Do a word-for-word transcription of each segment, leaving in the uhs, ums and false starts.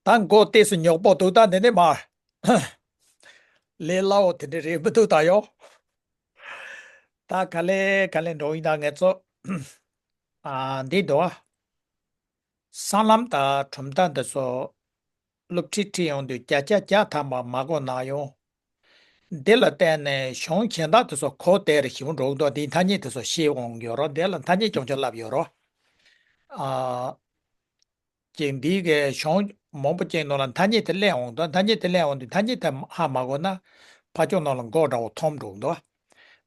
ད་མགོ་ཏོག་ཙམ་ཉོག་པོ་འདུག་ད་འདི་ནས་མར། ལས་སླ་བོ་དེ་འདྲ་རེད་མི་འདུག་ད་ཡོ། ད་ག་ལེ་ག་ལེ་འགྲོ་ཡིན་ད་ངས་ཚོ། ཨ་འདི་འདུག་ཨ། སྲང་ལམ་དང་གྲུབ་མཐའ་འདི་ཚོ། སློབ་ཁྲིད་ཁྲིད་ཡོང་དུས་བརྒྱ་ཆ་བརྒྱ་ཐམ་པ་མ་གོ་ན་ཡང་། འདི་ལ་བརྟེན་ནས་གཞུང་གཞན་དག་དེ་ཚོ་གོ་བདེ་རུ་ཞིབ་འགྲོ་གི་འདུག་འདིའི་ཐ་སྙད་དེ་ཚོ་ཤེས་འོང་གི་ཡོད་རོགས། འདི་ལ་ཐ་སྙད་ཅུང་ཅུང་ལབ་ཡོད་རོགས། ཨ། ཅིག་འདིའི་གི་གཞུང་མང་པོ་ཅིག་ནང་ལ་ཐ་སྙད་དེ་གླེང་འོང་དུས། ཐ་སྙད་དེ་གླེང་འོང་དུས་ཐ་སྙད་དེ་ཧ་མ་གོ་ན་ཕར་ཕྱོགས་ནང་ལ་མགོ་འདྲ་བོ་འཐོམ་འགྲོ་གི་འདུག་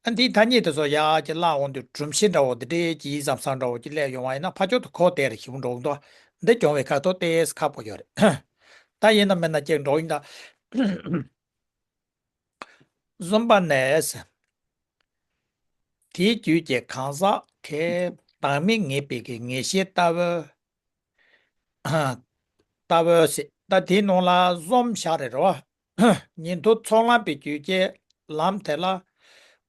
ཨ། འདིའི་ཐ་སྙད་དེ་ཚོ་ཡར་ཅིག་བཀླགས་འོང་དུས་སྒྲོམ་གཞི་འདྲ་བོ་འདི་འདྲའི་ཅིག་ཡིད་ཙམ་སང་འདྲ་བོ་ཅིག་སླེབས་ཡོང་བ་ཡིན་ན་ཕར་ཕྱོགས་དུ་གོ་བདེ་རུ་ཞིབ་འགྲོ་གི་འདུག་འདི་སྦྱོང་བའི་ཁ་ཐོག་ཏོག་ཙམ་ཁག་པོ་ཡོད་རེད། ད་ཡིན་ན་མིན་ན་ཅིག་འགྲོ་ཡིན་ད། གསུམ་པ་ནས། དེའི་རྒྱུད་ཀྱི་གང་ཟག་གི་བདག་མེད་ངེས་པའི་གི་ངེས་ཤེས་ལྟ་བུ། ལྟ་བུ་ཟེར། ད་དེའི་ནང་ལ་གསུམ་བཞག་རེད་རོ། ཉན་ཐོས་ཚོགས་ལམ་པའི་རྒྱུད་ཀྱི་ལམ་དེ་ལ་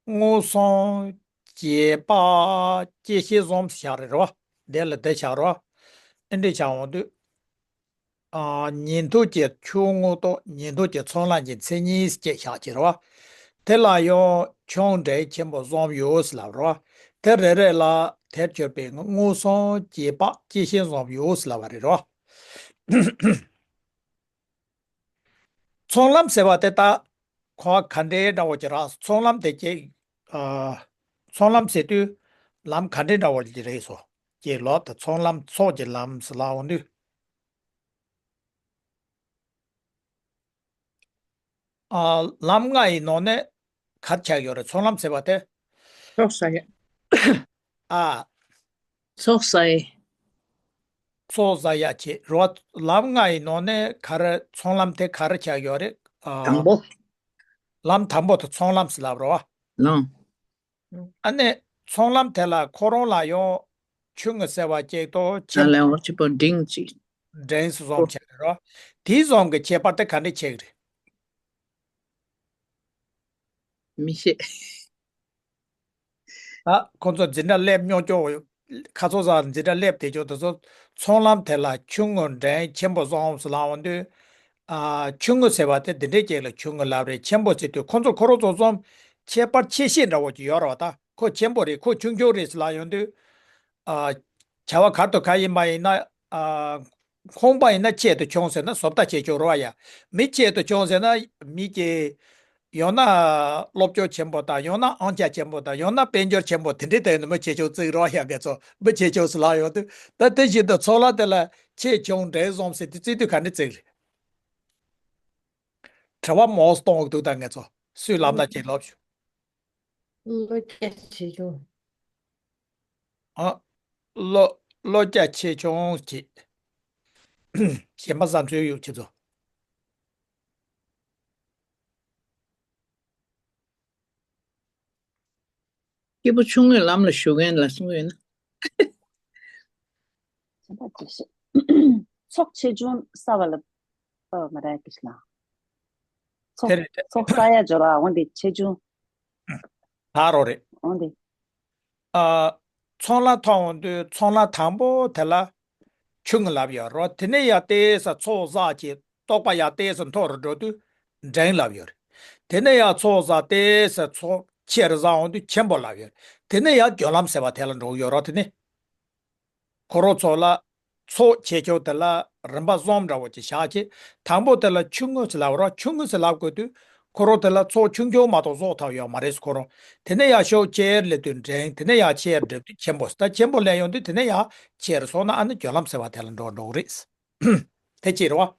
མངོན་སུམ་རྗེས་དཔག་བཅད་ཤེས་གསུམ་བཞག་རེད་རོ། དེ་ལ་འདི་བཞག་རོ། ཨེ་འདྲ་བཞག་འོང་དུས། ཨ། ཉན་ཐོས་ཀྱི་ཆོས་དངོས་དང་ཉན་ཐོས་ཀྱི་ཚོགས་ལམ་གྱི་མཚན་ཉིད་ཅེས་བཞག་ཅེས་རོ། དེ་ལ་ཡང་ཆུང་འབྲིང་ཆེན་པོ་གསུམ་ཡོད་ཟེར་ལབ་རོ། དེ་རེ་རེ་ལ་དེར་གྱུར་པའི་མངོན་སུམ་རྗེས་དཔག་བཅད་ཤེས་གསུམ་ཡོད་ཟེར་ལབ་པ་རེད་རོ། ཚོགས་ལམ་ཟེར་བ་དེ་ད་གོ་བ་ག་འདྲའི་འདྲ་བོ་ཅིག་རག་ཚོགས་ལམ་དེ་ཅིག་ཨ། ཚོགས་ལམ་ཟེར་དུས་ལམ་ག་འདྲའི་འདྲ་བོ་ཅིག་རེད་སོ། ཅེས་ལོ་ད་ཚོགས་ལམ་ཚོགས་ཀྱི་ལམ་ཟེར་ལབ་འོང་དུས། ཨ། ལམ་ལྔ་ཡི་ནང་ནས་ག་རེ་ཆགས་ཡོད་རེད། ཚོགས་ལམ་ཟེར་བ་དེ། ཚོགས་བསགས་ཡ། ཨ། ཚོགས་བསགས་ཡ། ཚོགས་བསགས་ཡ་བྱེད་རོ། ལམ་ལྔ་ཡི་ནང་ནས་ག་རེ་ཚོགས་ལམ་དེ་ག་རེ་ཆགས་ཡོད་རེད། ཨ། དང་པོ། ལམ་དང་པོ་དེ་ཚོགས་ལམ་ཟེར་ལབ་རོ། ལམ། ཨ་ནི་ཚོགས་ལམ་དེ་ལ་ཁོ་རང་ལ་ཡང་ཆུང་ངུ་ཟེར་བ་གཅིག་དང་ཆེན་ལ་ཡང་ཆེན་པོ་འབྲིང་གཅིག་འབྲིང་སུ་གསུམ་ཆགས་རེད་རོ། དེའི་གསུམ་གྱི་ཁྱད་པར་དེ་ག་འདྲ་ཆགས་ཀྱི་རེད། མི་ཤེས། ད་ཁོང་ཚོ་འཛིན་གྲྭ་སླེབས་མྱོང་ཀྱོག་ཁ་ཚོ་ཟ་འཛིན་གྲྭ་སླེབས་བསྡད་ཀྱོག་དེ་ཚོ་ཚོགས་ལམ་དེ་ལ་ཆུང་ངུ་འབྲིང་ཆེན་པོ་གསུམ་ཟེར་ལབ་འོང་དུས། ཨ། ཆུང་ངུ་ཟེར་བ་དེ་འདི་འདྲའི་ཅིག་ལ་ཆུང་ངུ་ལབ་རེད། ཆེན་པོ་ཟེར་དུས་ཁོ་ཚོ་ཁོ་རང་ཚོ་གསུམ་ཁྱད་པར་ཆེ་ཤོས་འདྲ་བོ་ཅིག་ཡོད་རེད་བ། ད་ཁོ་ཆེན་པོ་རེད་ཁོ་ཆུང་ཆུང་རེད་ཟེར་ལབ་ཡོང་དུས། ཨ། བྱ་བ་ག་དང་ག་ཡིན་པ་ཡིན་ན། ཨ། ཁོང་པ་ཡིན་ན་ཆེ་དང་ཆུང་ཟེར་ན་བཟོ་ལྟ་ཆེ་ཆུང་རེད་བ་ཡ། མི་ཆེ་དང་ཆུང་ཟེར་ན་མི་གི་ཡང་ན་སློབ་སྦྱོང་ཆེན་པོ་དང་ཡང་ན་ཨང་ཆ་ཆེན་པོ་དང་ཡང་ན་དཔལ་འབྱོར་ཆེན་པོ་དེ་འདྲའི་སྟེང་ནས་མི་ཆེ་ཆུང་བརྩི་རོགས་ཡ། ངས་ཚོ་མི་ཆེ་ཆུང་ཟེར་ལབ་ཡོང་དུས་ད་དེ་བཞིན་དུ་ཚོགས་ལམ་དེ་ལ་ཆེ་ཆུང་འབྲིང་གསུམ་ཟེར་དུས་བརྩི་དུས་ག་འདྲ་བརྩི་གི་རེད། དྲི་བ་མང་སོང་གི་འདུག་ད་ངས་ཚོ་སུས་ལབ་ན་ཅིག་ལབ་ཤོག་བློ་རྒྱ་ཆེ་ཆུང་། ཨ། བློ་བློ་རྒྱ་ཆེ་ཆུང་བྱེད། གཞན་པ་བསམ་ཚུལ་ཡོད་ཁྱེད་ཚོ། སྐྱེས་བུ་ཆུང་ངུའི་ལམ་ལ་ཞུགས་མཁན་ལ་གསུངས་ཡོད་ན། བྱེད་པ་ཅི་ཞིག་ཚོགས་ཆེ་ཆུང་བསགས་པ་ལ། ཨ། མ་རེད་ཀི་ཤི་ལ། ཚོགས། དེ་རེད་དེ། ཚོགས་བསགས་ཡ་སྦྱོར་བ་འོན་ཏེ་ཆེ་ཆུང་། ད་རོ་རེད། འོན་ཏེ། ཨ། ཚོགས་ལམ་མཐོང་འོང་དུས་ཚོགས་ལམ་དང་པོ་དེ་ལ་ཆུང་ངུ་ལབ་ཡོད་རོ། དེ་ནས་ཡར་ཏོག་ཙམ་ཚོགས་བསགས་ཀྱི་རྟོགས་པ་ཡར་ཏོག་ཙམ་མཐོ་རུ་འགྲོ་དུས་འབྲིང་ལབ་ཡོད་རེད། དེ་ནས་ཡར་ཚོགས་བསགས་ཏོག་ཙམ་ཚོགས་ཆེ་རུ་བསགས་འོང་དུས་ཆེན་པོ་ལབ་ཡོད་རེད། དེ་ནས་ཡར་སྦྱོར་ལམ་ཟེར་བ་དེ་ལ་འགྲོ་གི་ཡོད་རོ། དེ་ནས། ཁོ་རང་ཚོ་ལ་ཚོགས་ཆེ་ཆུང་དེ་ལ་རིམ་པ་གསུམ་འདྲ་བོ་ཅིག་བཞག་ཅིག་དང་པོ་དེ་ལ་ཆུང་ངུ་ཟེར་ལབ་རོགས། ཆུང་ངུ་ཟེར་ལབ་དགོས་དུས་ཁོ་རང་དེ་ལ་ཚོགས་ཆུང་ཆུང་མ་གཏོགས་བསགས་ཐུབ་ཡོད་མ་རེད་ཁོ་རང་། དེ་ནས་ཡར་ཤུགས་ཆེར་སླེབས་དུས་འབྲིང་། དེ་ནས་ཡར་ཆེར་འགྲིབ་དུས་ཆེན་པོ། ད་ཆེན་པོ་སླེབས་ཡོང་དུས་དེ་ནས་ཡར་ཆེར་སོང་ན་ཨ་ནི་སྦྱོར་ལམ་ཟེར་བ་དེ་ལ་འགྲོ་འགྲོ་གི་རེད། དེ་ཅི་རེད་བ།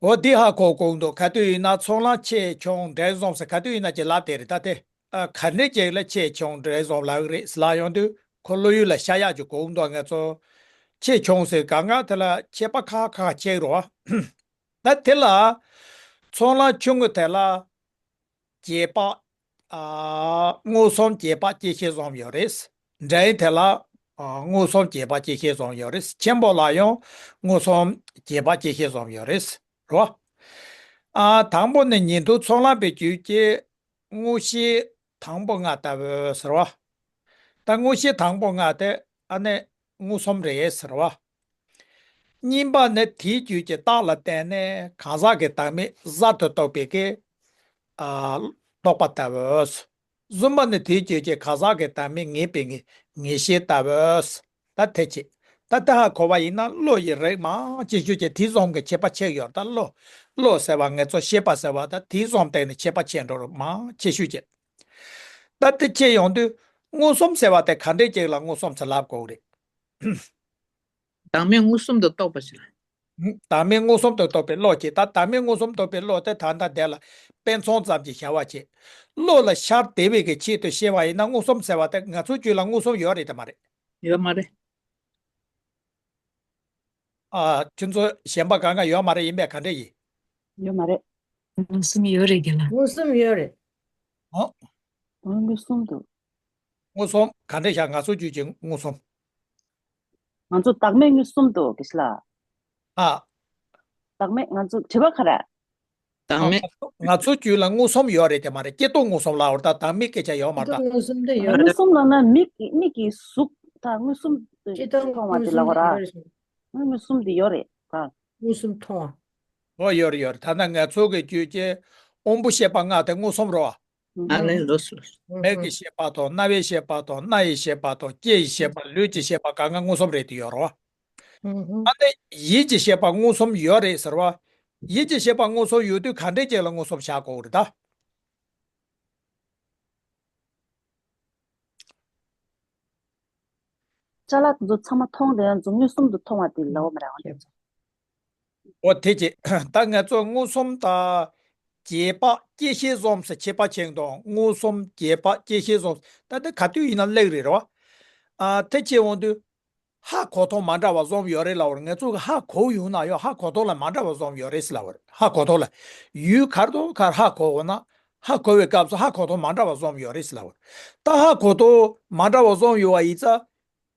འོ་འདི་ཧ་གོ་དགོས་འདུག་ག་དུས་ཡིན་ན་ཚོགས་ལམ་ཆེ་ཆུང་འབྲིང་གསུམ་ཟེར་ག་དུས་ཡིན་ན་ཅིག་ལབ་བསྡད་རེད་ད་དེ། ཨ། ག་འདྲ་ཅིག་ལ་ཆེ་ཆུང་འབྲིང་གསུམ་ལབ་ཀྱི་རེད་ཟེར་ལབ་ཡོང་དུས་ཁོ་བློ་ཡུལ་ལ་ཤར་ཡག་ཅིག་དགོས་འདུག་ངས་ཚོ། ཆེ་ཆུང་ཟེར་གང་ག་དེ་ལ་ཁྱད་པར་ཁག་ཁག་ཕྱེ་རོགས། ད་དེ་ལ་ཚོགས་ལམ་ཆུང་ངུ་དེ་ལ་རྗེས་དཔག་ཨ། མངོན་སུམ་རྗེས་དཔག་བཅད་ཤེས་གསུམ་ཡོད་རེད། འབྲིང་དེ་ལ་ཨ། མངོན་སུམ་རྗེས་དཔག་བཅད་ཤེས་གསུམ་ཡོད་རེད། ཆེན་པོ་ལ་ཡང་མངོན་སུམ་རྗེས་དཔག་བཅད་ཤེས་གསུམ་ཡོད་རེད། རོ། ཨ། དང་པོ་ནི་ཉན་ཐོས་ཚོགས་ལམ་པའི་རྒྱུད་ཀྱི་དངོས་གཞི་དང་པོ་ལྔ་ལྟ་བུ་ཟེར་བ། ད་དངོས་གཞི་དང་པོ་ལྔ་དེ་ཨ་ནི་མངོན་སུམ་རེད་ཟེར་བ། གཉིས་པ་ནི་དེའི་རྒྱུད་ཀྱི་རྟགས་ལ་བརྟེན་ནས་གང་ཟག་གི་བདག་མེད་གསར་དུ་རྟོགས་པའི་གི། ཨ། རྟོག་པ་ལྟ་བུ། གསུམ་པ་ནི་དེའི་རྒྱུད་ཀྱི་གང་ཟག་གི་བདག་མེད་ངེས་པའི་ངེས་ངེས་ཤེས་ལྟ་བུ། ད་དེ་ཅི། ད་དེ་ཧ་གོ་བ་ཡིན་ན་བློ་ཡི་རིགས་མང་ཆེ་ཤོས་ཀྱི་དེ་བཟུམ་གྱི་ཁྱད་པར་ཕྱེ་ཡོད། ད་བློ། བློ་ཟེར་བ་ངེད་ཚོ་ཤེས་པ་ཟེར་བ་ད་དེ་བཟུམ་སྟེང་ནས་ཁྱད་པར་ཕྱེ་འགྲོ་རུ་མང་ཆེ་ཤོས་ཀྱི། ད་དེ་ཕྱེ་ཡོང་དུས་མངོན་སུམ་ཟེར་བ་དེ་ག་འདྲའི་ཅིག་ལ་མངོན་སུམ་ཟེར་ལབ་དགོས་རེད། བདག་མེད་མངོན་སུམ་དུ་རྟོགས་པ་ཞིག་ལ། བདག་མེད་མངོན་སུམ་དུ་རྟོགས་པའི་བློ་གཅིག་ད་བདག་མེད་མངོན་སུམ་རྟོགས་པའི་བློ་དེ་ད་ལྟ་དེ་ལ་དཔེ་མཚོན་ཙམ་གྱིས་བྱ་བ་བྱེད། བློ་ལ་ཤར་བདེ་བའི་གི་ཆེད་དུ་བཤད་པ་ཡིན་ན་མངོན་སུམ་ཟེར་བ་དེ་ང་ཚོའི་རྒྱུད་ལ་མངོན་སུམ་ཡོད་རེད་དམ་མ་རེད། ཡོད་མ་རེད། ཨ། ཁྱོད་ཚོ་གཞན་པ་གང་ག་ཡོད་མ་རེད། ཡིན་པས་ག་འདྲ་ཡིན། ཡོད་མ་རེད། མངོན་སུམ་ཡོད་རེད་རྒན་ལགས། མངོན་སུམ་ཡོད་རེད། ཨོ། མངོན་སུམ་དུ། མངོན་སུམ་ག་འདྲ་བཞག་ང་ཚོ་རྒྱུད་ཀྱི་མངོན་སུམ། ང་ཚོ་བདག་མེད་མངོན་སུམ་དུ་གི་ཤི་ལ། ཨ། བདག་མེད་ང་ཚོ་དྲི་བ་ག་རེ། བདག་མེད། ང་ཚོ་རྒྱུད་ལ་མངོན་སུམ་ཡོད་རེད་དེ་མ་རེད། སྐྱེ་སྟོབས་མངོན་སུམ་ལབ་པ་དང་བདག་མེད་སྐད་ཆ་ཡོད་མ་རེད་ད། མངོན་སུམ་དེ་ཡོད་རེད། མངོན་སུམ་ལབ་ན་མིག་གི་མིག་གི་གཟུགས་དང་མངོན་སུམ་དུ་སྐྱེ་སྟོབས་མཐོང་བ་དེ་ལབ་པ་ར། མངོན་སུམ་དེ་ཡོད་རེད་ད། མངོན་སུམ་མཐོང་བ། ཨོ་ཡོད་རེད་ཡོད་རེད། ད་ལྟ་ང་ཚོ་གི་རྒྱུད་ཀྱི་དབང་པོ་ཤེས་པ་ལྔ་དེ་མངོན་སུམ་རེད་པ། ཨ་ལས་ལོས་ལོས། མིག་གི་ཤེས་པ་དང་རྣ་བའི་ཤེས་པ་དང་སྣ་ཡི་ཤེས་པ་དང་ལྕེ་ཡི་ཤེས་པ་ལུས་ཀྱི་ཤེས་པ་གང་ག་མངོན་སུམ་རེད་དེ་ཡོད་རེད་པ། ཨ་ནི་ཡིད་ཀྱི་ཤེས་པ་མངོན་སུམ་ཡོད་རེད་ཟེར་བ། ཡིད་ཀྱི་ཤེས་པ་མངོན་སུམ་ཡོད་དུས་ག་འདྲས་ཅིག་ལ་མངོན་སུམ་བཞག་དགོས་རེད་ད། ཅ་ལག་དེ་ཚོ་ཚང་མ་མཐོང་དེ་ཡང་མཚན་མངོན་སུམ་དུ་མཐོང་བ་དེ་ལབ་པ་མ་རེད་པ། འོ་དེ་ཅི། ད་ང་ཚོ་མངོན་སུམ་དང་རྗེས་དཔག་སྐྱེ་ཤི་གསུམ་ཟེར་ཁྱད་པར་ཕྱེ་འདུག་མངོན་སུམ་རྗེས་དཔག་སྐྱེ་ཤི་གསུམ། ད་དེ་ག་དུས་ཡིན་ན་ལེགས་རེད་རོ། ཨ། དེ་ཕྱེ་འོང་དུས། ཧ་གོ་མཐོང་མ་འདྲ་བ་གསུམ་ཡོད་རེད་ལབ་པ་རེད། ང་ཚོ་གི་ཧ་གོ་ཡོང་ན་ཡང་ཧ་གོ་མཐོང་ལ་མ་འདྲ་བ་གསུམ་ཡོད་རེད་ཟེར་ལབ་པ་རེད། ཧ་གོ་མཐོང་ལ། ཡུལ་ག་རེ་དང་ག་རེ་ཧ་གོ་འོང་ན། ཧ་གོ་བའི་སྐབས་སུ་ཧ་གོ་མཐོང་མ་འདྲ་བ་གསུམ་ཡོད་རེད་ཟེར་ལབ་པ་རེད། ད་ཧ་གོ་མཐོང་མ་འདྲ་བ་གསུམ་ཡོད་པ་ཡིན་ཙང་།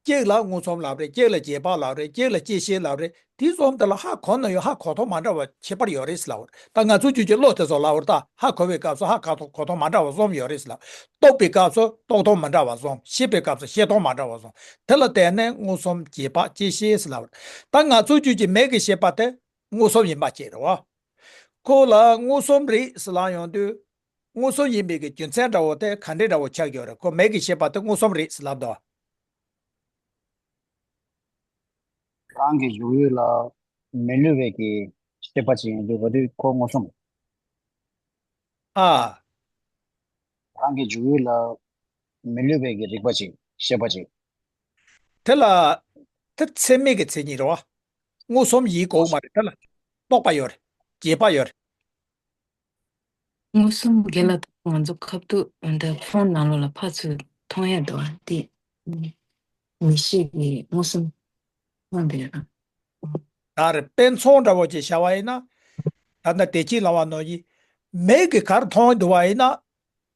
གཅིག་ལ་མངོན་སུམ་ལབ་རེད། གཅིག་ལ་རྗེས་དཔག་ལབ་རེད། གཅིག་ལ་སྐྱེ་ཤི་ལབ་རེད། དེ་གསུམ་དེ་ལ་ཧ་གོ་ན་ཡང་ཧ་གོ་མཐོང་མ་འདྲ་བ་ཁྱད་པར་ཡོད་རེད་ཟེར་ལབ་པ་རེད། ད་ང་ཚོ་རྒྱུད་ཀྱི་བློ་དེ་ཚོ་ལབ་པ་རེད། ད་ཧ་གོ་བའི་སྐབས་སུ་ཧ་གོ་མཐོང་མ་འདྲ་བ་གསུམ་ཡོད་རེད་ཟེར་ལབ། རྟོགས་པའི་སྐབས་སུ་རྟོགས་མཐོང་མ་འདྲ་བ་གསུམ། ཤེས་པའི་སྐབས་སུ་ཤེས་མཐོང་མ་འདྲ་བ་གསུམ། དེ་ལ་བརྟེན་ནས་མངོན་སུམ་རྗེས་དཔག་སྐྱེ་ཤི་ཟེར་ལབ་པ་རེད། ད་ང་ཚོ་རྒྱུད་ཀྱི་མིག་གི་ཤེས་པ་དེ་མངོན་སུམ་ཡིན་པ་ཅིག་རེད་པ། ཁོ་ལ་མངོན་སུམ་རེད་ཟེར་ལབ་ཡོང་དུས། མངོན་སུམ་ཡིན་པའི་གི་རྒྱུ་མཚན་འདྲ་བོ་དེ་ག་འདྲས་འདྲ་བོ་ཆགས་ཡོད་རེད། ཁོ་མིག་གི་ཤེས་པ་དེ་མངོན་སུམ་རེད་ཟེར་ལབ་འདུག་རང་གི་འཇུག་ཡུལ་ལ་མི་སླུ་བའི་གི་ཤེས་པ་ཅིག་ཡོང་དུས་ག་དུས་ཁོ་མངོན་སུམ། ཨ། རང་གི་འཇུག་ཡུལ་ལ་མི་སླུ་བའི་གི་རིག་པ་ཅིག་ཤེས་པ་ཅིག་དེ་ལ། དེ་ཚད་མིན་གྱི་མཚན་ཉིད་རེད་པ། མངོན་སུམ་ཡིན་དགོས་མ་རེད། དེ་ལ་རྟོག་པ་ཡོད་རེད། རྗེས་དཔག་ཡོད་རེད། མངོན་སུམ་རྒན་ལགས་ང་ཚོ་ཁ་ཐུག་འདི་ཕོན་ནང་ལོགས་ལ་ཕར་ཚུར་མཐོང་ཡ་འདུག་པ་དེ། མིག་ཤེས་ཀྱི་མངོན་སུམ་མཐོང་བསྡད་ཡོད་ན། ད་རེས་དཔེ་མཚོན་འདྲ་བོ་ཅིག་བྱ་བ་ཡིན་ན། ད་ལྟ་བདེ་སྐྱིད་ལབ་པ་ནང་བཞིན། མིག་གིས་ག་རེ་མཐོང་འདུག་པ་ཡིན་ན།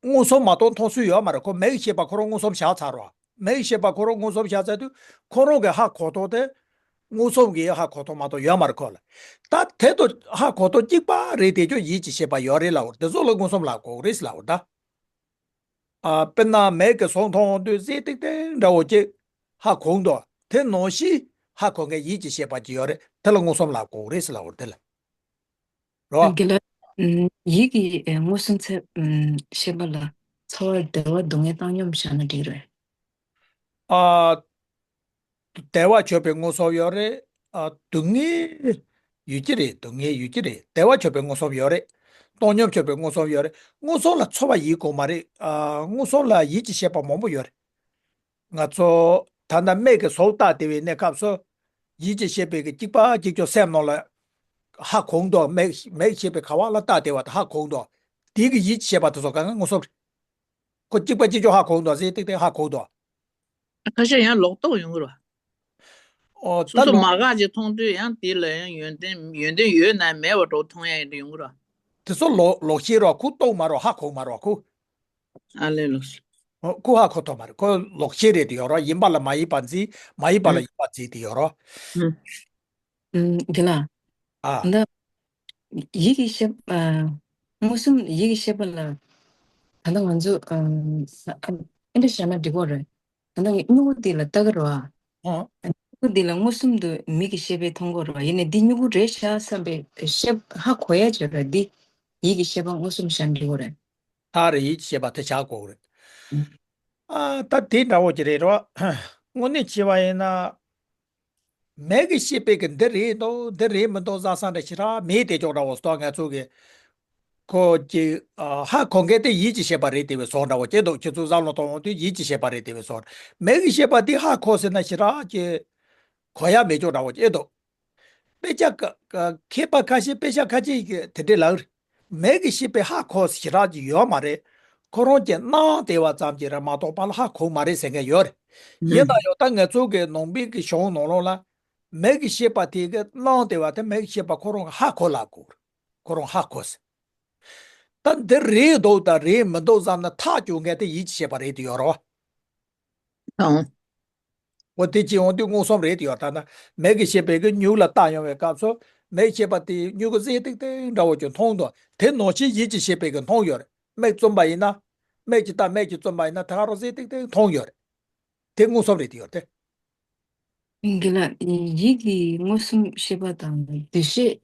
མངོན་སུམ་མ་གཏོགས་མཐོང་ཚུལ་ཡོད་མ་རེད། ཁོ་མིག་ཤེས་པ་ཁོ་རང་མངོན་སུམ་བཞག་ཚར་བ། མིག་ཤེས་པ་ཁོ་རང་མངོན་སུམ་བཞག་ཚར་དུས་ཁོ་རང་གི་ཧ་གོ་མཐོང་དེ། མངོན་སུམ་གྱིས་ཧ་གོ་མཐོང་མ་གཏོགས་ཡོད་མ་རེད་ཁོ་ལ། ད་དེ་དང་ཧ་གོ་མཐོང་གཅིག་པ་རེད་དེ་ཁྱོད་ཡིད་ཀྱི་ཤེས་པ་ཡོད་རེད་ལབ་པ་རེད། དེ་ཚོ་ལ་མངོན་སུམ་ལབ་དགོས་རེད་ཟེར་ལབ་པ་རེད་ད། ཨ། དཔེར་ན་མིག་གིས་ཟོག་མཐོང་དུས་གཟེར་ཏིག་ཏིག་འདྲ་བོ་ཅིག་ཧ་གོ་འདུག་དེ་ནང་བཞིན་ཧ་གོ་མཁན་ཡིད་ཀྱི་ཤེས་པ་ཅིག་ཡོད་རེད། དེ་ལ་མངོན་སུམ་ལབ་དགོས་རེད་ཟེར་ལབ་པ་རེད་དེ་ལ། རོ། དགེ་ལགས། ཡིད་ཀྱི་མངོན་སུམ་ཚད་ཤེས་པ་ལ་ཚོར་བ་བདེ་བ་སྡུག་བསྔལ་བཏང་སྙོམས་བཞག་ན་འགྲིག་རེད། ཨ། བདེ་བ་ཆོད་པའི་མངོན་སུམ་ཡོད་རེད། ཨ། སྡུག་བསྔལ་ཡོད་ཀྱི་རེད། སྡུག་བསྔལ་ཡོད་ཀྱི་རེད། བདེ་བ་ཆོད་པའི་མངོན་སུམ་ཡོད་རེད། བཏང་སྙོམས་ཆོད་པའི་མངོན་སུམ་ཡོད་རེད། མངོན་སུམ་ལ་ཚོར་བ་ཡིན་དགོས་མ་རེད། ཨ། མངོན་སུམ་ལ་ཡིད་ཀྱི་ཤེས་པ་མང་པོ་ཡོད་རེད། ང་ཚོ་ད་ལྟ་མིག་གིས་ཟོག་བལྟས་བསྡད་པའི་གནས་སྐབས་སུ། ཡིད་ཀྱི་ཤེས་པའི་གི་གཅིག་པ་གཅིག་ཀྱང་སེམས་ནང་ལ་ཧ་གོ་འདུག་མིག་མིག་ཤེས་པའི་ག་བ་ལ་བལྟས་བསྡད་པ་དེ་ཧ་གོ་འདུག་དེའི་གི་ཡིད་ཀྱི་ཤེས་པ་དེ་ཚོ་གང་ག་མངོན་སུམ་རེད། ཁོ་གཅིག་པ་གཅིག་ཀྱང་ཧ་གོ་འདུག་གཟེར་ཏིག་ཏིག་ཧ་གོ་འདུག་ཁ་ཤས་ཡང་ལོག་རྟོག་ཡོང་གི་རེད། ཨོ། སོ་ད་སོ་ལོག་མ་དགའ་ཅིག་མཐོང་དུས་ཡང་དེ་ལ་ཡང་ཡོན་ཏན་ཡོན་ཏན་ཡོད་ན་མེད་པ་འདྲ་མཐོང་ཡ་ཡོང་གི་རེད། དེ་ཚོ་ལོག་ལོག་ཤེས་རེད། ཁོ་རྟོག་མ་རེད། ཧ་གོ་མ་རེད་ཁོ། ཨ་ལས་ལོག་ཨོ། ཁོ་ཧ་གོ་ཐུབ་མ་རེད། ཁོ་ལོག་ཤེས་རེད་དེ་ཡོད་རེད། ཡིན་པ་ལ་མ་ཡིན་པ་འཛིན། མ་ཡིན་པ་ལ་ཡིན་པ་འཛིན་དེ་ཡོད་རེད། ཨུམ། ཨུམ། དེ་ལ། ཨ། ད་ཡིད་ཀྱི་ཤེས་པ། མངོན་སུམ་ཡིད་ཀྱི་ཤེས་པ་ལ། ད་ལྟ་ང་ཚོ་ཨ་ཨ་འདི་འདྲ་བྱས་ན་འགྲིག་གི་རེད། ད་ལྟ་ངས་སྨྱུ་གུ་དེ་ལ་ལྟ་གི་རེད་པ། ཨ། ཁུ་འདི་ལ་མངོན་སུམ་དུ་མིག་གི་ཤེས་པས་མཐོང་གི་རེད་བ། ཡིན་ནའི་འདི་མྱུ་གུ་རེད་ཤག་བསམ་པའི་ཤེས་ཧ་གོ་ཡ་བྱེད་ར་འདི་ཡིད་ཀྱི་ཤེས་པ་མངོན་སུམ་བྱ་འགྲིག་གི་རེད། ད་རེད་ཡིད་ཀྱི་ཤེས་པ་དེ་བྱ་དགོས་རེད། ཨ་ད་དེ་འདྲ་བོ་ཅིག་རེད་རོ། དངོས་གནས་བྱས་པ་ཡིན་ན། མིག་གི་ཤེས་པས་ཀྱི་འདི་རེད་འདུག་འདི་རེད་མི་འདུག་བཟའ་ས་འདྲ་ཞེ་དྲག་མེད་དེ་ཅོག་འདྲ་བོ་སྟོ་ང་ཚོ་གི་ཁོ་ཅིག་ཨ་ཧ་གོ་མཁན་དེ་ཡིད་ཀྱི་ཤེས་པ་རེད་དེ་བའི་བཟོ་འདྲ་བོ་ཅེ་འདུག་ཁྱེད་ཚོ་བཟའ་ལོ་གཏོང་འོང་དུས་ཡིད་ཀྱི་ཤེས་པ་རེད་དེ་བའི་བཟོ། མིག་གི་ཤེས་པ་དེ་ཧ་གོ་ཟེར་ན་ཞེ་དྲག་ཅིག་གོ་ཡ་མེད་ཅོག་འདྲ་བོ་ཅེ་འདུག་དཔེ་ཆ་ཀ་ཀ་མཁས་པ་ཁ་ཤས་དཔེ་ཆ་ཁ་ཤས་ཀྱིས་དེ་འདྲའི་ལབ་རེད། མིག་གི་ཤེས་པས་ཧ་གོ་ཞེ་དྲག་ཅིག་ཡོད་མ་རེད། ཁོ་རང་གིས་སྣང་བསྡད་པ་ཙམ་གྱིས་རེད་མ་གཏོགས་པ་ལ་ཧ་གོ་མ་རེད་ཟེར་མཁན་ཡོད་རེད། ཡིན་ན་ཡང་ད་ང་ཚོ་གི་ནང་པའི་གི་གཞུང་ནང་ལོགས་ལ་མིག་གི་ཤེས་པ་དེ་གི་སྣང་བསྡད་པ་དེ་མིག་གི་ཤེས་པ་ཁོ་རང་གིས་ཧ་གོ་ལབ་དགོས་རེད། ཁོ་རང་ཧ་གོ་ཟེར། ད་འདི་རེད་འདུག་དང་རེད་མི་འདུག་བསམ་ན་ཐག་གཅོད་མཁན་དེ་ཡིད་ཀྱི་ཤེས་པ་རེད་དེ་ཡོད་རེད་བ། ཨང་། འོ་དེ་ཅི་འོང་དུས་མངོན་སུམ་རེད་དེ་ཡོད་ད་ན། མིག་གི་ཤེས་པས་ཀྱི་མྱུ་གུ་ལ་བལྟ་ཡོང་བའི་སྐབས་སུ་མིག་ཤེས་པ་དེ་མྱུ་གུ་གཟེར་ཏིག་ཏིག་འདྲ་བོ་ཅིག་མཐོང་འདུག་དེ་ནང་བཞིན་ཡིད་ཀྱི་ཤེས་པས་ཀྱི་མཐོང་ཡོད་རེད། མིག་བཙུམ་པ་ཡིན་ན། མིག་གི་ལྟ་མིག་གི་བཙུམ་པ་ཡིན་ན་ད་ག་རང་གཟེར་ཏིག་ཏིག་མཐོང་ཡོད་རེད། དེ་མངོན་སུམ་རེད་དེ་ཡོད་དེ། རྒན་ལགས། ཡིད་ཀྱི་མངོན་སུམ་ཤེས་པ་དང་འདུ་ཤེས་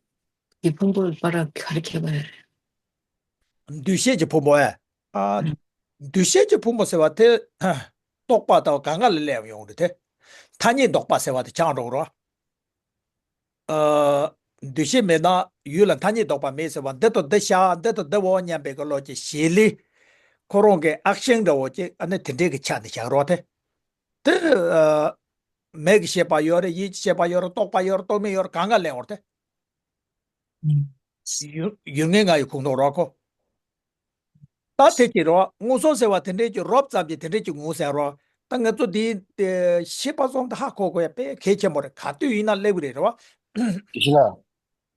ཀྱི་ཕུང་པོ་བར་ག་རེ་ཁྱད་པར་རེད། འདུ་ཤེས་ཀྱི་ཕུང་པོ་ཨེ། ཨ། ཨ། འདུ་ཤེས་ཀྱི་ཕུང་པོ་ཟེར་བ་དེ། རྟོག་པ་དང་གང་ག་ལ་སླེབས་ཡོང་རེད་དེ། ཐ་སྙད་འདོགས་པ་ཟེར་བ་དེ་ཆགས་འགྲོ་གི་རེད། ཨ། འདུ་ཤེས་མེད་ན་ཡུལ་ལ་ཐ་སྙད་འདོགས་པ་མེད་ཟེར་བ་འདི་དང་འདི་བཞག་འདི་དང་འདི་འོ་སྙམ་པའི་གི་བློ་ཀྱི་ཞི་ལི། ཁོ་རང་གི་ཨེག་ཤན་འདྲ་བོ་ཅིག་ཨ་ནི་དེ་འདྲའི་གི་ཆ་ནས་བཞག་རོགས་དེ། དེ། ཨ། མིག་གི་ཤེས་པ་ཡོད་རེད། ཡིད་ཀྱི་ཤེས་པ་ཡོད་རེད། རྟོག་པ་ཡོད་རེད། རྟོག་མེད་ཡོད་རེད། གང་ག་ལེན་འོར་དེ། ཡུལ་ཡུལ་ངེས་ང་ཡི་ཁུངས་གཏོགས་རོགས་ཁོ། ད་དེ་ཅི་རོ་མངོན་སུམ་ཟེར་བ་དེ་འདྲས་ཀྱི་རོབ་ཙམ་གྱི་དེ་འདྲས་ཀྱི་ངོ་ཟེར་རོ། ད་ང་ཚོ་འདི་ཤེས་པ་ཙམ་དུ་ཧ་གོ་དགོས་ཡ་དཔེ་གལ་ཆེན་པོ་རེད། ག་དུས་ཡིན་ན་སླེབས་གི་རེད་རོ། ཞི་ལ།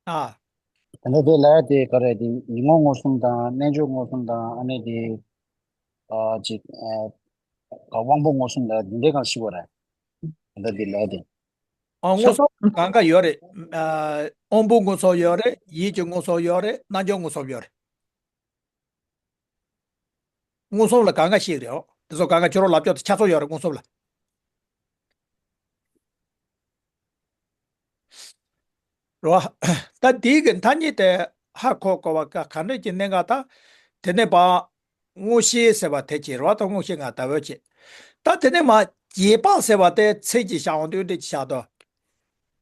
ཨ། ད་ནི་དེ་ལ་དེ་ག་རེ་དེ་ཡིད་ངོ་མངོན་སུམ་དང་རྣལ་འབྱོར་མངོན་སུམ་དང་ཨ་ནི་དེ། ཨ་ཅིག་ཨ་དབང་པོ་མངོན་སུམ་ལ་འདི་འདྲའི་གང་ཞིག་པ་རེད། ད་འདི་ལ་དེ། ཨ་མངོན་སུམ་གང་ག་ཡོད་རེད། ཨ་དབང་པོ་མངོན་སུམ་ཡོད་རེད། ཡིད་ཀྱི་མངོན་སུམ་ཡོད་རེད། རྣལ་འབྱོར་མངོན་སུམ་ཡོད་རེད། མངོན་སུམ་ལ་གང་ག་ཞིག་རེད། ཨོ་དེ་ཚོ་གང་ག་ཁྱོད་རང་ལབ་ཕྱོགས་དེ་ཆ་ཚང་ཡོད་རེད་མངོན་སུམ་ལ། རོ། ད་དེའི་གི་མཐའ་གཉིས་དེ་ཧ་གོ་གོ་བ་ག་ག་འདྲ་གྱི་གནད་འགག་ད། དེ་ནས་པ། དངོས་གཞི་ཟེར་བ་དེ་ཅི་རོ་ད་དངོས་གཞི་ང་ད་བོད་ཅི། ད་དེ་ནས་མ་རྗེས་དཔག་ཟེར་བ་དེ་ཚིག་ཅིག་བཞག་འོང་དུས་འདི་ཅི་བཞག་དོ།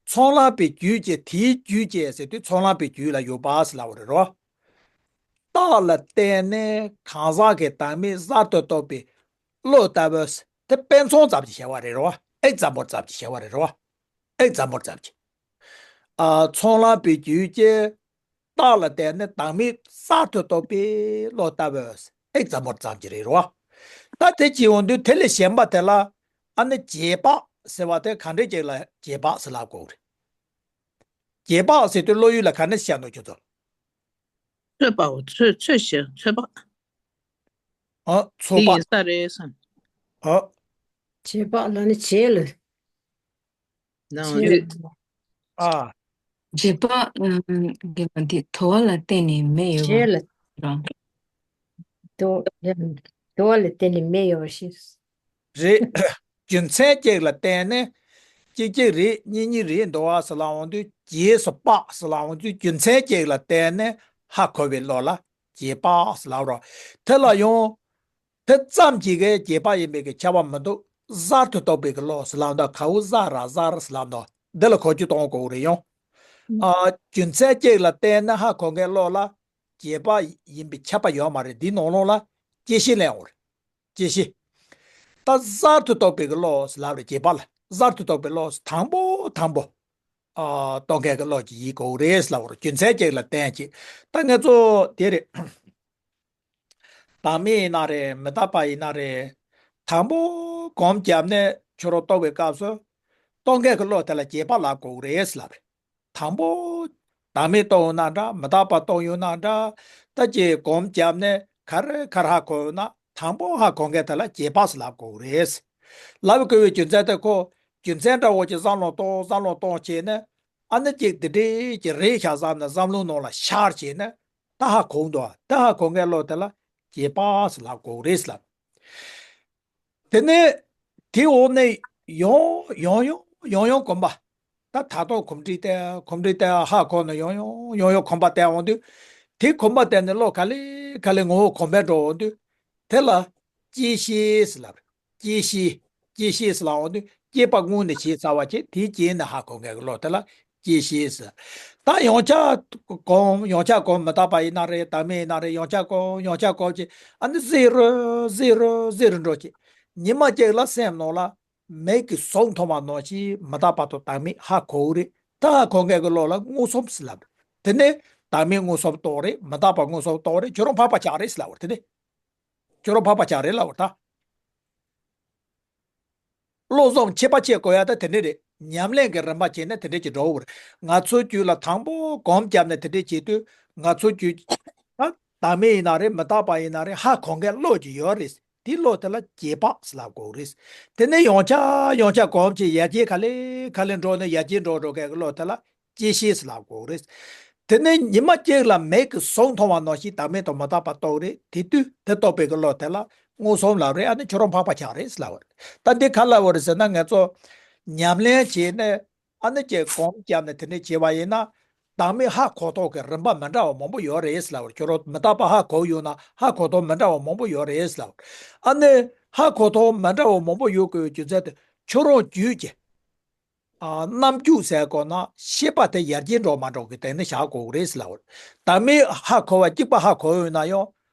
ཚོགས་ལམ་པའི་རྒྱུད་ཀྱི་དེའི་རྒྱུད་ཀྱི་ཟེར་དུས་ཚོགས་ལམ་པའི་རྒྱུད་ལ་ཡོད་པ་ཟེར་ལབ་པ་རེད་རོ། རྟགས་ལ་བརྟེན་ནས་གང་ཟག་གི་བདག་མེད་གསར་དུ་རྟོགས་པའི་བློ་ལྟ་བུ། དེ་དཔེ་མཚོན་ཙམ་གྱི་བྱ་བ་རེད་རོ། ཨེག་ཛམ་པལ་ཙམ་གྱི་བྱ་བ་རེད་རོ། ཨེག་ཛམ་པལ་ཙམ་གྱི། ཨ་ཚོགས་ལམ་པའི་རྒྱུད་ཀྱི་རྟགས་ལ་བརྟེན་ནས་བདག་མེད་གསར་དུ་རྟོགས་པའི་བློ་ལྟ་བུ། ཨེག་ཛམ་པལ་ཙམ་གྱི་རེད་རོ། ད་དེ་གྱི་འོང་དུས་དེ་ལས་གཞན་པ་དེ་ལ་ཨ་ནི་རྗེས་དཔག་ཟེར་བ་དེ་ག་འདྲས་ཅིག་ལ་རྗེས་དཔག་ཟེར་ལབ་དགོས་རེད། རྗེས་དཔག་ཟེར་དུས་བློ་ཡུལ་ལ་ག་འདྲས་བཤད་འདུག་ཁྱོད་ཚོ། ཚོད་དཔག་འོ་ཚོད་ཚོད་ཞེས་ཚོད་དཔག་ཨ་ཚོད་དཔག་ཡིན་ས་རེད་བསམ། ཨ། རྗེས་དཔག་ལ་ནི་རྗེས་ལ། ནའང་རྗེས་ལ། ཨ། རྗེས་དཔག་ཨ་དགེ་བ་འདི་དུ་བ་ལ་བརྟེན་ནས་མེ་ཡོད་པ་རྗེས་ལ། རང་། དུ་དུ་བ་ལ་བརྟེན་ནས་མེ་ཡོད་པ་ཞིག་རེད། རྒྱུ་མཚན་གཅིག་ལ་བརྟེན་ནས་གཅིག་གཅིག་རེད་གཉིས་གཉིས་རེད་འདུག་བ་ཟེར་ལབ་འོང་དུས་རྗེས་སུ་དཔག་ཟེར་ལབ་འོང་དུས་རྒྱུ་མཚན་གཅིག་ལ་བརྟེན་ནས་ཧ་གོ་བའི་བློ་ལ་རྗེས་དཔག་ཟེར་ལབ་རོ། དེ་ལ་ཡང་དེ་ཙམ་གྱིས་གི་རྗེས་དཔག་ཡིན་པའི་གི་ཁྱབ་པ་མི་འདུག་གསར་དུ་རྟོགས་པའི་གི་བློ་ཟེར་ལབ་འདུག་གའུ་ཟ་ར་ཟ་ར་ཟེར་ལབ་འདུག་འདི་ལ་གོ་རྒྱུ་གཏོང་དགོས་རེད་ཡང་། ཨ་རྒྱུ་མཚན་གཅིག་ལ་བརྟེན་ནས་ཧ་གོ་མཁན་བློ་ལ་རྗེས་དཔག་ཡིན་པའི་ཁྱབ་པ་ཡོད་མ་རེད། འདིའི་ནང་ལོགས་ལ་སྐྱེད་ཤས་ལེན་འོང་རེད། སྐྱེད་ཤས། ད་གསར་དུ་རྟོགས་པའི་གི་བློ་ཟེར་ལབ་རེད། རྗེས་དཔག་ལ་གསར་དུ་རྟོགས་པའི་བློ་དང་པོ་དང་པོ། ཨ་རྟོགས་མཁན་གི་བློ་གཅིག་ཡིན་དགོས་རེད་ལབ་རེད། རྒྱུ་མཚན་གཅིག་ལ་བརྟེན་གཅིག་ད་ང་ཚོ་དེ་རེད། བདག་མེད་ཡིན་ན་རེད། མི་རྟག་པ་ཡིན་ན་རེད། དང་པོ་སྒོམ་བརྒྱབ་ནས་ཁྱོད་རང་རྟོགས་པའི་སྐབས་སུ། རྟོགས་མཁན་གི་བློ་དེ་ལ་རྗེས་དཔག་ལབ་དགོས་རེད་ལབ་རེད། དང་པོ། བདག་མེད་རྟོགས་ཡོང་ན་འདྲ། མི་རྟག་པ་རྟོགས་ཡོང་ན་འདྲ། ད་ཅིག་སྒོམ་བརྒྱབ་ནས་ག་རེ་ག་རེ་ཧ་གོ་ཡོང་ན་དང་པོ་ཧ་གོ་མཁན་དེ་ལ་རྗེས་དཔག་ཟེར་ལབ་དགོས་རེད། ལབ་དགོས་པའི་རྒྱུ་མཚན་དེ་ཁོ། རྒྱུ་མཚན་འདྲ་བོ་ཅིག་བསམ་བློ་གཏོང་བསམ་བློ་གཏོང་བྱས་ནས། ཨ་ནི་ཅིག་དེ་འདྲའི་ཅིག་རེད་ཤག་བསམ་ནས་བསམ་བློ་ནང་ལ་ཤར་བྱས་ནས་ད་ཧ་གོ་འདུག་ད་ཧ་གོ་མཁན་བློ་དེ་ལ་རྗེས་དཔག་ཟེར་ལབ་དགོས་རེད་ལབ། དེ་ནས་དེ་འོག་ནས་ཡང་ཡང་ཡང་ ཡང་ཡང་གོམས་པ། ད་ད་དུང་གོམས་འདྲིས་བསྟན་གོམས་འདྲིས་བསྟན་ཧ་གོ་ནས་ཡང་ཡང་ཡང་ཡང་གོམས་པ་བསྟན་འོང་དུས། དེ་གོམས་པ་བསྟན་ནས་བློ་ག་ལེ་ག་ལེ་ངོ་བོ་གོམས་པས་འགྲོ་འོང་དུས། དེ་ལ་སྐྱེད་ཤེས་ཟེར་ལབ་རེད། སྐྱེད་ཤེས། སྐྱེད་ཤེས་ཟེར་ལབ་འོང་དུས་སྐྱེད་པ་སྔོན་ནས་བྱས་ཚར་བ་བྱས་དེའི་རྗེས་ནས་ཧ་གོ་མཁན་གྱི་བློ་དེ་ལ་སྐྱེད་ཤེས་ཟེར། ད་ཡང་བསྐྱར་གོམས་ཡང་བསྐྱར་གོམས། མི་རྟག་པ་ཡིན་ན་རེད། བདག་མེད་ཡིན་ན་རེད། ཡང་བསྐྱར་གོམས་ཡང་བསྐྱར་གོམས་བྱས། ཨ་ནི་གཟེར་རུ་གཟེར་རུ་གཟེར་རུ་འགྲོ་བྱས། ཉི་མ་གཅིག་ལ་སེམས་ནང་ལ་མིག་གིས་ཟུང་མཐོང་བ་ནང་བཞིན་མི་རྟག་པ་དང་བདག་མེད་ཧ་གོ་གི་རེད། ད་ཧ་གོ་མཁན་གྱི་བློ་ལ་མངོན་སུམ་ཟེར་ལབ་རེད། དེ་ནས་བདག་མེད་མངོན་སུམ་རྟོགས་རེད། མི་རྟག་པ་མངོན་སུམ་རྟོགས་རེད། ཁྱོད་རང་འཕགས་པ་ཆགས་རེད་ཟེར་ལབ་པ་རེད། དེ་ནས་ཁྱོད་རང་འཕགས་པ་ཆགས་རེད་ལབ་པ་རེད་ད། བློ་བཟང་ཁྱད་པར་ཕྱེ་དགོས་ཡ་ད་དེ་འདྲས་རེད། ཉམས་ལེན་གྱི་རིམ་པ་བྱས་ན་དེ་འདྲས་ཀྱི་འགྲོ་བར། ང་ཚོའི་རྒྱུད་ལ་དང་པོ་གོམས་བརྒྱབ་ནས་དེ་འདྲས་བྱེད་དུས། ང་ཚོའི་རྒྱུད་ད་བདག་མེད་ཡིན་ན་རེད། མི་རྟག་པ་ཡིན་ན་རེད། ཧ་གོ་མཁན་བློ་ཅིག་ཡོད་རེད། དེ་བློ་དེ་ལ་རྗེས་དཔག་ཟེར་ལབ་དགོས་རེད། དེ་ནས་ཡང་བསྐྱར་ཡང་བསྐྱར་གོམས་བྱས་ཡར་རྒྱས་ག་ལེ་ག་ལེ་འགྲོ་ནས་ཡར་རྒྱས་འགྲོ་འགྲོ་མཁན་གྱི་བློ་དེ་ལ་སྐྱེད་ཤེས་ཟེར་ལབ་དགོས་རེད། དེ་ནས་ཉི་མ་གཅིག་ལ་མིག་གིས་ཟུང་མཐོང་བ་ནང་བཞིན་བདག་མེད་དང་མི་རྟག་པ་རྟོགས་རེད། དེ་དུས་དེ་རྟོགས་པའི་གི་བློ་དེ་ལ་མངོན་སུམ་ལབ་རེད། ཨ་ནི་ཁྱོད་རང་འཕགས་པ་ཆགས་རེད་ཟེར་ལབ་པ་རེད། ད་འདི་ག་ལབ་པ་རེད་ཟེར་ན། ང་ཚོ་ཉམས་ལེན་བྱས་ནས་ཨ་ནི་ཅིག་གོམས་བརྒྱབ་ནས་དེ་འདྲས་བྱས་པ་ཡིན་ན། བདག་མེད་ཧ་གོ་ཐོག་གི་རིམ་པ་མི་འདྲ་བ་མང་པོ་ཡོད་རེད་ཟེར་ལབ་པ་རེད། ཁྱོད་རང་མི་རྟག་པ་ཧ་གོ་ཡོང་ན་ཧ་གོ་ཐོག་མི་འདྲ་བ་མང་པོ་ཡོད་རེད་ཟེར་ལབ་པ་རེད། ཨ་ནི་ཧ་གོ་ཐོག་མི་འདྲ་བ་མང་པོ་ཡོད་དགོས་རྒྱུ་མཚན་དེ་ཁྱོད་རང་རྒྱུད་ཀྱི་ཨ། རྣམ་འགྱུར་ཟེར་དགོས་ན་ཤེས་པ་དེ་ཡར་རྒྱས་འགྲོ་མ་འགྲོ་གི་སྟེང་ནས་བཞག་དགོས་ཀྱི་རེད་ཟེར་ལབ་པ་རེད། བདག་མེད་ཧ་གོ་བ་གཅིག་པ་ཧ་གོ་ཡོད་ན་ཡང་།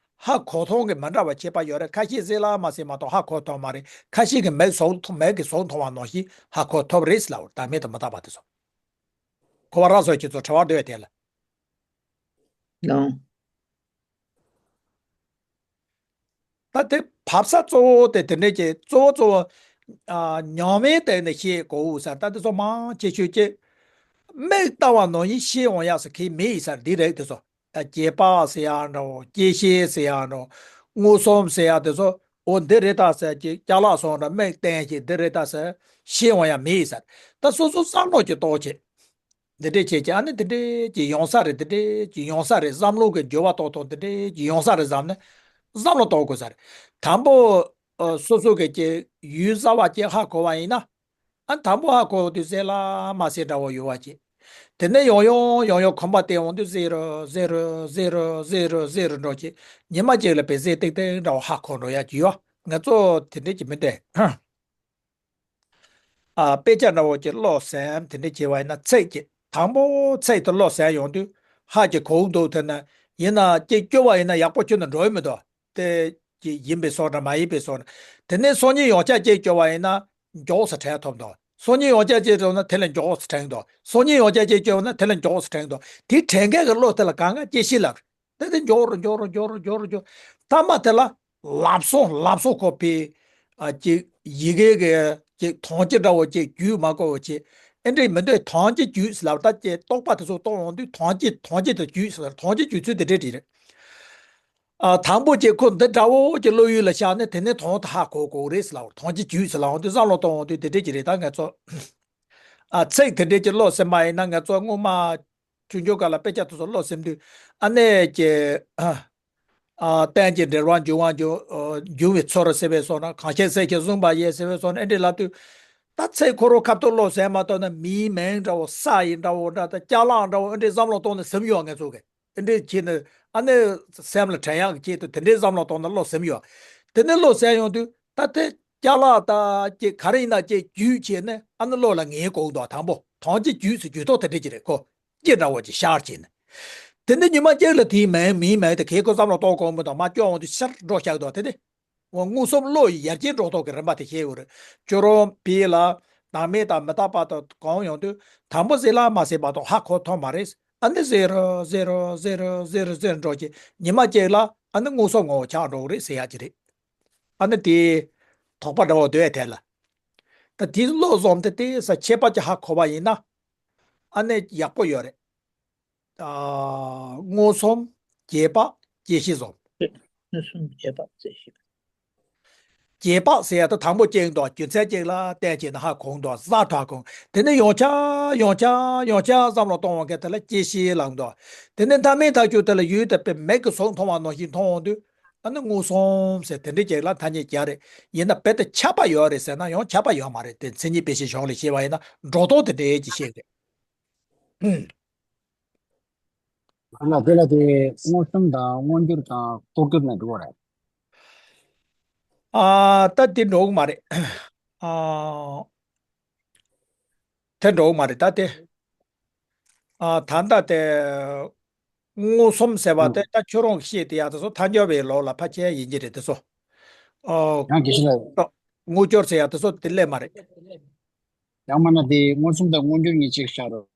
ཧ་གོ་ཐོག་གི་མི་འདྲ་བ་ཁྱད་པར་ཡོད་རེད། ཁ་ཤས་གཟེར་ལ་མ་གཟེར་མ་གཏོགས་ཧ་གོ་ཐུབ་མ་རེད། ཁ་ཤས་ཀྱིས་མིག་ཟུང་མིག་གིས་ཟུང་མཐོང་བ་ནང་བཞིན་ཧ་གོ་ཐུབ་རེད་ཟེར་ལབ་པ་རེད། བདག་མེད་དང་མི་རྟག་པ་དེ་ཚོ། གོ་བ་རག་སོང་། ཁྱེད་ཚོ་དྲི་བ་འདོད་དེ་ལ། ལོང་། ད་དེ་བབས་ས་གཙོ་བོ་དེ་དེ་འདྲས་ཀྱི་གཙོ་བོ་གཙོ་བོ། ཨ། ཉམས་ལེན་བསྟན་ནས་ཤེས་དགོས་ས། ད་དེ་ཚོ་མང་ཆེ་ཤོས་ཀྱི་མིག་ལྟ་བ་ནང་བཞིན་ཤེས་འོང་ཡག་ས་གི་མེད་ས་འདི་རེད། དེ་ཚོ་རྗེས་དཔག་ཟེར་ཡག་འདྲ་བོ། སྐྱེད་ཤེས་ཟེར་ཡག་འདྲ་བོ། མངོན་སུམ་ཟེར་ཡག་དེ་ཚོ། འོ་འདི་རེད་ད་ཟེར་གྱི་ཅ་ལག་སོང་འདྲ་མིག་བསྟན་གྱི་འདི་རེད་ད་ཟེར་ཤེས་འོང་ཡག་མེད་ས། ད་སོ་སོ་བསམ་བློ་ཅིག་གཏོང་བྱེད། འདི་འདྲས་བྱས་ཀྱི་ཨ་ནི་འདི་འདྲས་ཀྱི་ཡོང་ས་རེད། འདི་འདྲས་ཀྱི་ཡོང་ས་རེད། བསམ་བློ་གི་འགྱུར་བ་གཏོང་ཐོག་འདི་འདྲས་ཀྱི་ཡོང་ས་རེད་བསམ་ནས་བསམ་བློ་གཏོང་དགོས་ས་རེད། དང་པོ། ཨ། སོ་སོ་གི་ཀྱི་ཡུལ་གསར་བ་ཅིག་ཧ་གོ་བ་ཡིན་ན། ཨ། དང་པོ་ཧ་གོ་དུས་གཟེར་ལ་མ་གཟེར་འདྲ་བོ་ཡོད་པ་ཅིག་དེ་ནས་ཡང་ཡང་ཡང་ཡང་གོམས་པ་བསྟེན་འོང་དུས་གཟེར་རུ་གཟེར་རུ་གཟེར་རུ་གཟེར་རུ་གཟེར་རུ་འགྲོ་ཅིག་ཉི་མ་གཅིག་ལ་དཔེ་གཟེར་ཏིག་ཏིག་འདྲ་བོ་ཧ་གོ་འགྲོ་ཡག་ཅིག་ཡོད། ང་ཚོ་དེ་འདྲས་ཀྱི་མི་འདྲ། ཨ། དཔེ་ཆ་འདྲ་བོ་ཅིག་ཀློག་ཟིན་དེ་འདྲས་བྱས་པ་ཡིན་ན། ཚིག་ཅིག་དང་པོ་ཚིག་དེ་ཀློག་ཟིན་ཡོང་དུས་ཧ་ཅིག་གོ་འདུག་དེ་ན་ཡིན་ན་ཅིག་སྐྱོར་བ་ཡིན་ན་ཡག་པོ་ཁྱོན་ནས་འགྲོ་ཡི་མི་འདུག་དེ་ཅིག་ཡིན་པའི་བཟོ་འདྲ་མ་ཡིན་པའི་བཟོ་འདྲ། དེ་ནས་སང་ཉིན་ཡང་བསྐྱར་ཅིག་སྐྱོར་བ་ཡིན་ན་མགྱོགས་སུ་དྲན་ཐུབ་འདུག་སང་ཉིན་ཡང་བསྐྱར་ཅིག་སྐྱོར་ན་དེ་ལས་མགྱོགས་སུ་དྲན་འདུག་སང་ཉིན་ཡང་བསྐྱར་ཅིག་སྐྱོར་ན་དེ་ལས་མགྱོགས་སུ་དྲན་འདུག་དེ་དྲན་མཁན་གྱི་བློ་དེ་ལ་གང་ག་སྐྱེད་ཤེས་ལབ། དེ་དེ་མགྱོགས་རུ་མགྱོགས་རུ་མགྱོགས་རུ་མགྱོགས་རུ་མགྱོགས། མཐའ་མ་དེ་ལ་ལབ་སོང་ལབ་སོང་ཁོ་པའི། ཨ། ཅིག་ཡི་གེ་གི་ཅིག་དོན་སྤྱི་འདྲ་བོ་ཅིག་རྒྱུད་མ་གོ་བ་ཅིག་ཨེ་འདྲས་མི་འདུག་དོན་སྤྱི་རྒྱུད་ཟེར་ལབ། ད་ཅིག་རྟོག་པ་དེ་ཚོ་གཏོང་ཡོང་དུས་དོན་སྤྱི་དོན་སྤྱི་དེ་རྒྱུད་ཟེར། དོན་སྤྱི་རྒྱུད་ཚུལ་དེ་འདྲས་ཅིག་རེད། ཨ། དང་པོ་ཅིག་ཁོ་འདི་འདྲ་བོ་ཅིག་བློ་ཡུལ་ལ་ཤར་ནས་དེ་ནས་དོན་དེ་ཧ་གོ་དགོས་རེད་ཟེར་ལབ། དོན་སྤྱི་རྒྱུད་ཟེར་ལབ་འོང་དུས་བསམ་བློ་གཏོང་འོང་དུས་དེ་འདྲས་ཅིག་རེད། ད་ང་ཚོ། ཨ། ཚིག་དེ་འདྲས་ཀྱི་ཀློག་ཟིན་པ་ཡིན་ན། ང་ཚོ་སྔོན་མ་ཆུང་ཆུང་སྐབས་ལ་དཔེ་ཆ་དེ་ཚོ་ཀློག་ཟིན་དུས་ཨ་ནི་ཀྱི། ཨ། རྟེན་ཅིང་འབྲེལ་བར་འབྱུང་བ་འབྱུང་། འབྱུང་བའི་ཚོར་ཟེར་བའི་བཟོ་འདྲ། གང་ཞིག་གཟེར་གྱིས་བཟུང་བ་ཡིན་ཟེར་བའི་བཟོ་འདྲ། ཨེ་འདྲས་ལབ་དུས་ད་ཚིག་ཁོ་རང་ཁ་ཐུག་ཀློག་ཟིན་མ་གཏོགས་ན་མིའི་མིང་འདྲ་བོ། ས་ཡི་འདྲ་བོ་འདྲ། ད་ཅ་ལག་འདྲ་བོ་ཨེ་འདྲས་བསམ་བློ་གཏོང་ནས་ཟིན་ཡོད། ང་ཚོ་གི་ཨེ་འདྲས་བྱས་ནས་ཨ་ནི་སེམས་ལ་དྲན་ཡག་གི་ཆེད་དུ་དེ་འདྲས་བསམ་བློ་གཏོང་ནས་ཀློག་ཟིན་ཡོད། དེ་ནས་ཀློག་ཟིན་ཡོང་དུས་ད་དེ། ཅ་ལག་དང་ཅིག་ག་རེ་ཡིན་ན་ཅིག་བརྒྱུད་བྱས་ནས་ཨ་ནི་བློ་ལ་ངེས་དགོས་འདུག་དང་པོ་དོན་སྤྱི་རྒྱུད་ཟེར་རྒྱུད་ཐོག་དེ་འདྲས་ཅིག་རེད། ཁོ་སྐྱེ་འདྲ་བོ་ཅིག་ཤར་བྱས་ནས། དེ་ནས་ཉི་མ་གཅིག་ལ་དེའི་མིང་མིའི་མིང་དེ་གས་ཁོ་བསམ་བློ་གཏོང་དགོས་མི་འདུག་མར་སྐྱོར་འོང་དུས་ཤར་འགྲོ་བཞག་འདུག་དེ་ནས་འོ་མངོན་སུམ་བློ་ཡི་ཡར་རྒྱས་འགྲོ་ཐོག་གི་རིམ་པ་དེ་ཤེས་དགོས་རེད། ཁྱོད་རང་བོད་ལ་བདག་མེད་དང་མི་རྟག་པ་དང་གོམས་ཡོང་དུས་དང་པོ་གཟེར་ལ་མ་གཟེར་བ་དང་ཧ་གོ་ཐུབ་མ་རེད། ཨ་ནི་གཟེར་རུ་གཟེར་རུ་གཟེར་རུ་གཟེར་རུ་གཟེར་འགྲོ་གི་ཉི་མ་གཅིག་ལ་ཨ་ནི་མངོན་སུམ་ངོ་བོ་ཆགས་འགྲོ་གི་རེད་ཟེར་ཡག་ཅིག་རེད། ཨ་ནི་དེའི་དོགས་པ་འདྲ་བོ་འདུག་ཨེ་དེ་ལ། ད་དེའི་བློ་བཟང་དེ་དེ་ས་ཁྱད་པར་གྱི་ཧ་གོ་བ་ཡིན་ན། ཨ་ནི་ཡག་པོ་ཡོད་རེད། ཨ། མངོན་སུམ། རྗེས་དཔག་སྐྱེད་ཤེས་བཟང་། མངོན་སུམ། རྗེས་དཔག་སྐྱེད་ཤེས། རྗེས་དཔག་ཟེར་ཡ་ད་དང་པོ་སྐྱེ་འདུག་རྒྱུ་མཚན་གཅིག་ལ་བརྟེན་བྱས་ནས་ཧ་གོ་འདུག་གཟེར་ཐག་གོ། དེ་ནས་ཡང་བསྐྱར་ཡང་བསྐྱར་ཡང་བསྐྱར་བསམ་བློ་གཏོང་བ་ག་དེ་ལ་སྐྱེད་ཤེས་ལབ་འདུག་དེ་ནས་མཐའ་མའི་ཐག་གཅོད་དེ་ལ་ཡུལ་དེ་དཔེ་མིག་གིས་ཟུང་མཐོང་བ་ནང་བཞིན་མཐོང་འོང་དུས། ཨ་ནི་མངོན་སུམ་ཟེར་དེ་འདྲའི་ཅིག་ལ་ཐ་སྙད་སྦྱར་རེད། ཡིན་ན་རྦད་དེ་ཁྱབ་པ་ཡོད་རེད་ཟེར་ན་ཡང་ཁྱབ་པ་ཡོད་མ་རེད། དེ་མཚན་ཉིད་དཔེ་བྱད་གཞུང་ལ་བཤད་པ་ཡིན་ན་འགྲོ་ལྡོག་དེ་འདྲའི་ཅིག་བཤད་རེད། ཨ་ལ་དེ་ལ་དེ་མངོན་སུམ་དང་མངོན་གྱུར་དང་རྟོགས་གྱུར་ནས་འགྲོ་བ་རེད། ཨ་ད་དེ་འགྲོ་གི་མ་རེད། ཨ་དེ་འགྲོ་གི་མ་རེད། ད་དེ་ཨ་ད་ལྟ་དེ་མངོན་སུམ་ཟེར་བ་དེ་ད་ཁྱོད་རང་གིས་བཤད་དེ་ཡག་དེ་ཚོ་ཐལ་འགྱུར་བའི་ལུགས་ལ་ཕལ་ཆེར་ཡིན་གྱི་རེད་དེ་ཚོ། ཨ་ཡང་དགེ་བཤེས་ལགས། མངོན་གྱུར་ཟེར་ཡག་དེ་ཚོ་དེ་སླེབས་མ་རེད། ཡང་མིན་ན་དེ་མངོན་སུམ་དང་མངོན་གྱུར་གཉིས་གཅིག་བཞག་རོགས།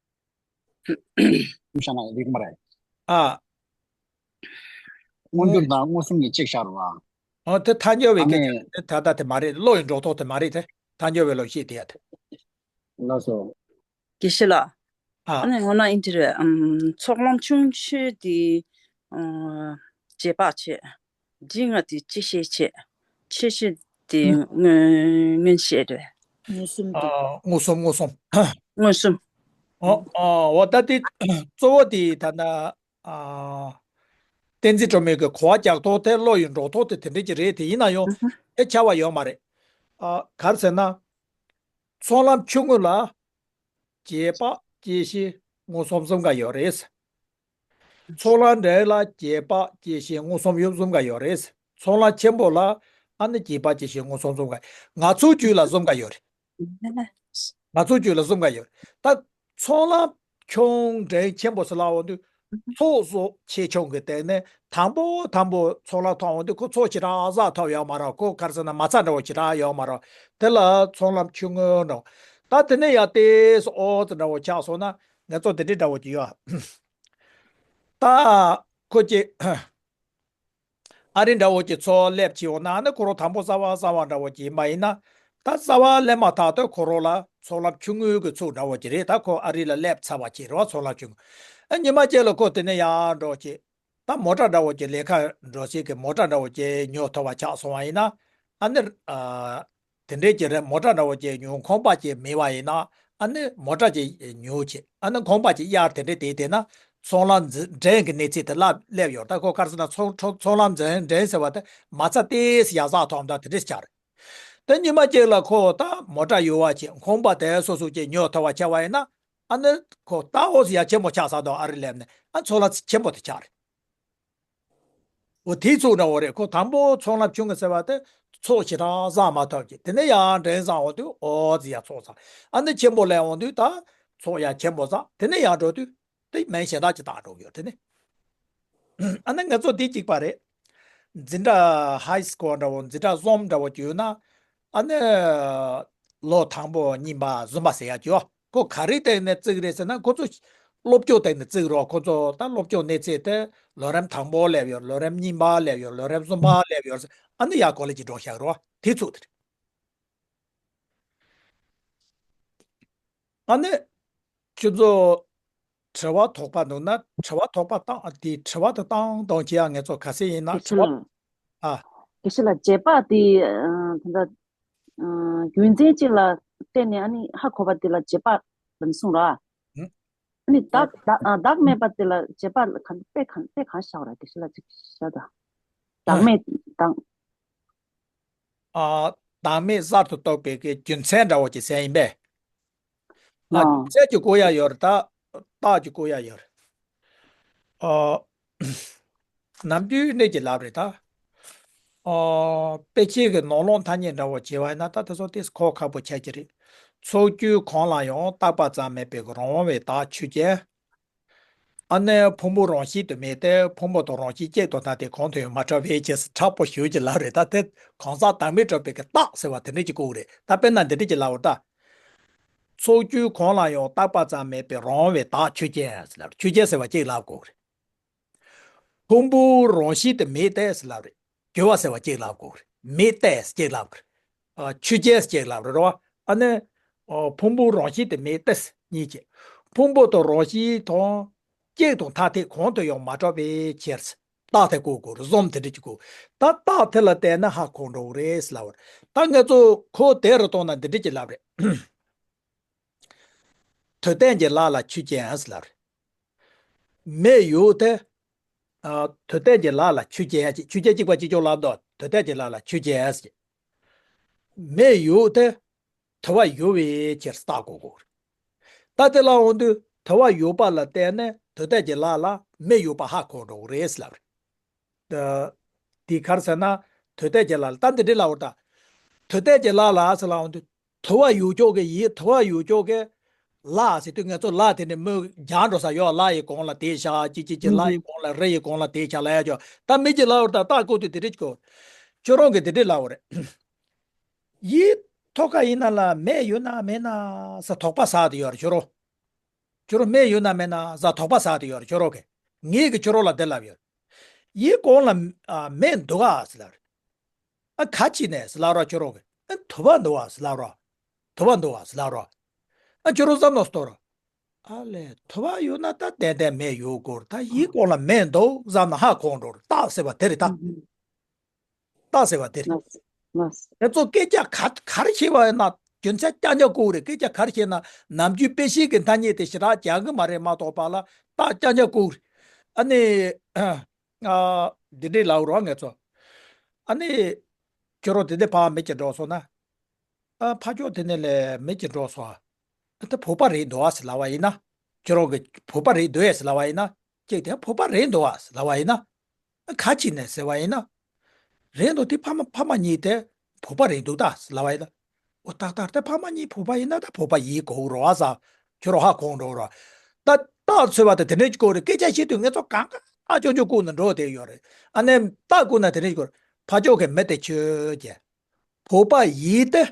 བྱས་ན་ཡག་མ་རེད། ཨ། མངོན་གྱུར་དང་མངོན་སུམ་གཉིས་གཅིག་བཞག་རོགས། ཨ་དེ་ཐལ་འགྱུར་བའི་སྐད་ཆ་དེ་ད་ལྟ་དེ་མ་རེད། བློ་ཡི་འགྲོ་ལྡོག་དེ་མ་རེད་དེ། ཐལ་འགྱུར་བའི་ལུགས་བཤད་དེ་ཡག་དེ། ལགས་སོ། དགེ་བཤེས་ལགས། ཨ། ཨ་ནི་ངོ་ན་ཨིན་དྲི་རེད། ཨམ་ཚོགས་ལམ་ཆུང་ཆུང་དེ་ཨ་རྗེས་དཔག་བྱེད། འབྲིང་བ་དེ་སྤྱི་བཤད་བྱེད། ཆེ་ཤོས་དེ་མངོན་མངོན་བཤད་རེད། མངོན་སུམ་དེ། ཨ་མངོན་སུམ་མངོན་སུམ། མངོན་སུམ། ཨོ་ཨོ་འོ་ད་དེ་གཙོ་བོ་དེ་ད་ལྟ་ཨ་བསྟན་འཛིན་སྒྲོལ་མའི་གི་གོ་བ་རྒྱག་ཐོག་དེ་བློ་ཡི་འགྲོ་ལྡོག་དེ་དེ་འདྲ་ཅིག་རེད། དེ་ཡིན་ན་ཡང་དེ་ཁྱབ་པ་ཡོད་མ་རེད། ཨ་ག་རེ་ཟེར་ན། ཚོགས་ལམ་ཆུང་ངུ་ལ་རྗེས་དཔག་སྐྱེད་བྱེད་མངོན་སུམ་གསུམ་ཀ་ཡོད་རེད། ཚོགས་ལམ་འབྲིང་ལ་རྗེས་དཔག་སྐྱེད་བྱེད་མངོན་སུམ་ཡུམ་གསུམ་ཀ་ཡོད་རེད། ཚོགས་ལམ་ཆེན་པོ་ལ་ཨ་ནི་རྗེས་དཔག་སྐྱེད་བྱེད་མངོན་སུམ་གསུམ་ཀ། ང་ཚོའི་རྒྱུད་ལ་གསུམ་ཀ་ཡོད་རེད། ང་ཚོའི་རྒྱུད་ལ་གསུམ་ཀ་ཡོད་རེད། ད་ཚོགས་ལམ་ཆུང་འབྲིང་ཆེན་པོ་ཟེར་ལབ་འོང་དུས། ཚོགས་གཙོ་ཆེ་ཆུང་གི་སྟེང་ནས་དང་པོ་དང་པོ་ཚོགས་ལམ་ཐོབ་འོང་དུས་ཁོ་ཚོགས་ཞེ་དྲག་བསགས་ཐུབ་ཡོད་མ་རེད། ཁོ་ག་རེ་ཟེར་ན་མ་རྩ་འདྲ་བོ་ཞེ་དྲག་ཡོད་མ་རེད། དེ་ལ་ཚོགས་ལམ་ཆུང་ངུ་འདྲ་བོ། ད་དེ་ནས་ཡར་ཏོག་ཙམ་ཨོ་ཙི་འདྲ་བོ་ཆགས་སོང་ན་ང་ཚོ་དེ་འདྲའི་འདྲ་བོ་ཅིག་ཡོད། ད་ཁོ་ཅིག་ཨ་རི་འདྲ་བོ་ཅིག་ཚོགས་སླེབས་བྱས་འོང་ན་ཨ་ནི་ཁོ་རང་དང་པོ་གསར་པ་གསར་པ་འདྲ་བོ་ཅིག་ཡིན་པ་ཡིན་ན། ད་གསར་པ་སླེབས་མ་ཐག་ཏུ་ཁོ་རང་ལ་ཚོགས་ལམ་ཆུང་ངུའི་གི་ཚུགས་འདྲ་བོ་ཅིག་རེད། ད་ཁོ་ཨ་རི་ལ་སླེབས་ཚར་བ་ཅིག་རེད་བ། ཚོགས་ལམ་ཆུང་ངུ། ཨ་ཉི་མ་གཅིག་ལ་ཁོ་དེ་ནས་ཡར་འགྲོ་ཅིག་ད་མོ་ཊ་འདྲ་བོ་ཅིག་ལས་ཀ་འགྲོ་སའི་གི་མོ་ཊ་འདྲ་བོ་ཅིག་ཉོ་ཐུབ་པ་ཆགས་སོང་བ་ཡིན་ན། ཨ་ནི་ཨ་དེ་འདྲའི་ཅིག་རེད། མོ་ཊ་འདྲ་བོ་ཅིག་ཉོ་ཁང་པ་ཅིག་མེད་པ་ཡིན་ན། ཨ་ནི་མོ་ཊ་ཅིག་ཉོ་ཅིག་ཨ་ནི་ཁང་པ་ཅིག་གཡར་དེ་འདྲའི་དེ་བལྟས་ན་ཚོགས་ལམ་འཛིན་འདྲེན་གྱི་གནས་ཚད་དེ་ལ་སླེབས་ཡོད། ད་ཁོ་ག་རེ་ཟེར་ན་ཚོགས་ཚོགས་ཚོགས་ལམ་འཛིན་འདྲེན་ཟེར་བ་དེ་མ་རྩ་ཏོག་ཙམ་ཡར་བསགས་ཐོག་ད་དེ་འདྲ་ཆགས་རེད། དེ་ཉི་མ་གཅིག་ལ་ཁོ་ད་མོ་ཊ་ཡོད་པ་ཅིག་ཁང་པ་དེ་སོ་སོ་ཅིག་ཉོ་ཐུབ་པ་ཆགས་པ་ཡིན་ན། ཨ་ནི་ཁོ་ད་ཨོ་ཙི་ཡར་ཆེན་པོ་ཆགས་ས་དང་ཨ་རི་སླེབས་ནས་ཨ་ཚོགས་ལམ་ཆེན་པོ་དེ་ཆགས་རེད། འོ་དེའི་ཚུགས་འདྲ་བོ་རེད། ཁོ་དང་པོ་ཚོགས་ལམ་ཆུང་ངུ་ཟེར་བ་དེ་ཚོགས་ཞེ་དྲག་བསགས་མ་ཐུབ་ཀྱི། དེ་ནས་ཡར་འདྲེན་བཟང་འོང་དུས་ཨོ་ཙི་ཡར་ཚོགས་བཟང་། ཨ་ནི་ཆེན་པོ་སླེབས་འོང་དུས་ད་ཚོགས་ཡར་ཆེན་པོ་བཟང་། དེ་ནས་ཡར་འགྲོ་དུས་དེ་མིང་གཞན་དག་ཅིག་བཏགས་འགྲོ་གི་ཡོད། དེ་ནས་ཨ་ནི་ང་ཚོ་འདི་གཅིག་པ་རེད། འཛིན་གྲྭ་ཧའི་སི་ཀུལ་འདྲ་བོ་འཛིན་གྲྭ་གསུམ་འདྲ་བོ་བརྒྱུད་ན། ཨ་ནི་ལོ་དང་པོ་གཉིས་པ་གསུམ་པ་ཟེར་ཡག་ཅིག་ཡོད། ཁོ་ག་རེའི་སྟེང་ནས་བརྩི་གི་རེད་ཟེར་ན་ཁོ་ཚོ་སློབ་སྦྱོང་སྟེང་ནས་བརྩི་གི་རེད། ཁོ་ཚོ་ད་སློབ་སྦྱོང་གནས་ཚད་དེ་ལོ་རིམ་དང་པོ་སླེབས་ཡོད། ལོ་རིམ་གཉིས་པ་སླེབས་ཡོད། ལོ་རིམ་གསུམ་པ་སླེབས་ཡོད། ཨ་ནི་ཡར་ཀོ་ལེ་ཇི་འགྲོ་བཞག་རེད་བ། དེ་ཚོ་དེ་རེད། ཨ་ནི་ཁྱོད་ཚོ་དྲི་བ་དོགས་པ་འདུག་ན་དྲི་བ་དོགས་པ་བཏང་། དེ་དྲི་བ་དེ་བཏང་བཏང་བྱས་ཡ། ངས་ཚོ་ག་ཚད་ཡིན་ན་དྲི་བ། ཨ། དེ་ཤི་ལ་རྗེས་དཔག་དེ་ད་ལྟ་རྒྱུ་མཚན་གཅིག་ལ་བརྟེན་ནས་ཨ་ནི་ཧ་གོ་བ་དེ་ལ་རྗེས་དཔག་ལབ་གསུངས་ར། ཨ་ནི་བདག་བདག་ཨ་བདག་མེད་པ་དེ་ལ་རྗེས་དཔག་ལ་ག་དཔེ་གང་དཔེ་གང་བཞག་ར། དེ་ཤི་ལ་ཅིག་བཞག་ད། བདག་མེད་བདག་ཨ། བདག་མེད་གསར་དུ་རྟོགས་པའི་གི་རྒྱུ་མཚན་འདྲ་བོ་ཅིག་གསན་ཡིན་པས། ཨ། ཨ། རྒྱུ་མཚན་གྱི་བཀོད་ཡ་ཡོད་རེད་ད། རྟགས་ཀྱི་བཀོད་ཡ་ཡོད་རེད། ཨ། ནམ་རྒྱུན་གནས་ཀྱི་ལབ་རེད་ད། ཨ། དཔེ་ཆའི་གི་ནང་ལོགས་ཐ་སྙད་འདྲ་བོ་བྱས་པ་ཡིན་ན་ད་དེ་ཚོ་ཏོག་ཙམ་གོ་ཁག་པོ་ཆགས་ཀྱི་རེད། ཚོགས་རྒྱུ་གང་ལ་ཡང་བཏགས་པ་ཙམ་མེད་པའི་གི་རང་དབང་བའི་བདག་ཆོས་ཅན། ཨ་ནི་ཕུང་པོ་རང་བཞིན་དུ་མེད་དེ། ཕུང་པོ་དང་རང་བཞིན་གཅིག་ཏུ་ཐལ་ཏེ་གང་དུ་ཡང་མ་གྲུབ་པའི་ཕྱིར་ཟེར་དྲག་པོ་ཞེ་ཅིག་ལབ་རེད་ད། དེ་གང་ཟག་བདག་མེད་གྲུབ་པའི་གི་རྟགས་ཟེར་བ་དེ་འདྲ་ཅིག་བཀོད་རེད་ད། དཔེར་ན་འདི་འདྲ་ཅིག་ལབ་རེད་ད། ཚོགས་རྒྱུ་གང་ལ་ཡང་བཏགས་པ་ཙམ་མེད་པའི་རང་དབང་བའི་བདག་ཆོས་ཅན་ཟེར་ལབ་རེད། ཆོས་ཅན་ཟེར་བ་གཅིག་ལབ་དགོས་རེད། ཕུང་པོ་རང་བཞིན་དུ་མེད་དེ་ཟེར་ལབ་རེད། གྱུར་པ་ཟེར་བ་གཅིག་ལབ་དགོས་རེད། མེད་དེ་ཟེར་གཅིག་ལབ་དགོས་རེད། ཨ། ཆོས་ཅན་ཟེར་གཅིག་ལབ་རེད་རོ། ཨ་ནི། ཨ། ཕུང་པོ་རང་བཞིན་དུ་མེད་དེ་ཟེར་གཉིས་བྱས། ཕུང་པོ་དང་རང་བཞིན་དང་གཅིག་ཏུ་ཐལ་ཏེ་གང་དུ་ཡང་མ་གྲུབ་པའི་ཕྱིར་ཟེར། རྟགས་དེ་བཀོད་དགོས་རེད། གསུམ་དེ་འདྲ་ཅིག་བཀོད། ད་རྟགས་དེ་ལ་བལྟས་ན་ཧ་གོ་འགྲོ་གི་རེད་ཟེར་ལབ་པ་རེད། ད་ང་ཚོ་ཁོ་དེ་རུ་གཏོང་ན་འདི་འདྲ་ཅིག་ལབ་རེད། དུས་གཏན་གྱི་ལ་ལ་ཆོས་ཅན་ཟེར་ལབ་རེད། མེ་ཡོད་དེ། ཨ། དུ་ལྡན་གྱི་ལ་ལ་ཆུ་སྐྱེས་ཅེས། ཆུ་སྐྱེས་གཅིག་པ་གཅིག་ཀྱང་ལབ་འདུག་དུ་ལྡན་གྱི་ལ་ལ་ཆུ་སྐྱེས་ཅེས། མེ་ཡོད་དེ། དུ་བ་ཡོད་པའི་ཕྱིར་རྟགས་བཀོད་དགོས། ད་དེ་ལ་འོང་དུས་དུ་བ་ཡོད་པ་ལ་བརྟེན་ནས་དུ་ལྡན་གྱི་ལ་ལ་མེ་ཡོད་པ་ཧ་གོ་འགྲོ་གི་རེད་ཟེར་ལབ་རེད། ད་དེ་ག་རེ་ཟེར་ན། དུ་ལྡན་གྱི་ལ་ལ་ད་འདི་འདྲ་ལབ་པ་རེད་ད། དུ་ལྡན་གྱི་ལ་ལ་ཟེར་ལབ་འོང་དུས། དུ་བ་ཡོད་ཅོག་གི་ཡིན། དུ་བ་ཡོད་ཅོག་གི་ལ་ཟེར་དུས་ང་ཚོ་ལ་དེ་ནི་མོ་རྒྱག་འགྲོ་ས་ཡོད། ལ་ཡི་གོང་ལ་དེ་བཞག་ཅིག་ཅིག་ཅིག་ལ་ཡི་གོང་ལ་རི་ཡི་གོང་ལ་དེ་བཞག་ལ་ཡ་ཅོག་ད་མི་གཅིག་ལབ་པ་རེད་ད། རྟགས་བཀོད་དུས་དེ་འདྲ་ཅིག་གོ་ཁྱོད་རང་གིས་དེ་འདྲ་ལབ་པ་རེད། ཡིད་ཐོག་ཁ་ཡིན་ན་ལ་མེ་ཡོད་ན་མེད་ན་ཟེར་དོགས་པ་ཟ་དེ་ཡོད་རེད་ཁྱོད་རང་། ཁྱོད་རང་མེ་ཡོད་ན་མེད་ན་ཟེར་དོགས་པ་ཟ་དེ་ཡོད་རེད་ཁྱོད་རང་གིས། ངས་གི་ཁྱོད་རང་ལ་འདི་ལབ་ཡོད། ཡིད་གོང་ལ་ཨ་མེ་འདུག་ག་ཟེར་ལབ་རེད། ཨ་ག་ཅི་ནས་ཟེར་ལབ་རོགས་ཁྱོད་རང་གིས། ཨ་དུ་བ་འདུག་ག་ཟེར་ལབ་རོགས། དུ་བ་འདུག་ག་ཟེར་ལབ་རོགས། ཨ་ཁྱོད་རང་བསམ་བློ་གཏོང་རོགས། ཨ་ལས་དུ་བ་ཡོད་ན་ད་ཏན་ཏན་མེ་ཡོད་དགོས་རེད། ད་ཡིད་གོང་ལ་མེ་འདུག་བསམ་ན་ཧ་གོ་འགྲོ་རེད། རྟགས་ཟེར་བ་དེ་རེད་ད། རྟགས་ཟེར་བ་དེ་རེད། ལགས་སོ། ལགས་སོ། ཁྱེད་ཚོ་སྐད་ཆ་ག་ག་རེ་བཤད་པ་ཡིན་ན་རྒྱུ་མཚན་རྐྱང་རྐྱང་བཀོད་རེད། སྐད་ཆ་ག་རེ་བཤད་ན་ནམ་རྒྱུན་དཔེ་བཤད་ཀྱི་ཐ་སྙད་དེ་ཞེ་དྲག་སྦྱང་གི་མ་རེད་མ་གཏོགས་པ་ལ་རྟགས་རྐྱང་རྐྱང་བཀོད་རེད། ཨ་ནི། ཨ། འདི་འདྲའི་ལབ་རོགས་ང་ཚོ། ཨ་ནི། ཁྱོད་རང་དེ་འདྲའི་ཕར་མི་གཅིག་འགྲོ་སོང་ན། ཨ་ཕ་ཕྱོགས་དེ་ནས་ལས་མི་གཅིག་འགྲོ་སོང་། ཨ་ད་བོད་པ་རེད་འདུག་ཨ་ཟེར་ལབ་པ་ཡིན་ན། ཁྱོད་རང་གི་བོད་པ་རེད་འདུག་ཨ་ཟེར་ལབ་པ་ཡིན་ན། གཅིག་དེ་བོད་པ་རེད་འདུག་ཨ་ཟེར་ལབ་པ་ཡིན་ན། ཨ་ག་ཅི་ནས་ཟེར་བ་ཡིན་ན། རེད་འདུག་དེ་ཕ་མ་ཕ་མ་གཉིས་དེ་བོད་པ་རེད་འདུག་ད་ཟེར་ལབ་པ་ཡིན་ན། འོ་ཏག་ཏག་དེ་ཕ་མ་གཉིས་བོད་པ་ཡིན་ན་ད་བོད་པ་ཡིན་དགོས་རེད་བ་ཟེར། ཁྱོད་རང་ཧ་གོ་འགྲོ་རོགས། ད་རྟགས་འཚོལ་བ་དེ་དེ་འདྲ་ཅིག་དགོས་རེད། སྐད་ཆ་བཤད་དུས་ང་ཚོ་གང་ག་རྟགས་རྐྱང་རྐྱང་བཀོད་ནས་འགྲོ་བསྡད་ཡོད་རེད། ཨ་ནི་རྟགས་བཀོད་ན་དེ་འདྲ་ཅིག་དགོས་རེད། ཕ་ཕྱོགས་ཀྱི་མི་དེ་ཁྱོད་ཀྱིས་བོད་པ་ཡིན་ཏེ།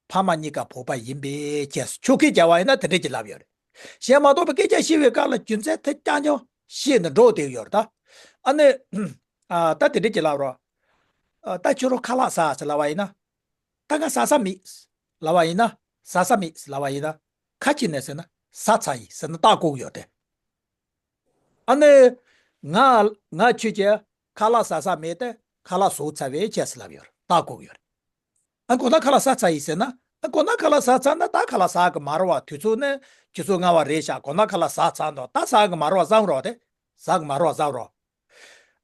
ཕ་མ་གཉིས་ཀ་བོད་པ་ཡིན་པའི་ཁྱེད་ཆོས་ཁས་བྱ་བ་ཡིན་ན་དེ་འདྲ་ཅིག་ལབ་ཡོད་རེད། གཞན་མ་གཏོགས་པའི་སྐད་ཆ་བཤད་པའི་སྐབས་ལ་རྒྱུ་མཚན་དེ་རྐྱང་རྐྱང་བཤད་ནས་འགྲོ་བསྡད་ཡོད་རེད་ད། ཨ་ནི། ཨ་ད་དེ་འདྲ་ཅིག་ལབ་རོགས། ཨ་ད་ཁྱོད་རང་ཁ་ལག་ཟ་ཟེར་ལབ་པ་ཡིན་ན། ད་ང་ཟ་ས་མེད་ལབ་པ་ཡིན་ན། ཟ་ས་མེད་ལབ་པ་ཡིན་ན། ག་ཅི་ནས་ཟེར་ན་ཟ་ཚར་ཡིན་ཟེར་ན་རྟགས་བཀོད་ཡོད་དེ། ཨ་ནི། ང་ང་ཁྱོད་ཀྱིས་ཁ་ལག་ཟ་ས་མེད་དེ་ཁ་ལག་ཟོས་ཚར་བའི་ཁྱེད་ཟེར་ལབ་ཡོད་རེད། རྟགས་བཀོད་ཡོད་རེད། ཨ་གོ་ན་ཁ་ལག་ཟ་ཚར་ཡིན་ཟེར་ན། ཨ་གོ་ན་ཁ་ལག་ཟ་ཚར་ན་ད་ཁ་ལག་ཟ་གི་མ་རེད་བ། དུས་ཚོད་ནི་ཆུ་ཚོད་ལྔ་པ་རེད་ཤག་གོ་ན་ཁ་ལག་ཟ་ཚར་འདུག་ད་ཟ་གི་མ་རེད་བ་བསམ་རོགས་དེ། ཟ་གི་མ་རེད་བ་བསམ་རོགས།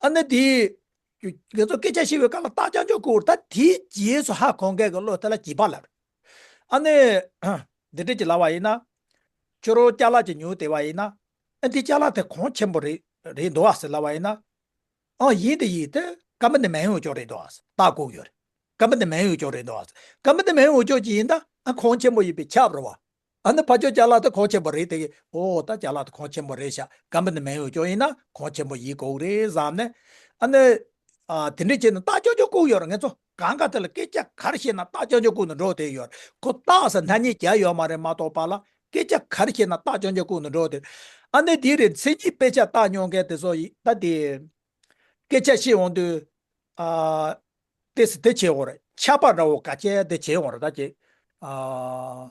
ཨ་ནི་དེ། ང་ཚོ་སྐད་ཆ་བཤད་པའི་སྐབས་ལ་རྟགས་རྐྱང་རྐྱང་བཀོད། ད་དེའི་རྗེས་སུ་ཧ་གོ་མཁན་གྱི་བློ་དེ་ལ་རྗེས་དཔག་ལབ་རེད། ཨ་ནི། འདི་འདྲ་ཅིག་ལབ་པ་ཡིན་ན། ཁྱོད་རང་ཅ་ལག་ཅིག་ཉོས་བསྡད་པ་ཡིན་ན། ཨ་འདི་ཅ་ལག་དེ་གོང་ཆེན་པོ་རེད་རེད་འདུག་ཨ་ཟེར་ལབ་པ་ཡིན་ན། ཨ་ཡིན་དེ་ཡིན་དེ་ཀམ་པ་ནི་མང་ཡོད་ཅོག་རེད་འདུག་ཨ་ཟེར་རྟགས་བཀོད་ཡོད་རེད། ཀམ་པ་ནི་མང་ཡོད་ཅོག་རེད་འདུག་ཨ་ཟེར། ཀམ་པ་ནི་མང་ཡོད་ཅོག་ཅིག་ཡིན་ད་ཨ་གོང་ཆེན་པོ་ཡིན་པས་ཁྱབ་རེད་བ། ཨ་ནི་ཕ་ཕྱོགས་ཅ་ལག་དེ་གོང་ཆེན་པོ་རེད་དེ་གི་ཨོ་ད་ཅ་ལག་དེ་གོང་ཆེན་པོ་རེད་ཤག་ཀམ་པ་ནི་མང་ཡོད་ཅོག་ཡིན་ན་གོང་ཆེན་པོ་ཡིན་དགོས་རེད་བསམ་ནས། ཨ་ནི། ཨ་དེ་འདྲ་བྱས་ནས་རྟགས་རྐྱང་རྐྱང་བཀོད་ཡོད་རེད། ང་ཚོ་གང་ག་དེ་ལ་སྐད་ཆ་ག་རེ་བཤད་ན་རྟགས་རྐྱང་རྐྱང་བཀོད་ནས་འགྲོ་བསྡད་ཡོད་རེད། ཁོ་རྟགས་ཟེར་ཐ་སྙད་རྒྱག་ཡོད་མ་རེད་མ་གཏོགས་པ་ལ་སྐད་ཆ་ག་རེ་བཤད་ན་རྟགས་རྐྱང་རྐྱང་བཀོད་ནས་འགྲོ་བསྡད། ཨ་ནི་དེ་རེད། མཚན་ཉིད་དཔེ་ཆ་བལྟ་མྱོང་མཁན་དེ་ཚོ་ཡིན་ད་དེ། སྐད་ཆ་བཤད་འོང་དུས། ཨ། ཏེ་སི་དེ་བྱེད་འོང་རེད། ཁྱབ་པ་འདྲ་བོ་ག་ཅན་དེ་བྱེད་འོང་རེད་ད་ཅེ། ཨ།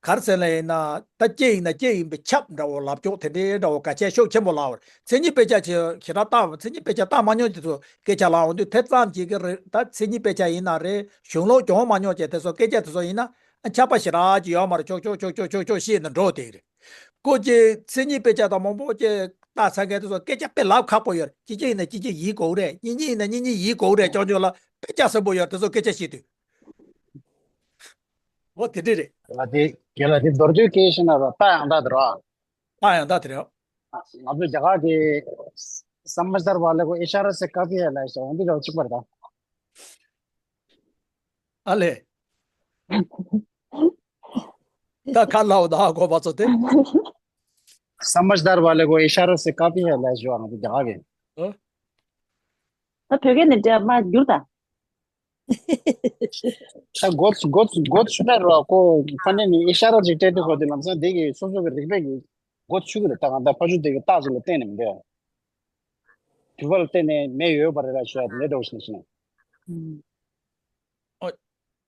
ག་རེ་ཟེར་ལ་ཡིན་ན་ད་ལྕེ་ཡིན་ན་ལྕེ་ཡིན་པའི་ཁྱབ་འདྲ་བོ་ལབ་ཀྱོག་དེ་འདྲའི་འདྲ་བོ་ག་ཅན་ཤུགས་ཆེན་པོ་ལབ་པ་རེད། མཚན་ཉིད་དཔེ་ཆ་ཆེ་ཞེ་དྲག་བལྟ་མཚན་ཉིད་དཔེ་ཆ་བལྟ་མ་མྱོང་དེ་ཚོ་སྐད་ཆ་ལབ་འོང་དུས་དེ་ཙམ་གྱིས་ཀྱི་རེད། ད་མཚན་ཉིད་དཔེ་ཆ་ཡིན་ན་རེད། གཞུང་ལུགས་སྦྱོང་མ་མྱོང་ཅེ་དེ་ཚོ་སྐད་ཆ་དེ་ཚོ་ཡིན་ན་ཨ་ཁྱབ་པ་ཞེ་དྲག་ཅིག་ཡོད་མ་རེད། ཆོག་ཆོག་ཆོག་ཆོག་ཆོག་ཆོག་བཤད་ནས་འགྲོ་དེ་རེད། ཀོ་ཅེ་མཚན་ཉིད་དཔེ་ཆ་དང་མང་པོ་ཅེ་ལྟ་ཚར་མཁན་དེ་ཚོ་སྐད་ཆ་དཔེ་ལབ་ཁག་པོ་ཡོད་རེད། གཅིག་གཅིག་ཡིན་ན་གཅིག་གཅིག་ཡིན་དགོས་རེད། གཉིས་གཉིས་ཡིན་ན་གཉིས་གཉིས་ཡིན་དགོས་རེད། ཅོག་ཅོག་ལ་དཔེ་ཆ་གསོན་པོ་ཡོད་རེད། དེ་ཚོ་སྐད་ཆ་བཤད་དུས། འོ་དེ་འདྲ་རེད། ལ་དེ་རྒན་ལགས་དེ་མདོར་བསྡུས་སྐད་བཤད་ན་ར་རྟགས་ཡང་དག་དེ་རེད། རྟགས་ཡང་དག་དེ་རེད། ང་ཚོ་རྒྱ་གར་གྱི་समझदार वाले को इशारा से काफी है ལབ་ཤག་འོ་འདི་འདྲ་གཅིག་པ་རེད་ད། ཨ་ལས། ད་ཁ་ལའོ་ད་ཧ་གོ་བ་ཚོ་དེ། समझदार वाले को इशारा से काफी है ལབ་ཤག་ང་ཚོ་རྒྱ་གར་གྱི། ཨ། ད་བོད་སྐད་ནས་འདྲ་མ་བསྒྱུར་ད། ད་གོ་གོ་གོ་ཆུ་ནས་རོ་ཁོ་ཕ་ནས་ནི་ཨི་ཤ་ར་ཅིག་སྤྲད་དུས་ཁོ་དེ་ལམ་སང་དེ་གི་སོ་སོ་གི་རིག་པའི་གི་གོ་ཆུ་གི་རེད། ད་གང་ལྟར་ཕ་ཆུ་དེ་གི་རྟགས་ཅིག་ལ་བརྟེན་ནས་མི་འདོད། དུས་བབ་ལ་བརྟེན་ནས་མེ་ཡོད་པ་རེད་ལ་ཞུ་ཡ་དེ་འདྲ་འདྲ་བོ་ཞིག་ནས་ཤེས་ན། ཨོ།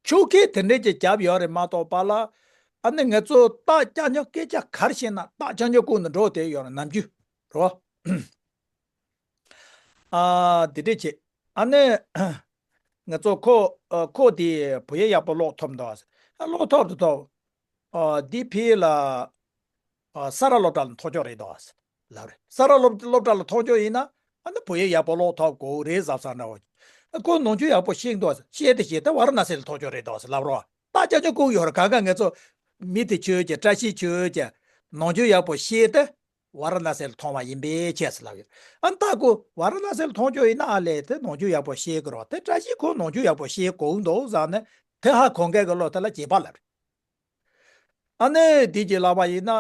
ཆོས་སྐད་དེ་འདྲས་ཀྱི་རྒྱབ་ཡོད་རེད་མ་གཏོགས་པ་ལ། ཨ་ནི་ང་ཚོ་རྟགས་རྐྱང་རྐྱང་སྐད་ཆ་ག་རེ་བཤད་ན་རྟགས་རྐྱང་རྐྱང་བཀོད་ནས་འགྲོ་དེ་ཡོད་རེད་ནམ་རྒྱུན་རོ། ཨ། དེ་འདྲས་བྱེད། ཨ་ནི། ང་ཚོ་ཁོ། ཨ། ཁོ་དེ་བོད་ཡིག་ཡག་པོ་ཀློག་ཐུབ་འདུག་ཨ། ཀློག་ཐུབ་འདུག་ཨ། འདི་ཕི་ལ། ཨ། ས་ར་སློབ་གྲྭ་ལ་མཐོང་ཆོག་རེད་འདུག་ཨ། ལབ་རེད། ས་ར་སློབ་སློབ་གྲྭ་ལ་མཐོང་ཆོག་ཡིན་ན། ཨ་ནི་བོད་ཡིག་ཡག་པོ་ཀློག་ཐུབ་དགོས་རེད་བསམ་བསམ་འདྲ་བོ། ཁོ་ནང་ཆོས་ཡག་པོ་ཤེས་འདུག་ཤེས་དེ་ཤེས་དེ་ཝཱ་ར་ཎ་སི་ལ་ཐོན་ཆོག་རེད་འདུག་ལབ་རོགས། རྟགས་རྐྱང་རྐྱང་བཀོད་ཡོད་རེད། གང་ག་ངེད་ཚོ་མི་དེ་ཆོས་ཀྱི་བཀྲ་ཤིས་ཆོས་ཀྱི་ནང་ཆོས་ཡག་པོ་ཤེས་དེ་ཝཱ་ར་ཎ་སི་ལ་ཐོན་པ་ཡིན་པའི་ཆེད་ཟེར་ལབ་ཡོད། ཨ་ནི་རྟགས་ཁོ་ཝཱ་ར་ཎ་སི་ལ་ཐོན་ཆོག་ཡིན་ན་ཨ་ལས་དེ་ནང་ཆོས་ཡག་པོ་ཤེས་དགོས་རོགས། དེ་བཀྲ་ཤིས་ཁོ་ནང་ཆོས་ཡག་པོ་ཤེས་དགོས་འདུག་བསམ་ནས་དེ་ཧ་གོ་མཁན་གྱི་བློ་དེ་ལ་རྗེས་དཔག་ལབ་རེད། ཨ་ནི་དེ་གྱིས་ལབ་པ་ཡིན་ན།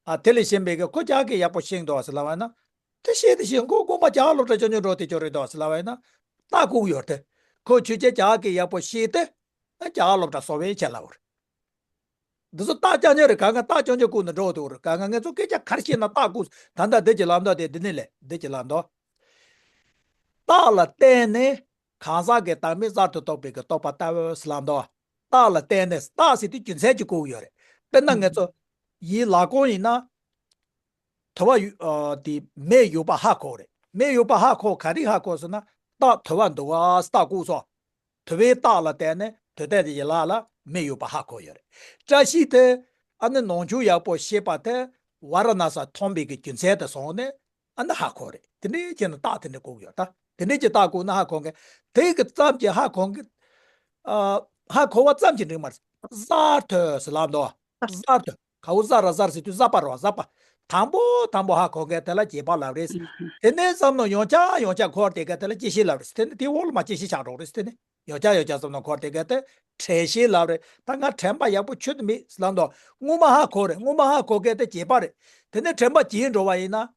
ཨ་དེ་ལས་གཞན་པའི་གི་ཁོ་ཅག་གིས་ཡག་པོ་ཤེས་འདུག་ཟེར་ལབ་པ་ཡིན་ན། དེ་ཤེས་དེ་ཤེས་ཁོ་དགོངས་པ་རྒྱ་གར་སློབ་གྲྭ་ཆུང་ཆུང་འགྲོ་དེ་ཆོག་རེད་འདུག་ཟེར་ལབ་པ་ཡིན་ན། རྟགས་བཀོད་ཡོད་དེ། ཁོ་ཆོས་ཅན་ཅག་གིས་ཡག་པོ་ཤེས་ཏེ། ཨ་རྒྱ་གར་སློབ་གྲྭ་སོང་བའི་ཆེད་ལབ་པ་རེད། འདི་ཚོ་རྟགས་རྐྱང་རྐྱང་རེད། གང་ག་རྟགས་རྐྱང་རྐྱང་བཀོད་ནས་འགྲོ་འདུག་རེད། གང་ག་ངེད་ཚོ་སྐད་ཆ་ག་རེ་བཤད་ན་རྟགས་བཀོད། ད་ལྟ་འདི་གྱིས་ལབ་འདུག་དེ་འདི་ནས་ལས་འདི་གྱིས་ལབ་འདུག་རྟགས་ལ་བརྟེན་ནས་གང་ཟག་གི་བདག་མེད་གསར་དུ་རྟོགས་པའི་གི་རྟོགས་པ་ལྟ་བུ་ཟེར་ལབ་འདུག་རྟགས་ལ་བརྟེན་ནས། རྟགས་ཟེར་དུས་རྒྱུ་མཚན་གྱིས་བཀོད་ཡོད་རེད། དཔེར་ན་ངེད་ཚོ་ཡིད་ལ་དགོངས་ཡིན་ན། དུ་བ་ཡོད་ཨ་དེ་མེ་ཡོད་པ་ཧ་གོ་རེད། མེ་ཡོད་པ་ཧ་གོ་ག་རེ་ཧ་གོ་ཟེར་ན། རྟགས་དུ་བ་འདུག་ག་རྟགས་བཀོད་སོང་། དུ་བའི་རྟགས་ལ་བརྟེན་ནས་དུ་ལྡན་དེ་ཡི་ལ་ལ་མེ་ཡོད་པ་ཧ་གོ་ཡོད་རེད། བཀྲ་ཤིས་དེ་ཨ་ནི་ནང་ཆོས་ཡག་པོ་ཤེས་པ་དེ་ཝཱ་ར་ཎ་སི་ཐོན་པའི་གི་རྒྱུ་མཚན་དེ་སོང་ནས་ཨ་ནི་ཧ་གོ་རེད། དེ་འདྲའི་བྱས་ན་རྟགས་དེ་འདྲ་བཀོད་ཡོད་ད། དེ་འདྲའི་གྱི་རྟགས་བཀོད་ན་ཧ་གོ་མཁན། དེ་གི་ཙམ་གྱིས་ཧ་གོ་མཁན། ཨ་ཧ་གོ་བ་ཙམ་གྱིས་འགྲིག་མ་རེད། གསར་དུ་ཟེར་ལབ་འདུག་གསར་དུ། གའུ་ཟ་ར་ཟར་ཟེར་དུས་ཟ་པ་རོ། ཟ་པ། དང་པོ་དང་པོ་ཧ་གོ་མཁན་དེ་ལ་རྗེས་དཔག་ལབ་རེད། དེ་ནས་བསམ་མནོ་ཡང་བསྐྱར་ཡང་བསྐྱར་འཁོར་དེ་ག་དེ་ལ་སྐྱེད་ཤས་ལབ་རེད། དེ་ནས་དེའི་འོག་ལ་མ་སྐྱེད་ཤས་ཆགས་འགྲོ་རེད། དེ་ནས་ཡང་བསྐྱར་ཡང་བསྐྱར་བསམ་མནོ་འཁོར་དེ་ག་དེ་དྲན་ཤས་ལབ་རེད། ད་ང་དྲན་པ་ཡག་པོ་ཁྱོན་ནས་མེད་ལབ་འདུག་སྔོན་མ་ཧ་གོ་རེད། སྔོན་མ་ཧ་གོ་མཁན་དེ་རྗེས་དཔག་རེད། དེ་ནས་དྲན་པ་བརྗེད་འགྲོ་བ་ཡིན་ན།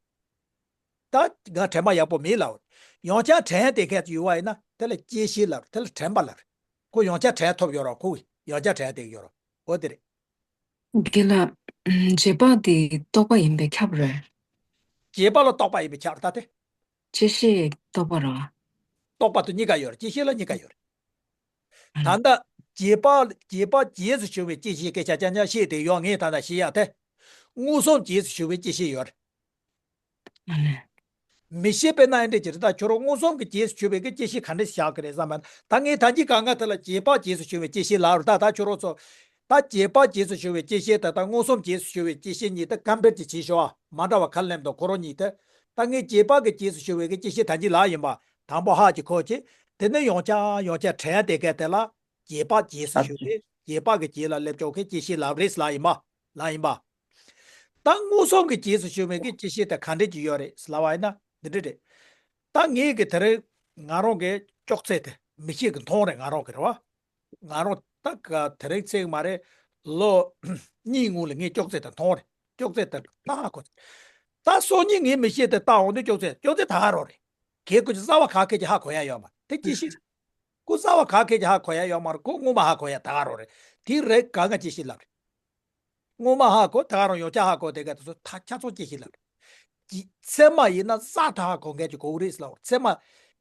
ད་ང་དྲན་པ་ཡག་པོ་མེད་ལབ་རེད། ཡང་བསྐྱར་དྲན་དེ་ག་ཡོད་པ་ཡིན་ན་དེ་ལ་སྐྱེད་ཤས་ལབ་རེད། དེ་ལ་དྲན་པ་ལབ་རེད། ཁོ་ཡང་བསྐྱར་དྲན་ཐུབ་ཡོད་རོགས། ཁོ་ཡང་བསྐྱར་དྲན་དེ་ཡོད་རོགས། འོ་དེ་རེད། དགེ་ལགས། རྗེས་དཔག་དེ་རྟོག་པ་ཡིན་པས་ཁྱབ་རེད། རྗེས་དཔག་ལ་རྟོག་པ་ཡིན་པས་ཁྱབ་རེད་ད་དེ། སྐྱེད་ཤས་རྟོག་པ་རེད་བ། རྟོག་པ་དང་གཉིས་ཀ་ཡོད་རེད། སྐྱེད་ཤས་ལ་གཉིས་ཀ་ཡོད་རེད། ད་ལྟ་རྗེས་དཔག་རྗེས་དཔག་རྗེས་སུ་བྱུང་བའི་སྐྱེད་ཤས་སྐད་ཆ་རྐྱང་རྐྱང་བཤད་དེ་ཡོད། ངས་ད་ལྟ་བཤད་ཡག་དེ། མངོན་སུམ་རྗེས་སུ་བྱུང་བའི་སྐྱེད་ཤས་ཡོད་རེད། ཨ་ནི། མི་ཤེས་པས་ན་ཨེ་འདྲ་ཅིག་རེད། ད་ཁྱོད་རང་མངོན་སུམ་གྱི་རྗེས་སུ་བྱུང་བའི་གི་སྐྱེད་ཤས་ག་འདྲ་བཞག་གི་རེད་བསམ་པ་ན། ད་ངས་ད་གིན་གང་ག་དེ་ལ་རྗེས་དཔག་རྗེས་སུ་བྱུང་བའི་སྐྱེད་ཤས་ལབ་རེད། ད་ད་ཁྱོད་རང་ཚོ། ད་རྗེས་དཔག་རྗེས་སུ་བྱུང་བའི་སྐྱེད་ཤས་དེ་དང་མངོན་སུམ་རྗེས་སུ་བྱུང་བའི་སྐྱེད་ཤས་གཉིས་དེ་ཀམ་པེར་ཅིག་བྱེད་ཤོག་ཨ། མ་འདྲ་བ་ག་ལེམ་དང་ཁོ་རང་གཉིས་དེ། ད་ངས་རྗེས་དཔག་གི་རྗེས་སུ་བྱུང་བའི་གི་སྐྱེད་ཤས་ད་གིན་ལབ་ཡིན་པ། དང་པོ་ཧ་ཅིག་གོ་ཅིག་དེ་ནས་ཡང་བསྐྱར་ཡང་བསྐྱར་དྲན་དེ་ག་དེ་ལ། རྗེས་དཔག་རྗེས་སུ་ཞུགས་པའི་རྗེས་དཔག་གི་རྗེས་ལ་སླེབས་ཆོག་མཁན་སྐྱེད་ཤས་ལབ་རེད་ལབ་ཡིན་པ། ལབ་ཡིན་པ། ད་མངོན་སུམ་གྱི་རྗེས་སུ་ཞུགས་པའི་གི་སྐྱེད་ཤས་དེ་ག་འདྲས་ཀྱི་ཡོད་རེད་ལབ་པ་ཡིན་ན་འདི་འདྲས་རེད། ད་ངས་གི་དེ་རིང་ང་རང་གི་ཅོག་ཙེ་དེ་མི་ཤེས་གི་མཐོང་རེད། ང་རང་གི་རེད་བ། ང་རང་ད་ག་དེ་རིང་ཚེས་མ་རེད། ལོ་གཉིས་སྔོན་ལ་ངས་ཅོག་ཙེ་དེ་མཐོང་རེད། ཅོག་ཙེ་དེ་ད་ཧ་གོ། ད་སང་ཉིན་ངའི་མི་ཤེས་དེ་ལྟ་འོང་དུས་ཅོག་ཙེ་ཅོག་ཙེ་ད་ཧ་རོ་རེད། གལ་ཁོ་ཅི་གསར་བ་ག་གེ་ཅི་ཧ་གོ་ཡ་ཡོད་མ་རེད། དེ་སྐྱེད་ཤས་རེད། ཁོ་གསར་བ་ག་གེ་ཅི་ཧ་གོ་ཡ་ཡོད་མ་རེད། ཁོ་སྔོན་མ་ཧ་གོ་ཡ་ད་ག་རང་རེད། དེ་རེད་ག་ང་སྐྱེད་ཤས་ལབ་རེད། སྔོན་མ་ཧ་གོ་ད་ག་རང་ཡང་བསྐྱར་ཧ་གོ་དེ་ག་དེ་ཚོ་ད་ཆ་ཚང་སྐྱེད་ཤས་ལབ་རེད། ཀྱི་ཚད་མ་ཡིན་ན་གསར་དུ་ཧ་གོ་མཁན་གྱི་གོ་གི་རེད་ལབ་རེད། ཚད་མ།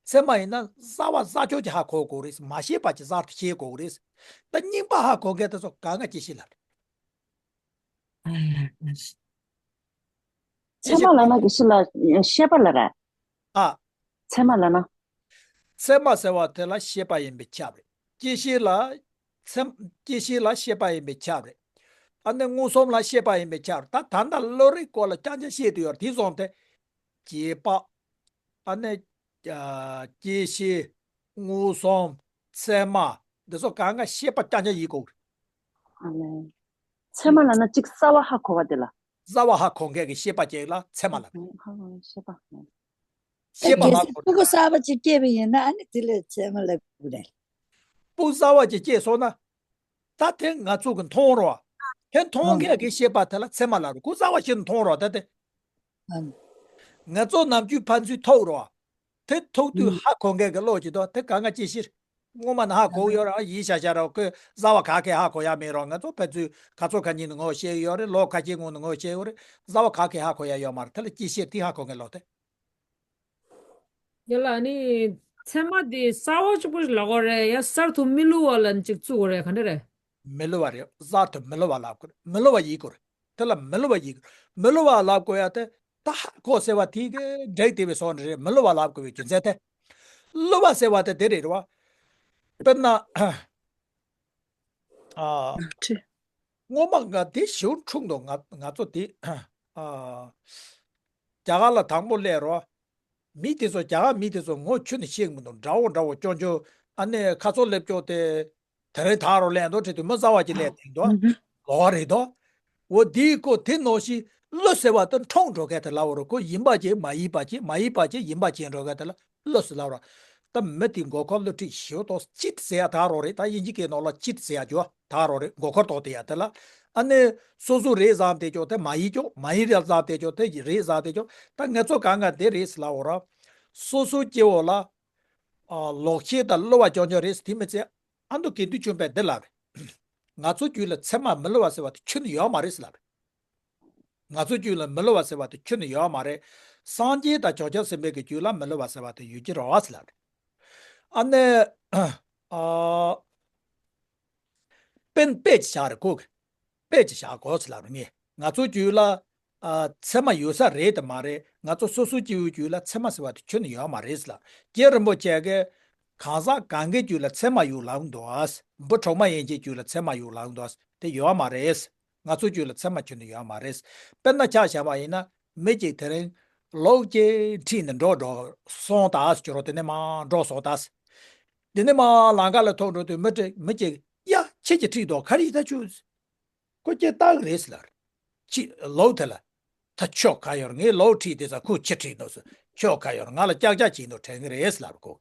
ཚད་མ་ཡིན་ན་གསར་བ་གསར་ཆོག་ཅིག་ཧ་གོ་གོ་རེད། མ་ཤེས་པ་ཅིག་གསར་དུ་ཤེས་གོ་གི་རེད། ད་རྙིང་པ་ཧ་གོ་མཁན་དེ་ཚོ་ག་ང་སྐྱེད་ཤས་ལབ་རེད། ཚད་མ་ལབ་ན་གི་ཤི་ལ་ཤེས་པ་ལ་ར། ཨ། ཚད་མ་ལབ་ན། ཚད་མ་ཟེར་བ་དེ་ལ་ཤེས་པ་ཡིན་པས་ཁྱབ་རེད། སྐྱེད་ཤས་ལ། ཚད། སྐྱེད་ཤས་ལ་ཤེས་པ་ཡིན་པས་ཁྱབ་རེད། ཨ་ནི་མངོན་སུམ་ལ་ཤེས་པ་ཡིན་པས་ཁྱབ་རེད། ད་ད་ལྟ་བློ་རིག་སྐོར་ལ་རྐྱང་རྐྱང་བཤད་དུ་ཡོད་རེད། དེ་སོང་སྟེ། རྗེས་དཔག་ཨ་ནི། ཨ་སྐྱེད་ཤས། མངོན་སུམ། ཚད་མ། འདི་ཚོ་གང་ག་ཤེས་པ་རྐྱང་རྐྱང་ཡིན་དགོས་རེད། ཨ་ནི། ཚད་མ་ལབ་ན་གཅིག་གསར་བ་ཧ་གོ་བ་དེ་ལ། གསར་བ་ཧ་གོ་མཁན་གྱི་ཤེས་པ་ཅིག་ལ་ཚད་མ་ལབ། ཧ་གོ་ཤེས་པ། ཤེས་པ་ལ་གལ་སྲིད་སྤུ་གུ་གསར་པ་ཅིག་སྐྱེས་པ་ཡིན་ན་ཨ་ནི་དེ་ལ་ཚད་མ་ལབ་དགོས་རེད། སྤུ་གུ་གསར་པ་ཅིག་སྐྱེས་སོང་ན། ད་དེ་ང་ཚོ་གི་མཐོང་རོགས། དེ་མཐོང་མཁན་གྱི་ཤེས་པ་དེ་ལ་ཚད་མ་ལབ་རོགས། ཁོ་གསར་པ་ཞིག་མཐོང་རོགས་ད་དེ། ང་ཚོ་ནམ་རྒྱུན་ཕན་ཚུན་ཐུག་རོགས། དེ་ཐུག་དུས་ཧ་གོ་མཁན་གྱི་བློ་ཅིག་འདུག་དེ་ག་ང་ཅི་ཕྱིར། སྔོན་མ་ན་ཧ་གོ་ཡོད་ར་ཡིན་ཤ་ཤ་ར་ཁོས་གསར་པ་ག་གེ་ཧ་གོ་ཡ་མེད་རོགས། ང་ཚོ་ཕན་ཚུན་ཁ་ཚོ་ཁ་ཉིན་ནས་ངོ་ཤེས་ཡོད་རེད། ལོ་ཁ་ཤས་སྔོན་ནས་ངོ་ཤེས་ཡོད་རེད། གསར་པ་ག་གེ་ཧ་གོ་ཡ་ཡོད་མ་རེད། དེ་ལ་ཅི་ཕྱིར་དེ་ཧ་གོ་མཁན་བློ་དེ། ཡ་ལ་ནི། ཚད་མ་དེ་གསར་པ་གཅིག་པོ་ཞིག་ལབ་དགོས་རེད། ཡ་གསར་དུ་མི་བསླུ་བ་ལ་གཅིག་བཙུགས་དགོས་རེད། ག་འདྲ་རེད། མི་བསླུ་བ་རེད། གསར་དུ་མི་བསླུ་བ་ལབ་དགོས་རེད། མི་བསླུ་བ་ཡིན་དགོས་རེད། དེ་ལ་མི་བསླུ་བ་ཡིན་དགོས། མི་བསླུ་བ་ལབ་དགོས་ཡ་དེ་ད་ཧ་གོ་ཟེར་བ་དེ་གི་འགྲིག་བསྡད་པའི་བཟོ་འདྲ་རེད། མི་བསླུ་བ་ལབ་དགོས་པའི་རྒྱུ་མཚན་དེ། བསླུ་བ་ཟེར་བ་དེ་དེ་རེད་རེད་བ། དཔེར་ན། ཨ། སྔོན་མ་ང་དེ་ཞིབ་འཁྲུག་འདུག་ང་ང་ཚོ་དེ། ཨ། རྒྱ་གར་ལ་དང་པོ་སླེབས་རོགས། མི་དེ་ཚོ་རྒྱ་གར་མི་དེ་ཚོ་ངོ་ཆུ་ནས་ཤེས་མི་འདུག་འདྲ་བོ་འདྲ་བོ་སྐྱོན་བརྗོད་ཨ་ནི་ཁ་ཚོ་སླེབས་ཀྱོག་དེ། དེ་རིང་ད་རུང་ལན་དུ་ཁྲིད་དུས་མི་གསར་བ་ཅིག་སླེབས་དེང་དོ། ལོག་རེད་དོ། འོ་དེའི་ཁོ་དེ་ནང་བཞིན་བློ་ཟེར་བ་དེ་འཁྲུངས་འགྲོ་མཁན་དེ་ལབ་པ་རེད། ཁོ་ཡིན་པ་ཅིག་མ་ཡིན་པ་ཅིག་མ་ཡིན་པ་ཅིག་ཡིན་པ་ཅིག་འགྲོ་མཁན་དེ་ལ་བློ་ཟེར་ལབ་པ་རེད། ད་མི་དེ་མགོ་སྐོར་བསླུ་བྲིད་ཞེ་པོ་ཏོག་ཙམ་ཅིག་ཟེར་ཡ་ད་རུང་རེད། ད་དབྱིན་ཇི་སྐད་ནང་ལ་ཅིཊ་ཟེར་ཡ་ཅིག་ཡོད་ད་རུང་རེད། མགོ་སྐོར་གཏོང་དེ་ཡ་དེ་ལ་ཨ་ནི་སོ་སོ་རེད་བསམ་དེ་ཅོག་དེ་མ་ཡིན་ཅོག་མ་ཡིན་རེད་བསམ་དེ་ཅོག་དེ་རེད་བསམ་དེ་ཅོག་ད་ངེད་ཚོ་གང་ག་དེ་རེད་ཟེར་ལབ་པ་རེད། སོ་སོ་སྐྱེ་བོ་ལ་ཨ་ལོག་ཤེས་དང་བསླུ་བ་རྐྱང་རྐྱང་རེད་ཟེར་དེ་མི་ཚད། ཨ་མདོ་དགེ་འདུན་ཆོས་འཕེལ་འདི་ལབ་རེད། ང་ཚོ་རྒྱུད་ལ་ཚད་མ་མི་བསླུ་བ་ཟེར་བ་དེ་ཁྱོན་ནས་ཡོད་མ་རེད་ཟེར་ལབ་རེད། ང་ཚོ་རྒྱུད་ལ་མི་བསླུ་བ་ཟེར་བ་དེ་ཁྱོན་ནས་ཡོད་མ་རེད། སངས་རྒྱས་དང་བྱང་ཆུབ་སེམས་དཔའི་གི་རྒྱུད་ལ་མི་བསླུ་བ་ཟེར་བ་དེ་ཡོད་ཀྱི་རེད་བ་ཟེར་ལབ་རེད། ཨ་ནི། ཨ། དཔེ་དཔེ་ཅིག་བཞག་རེད་ཁོ་གི། དཔེ་ཅིག་བཞག་གོ་ཟེར་ལབ་རེད་ངས། ང་ཚོ་རྒྱུད་ལ། ཨ། ཚད་མ་ཡོད་ས་རེད་དེ་མ་རེད། ང་ཚོ་སོ་སོ་སྐྱེ་བོའི་རྒྱུད་ལ་ཚད་མ་ཟེར་བ་དེ་ཁྱོན་ནས་ཡོད་མ་རེད་ཟེར་ལབ། རྗེ་རིན་པོ་ཆེ་གིས་གང་ཟག་གང་གའི་རྒྱུད་ལ་ཚད་མ་ཡོད་ལབ་འདུག་ཨ། འབུ་གྲོག་མ་ཡན་ཆད་རྒྱུད་ལ་ཚད་མ་ཡོད་ལབ་འདུག་ཨ། དེ་ཡོད་མ་རེད། ང་ཚོ་རྒྱུད་ལ་ཚད་མ་ཁྱོན་ནས་ཡོད་མ་རེད། དཔེར་ན་ཆ་བཞག་པ་ཡིན་ན་མི་གཅིག་དེ་རིང་ལོག་ཅིག་ཁྲིད་ནས་འགྲོ་འགྲོ་སོང་ད་ཟེར་རོ། དེ་ནས་མར་འགྲོ་སོང་ད་ཟེར། དེ་ནས་མར་ལམ་ཁ་ལ་ཐུག་འགྲོ་དུས་མི་དེ་མི་གཅིག་ཡ་ཁྱེད་ཀྱིས་ཁྲིད་འདུག་ག་རེ་ཡིན་ད་ཁྱོད། ཁོ་ཁྱེད་ལྟ་གི་རེད་ཟེར་ལབ་རེད། ཁྱི་ལོག་དེ་ལ། ད་ཁྱོད་ག་ཡོད་རེད། ངས་ལོག་ཁྲིད་དེ་ཙང་ཁོ་ཁྱེད་ཁྲིད་འདུག་ཟེར། ཁྱོད་ག་ཡོད་རེད། ང་ལ་ཀྱག་ཀྱག་བྱེད་འདུག་དྲན་གི་རེད་ཟེར་ལབ་རེད་ཁོ།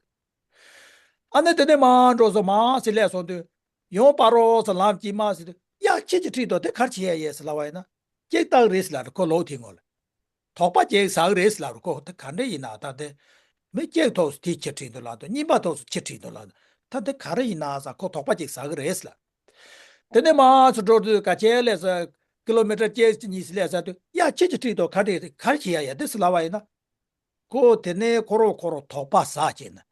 ཨ་ནི་དེ་ནས་མར་འགྲོ་སོང་། མར་ཟེར་སླེབས་སོང་དུས། ཡང་སྤ་རོ་ཟེར་ལམ་དཀྱིལ་མ་ཟེར་དུས་ཡ་ཁྱེད་ཀྱིས་ཁྲིད་འདུག་དེ་ག་རེ་བྱེད་ཡ་ཡིན་ཟེར་ལབ་པ་ཡིན་ན། ཀྱག་ལྟ་གི་རེད་ཟེར་ལབ་རེད་ཁོ་ལོག་དེའི་ངོ་ལ། དོགས་པ་སྐྱེ་ས་གི་རེད་ཟེར་ལབ་རེད་ཁོ། དེ་ག་འདྲ་ཡིན་ན་ད་དེ། མི་གཅིག་ཐོག་སུ་དེ་ཁྱེད་ཁྲིད་འདུག་ལབ་འདུག་གཉིས་པ་ཐོག་སུ་ཁྱེད་ཁྲིད་འདུག་ལབ་འདུག་ད་དེ་ག་རེ་ཡིན་ན་ཟེར་ཁོ་དོགས་པ་སྐྱེ་ས་གི་རེད་ཟེར་ལབ། དེ་ནས་མར་ཚུར་འགྲོ་དུས་ག་ཚོད་སླེབས་ས། ཀི་ལོ་མི་ཊར་གཅིག་གཉིས་སླེབས་ས་དུས་ཡ་ཁྱེད་ཀྱིས་ཁྲིད་འདུག་ག་རེ་ག་རེ་བྱེད་ཡ་ཡ་དེ་ཟེར་ལབ་པ་ཡིན་ན། ཁོ་དེ་ནས་ཁོ་རང་ཁོ་རང་དོགས་པ་ཟ་བྱས་ནས།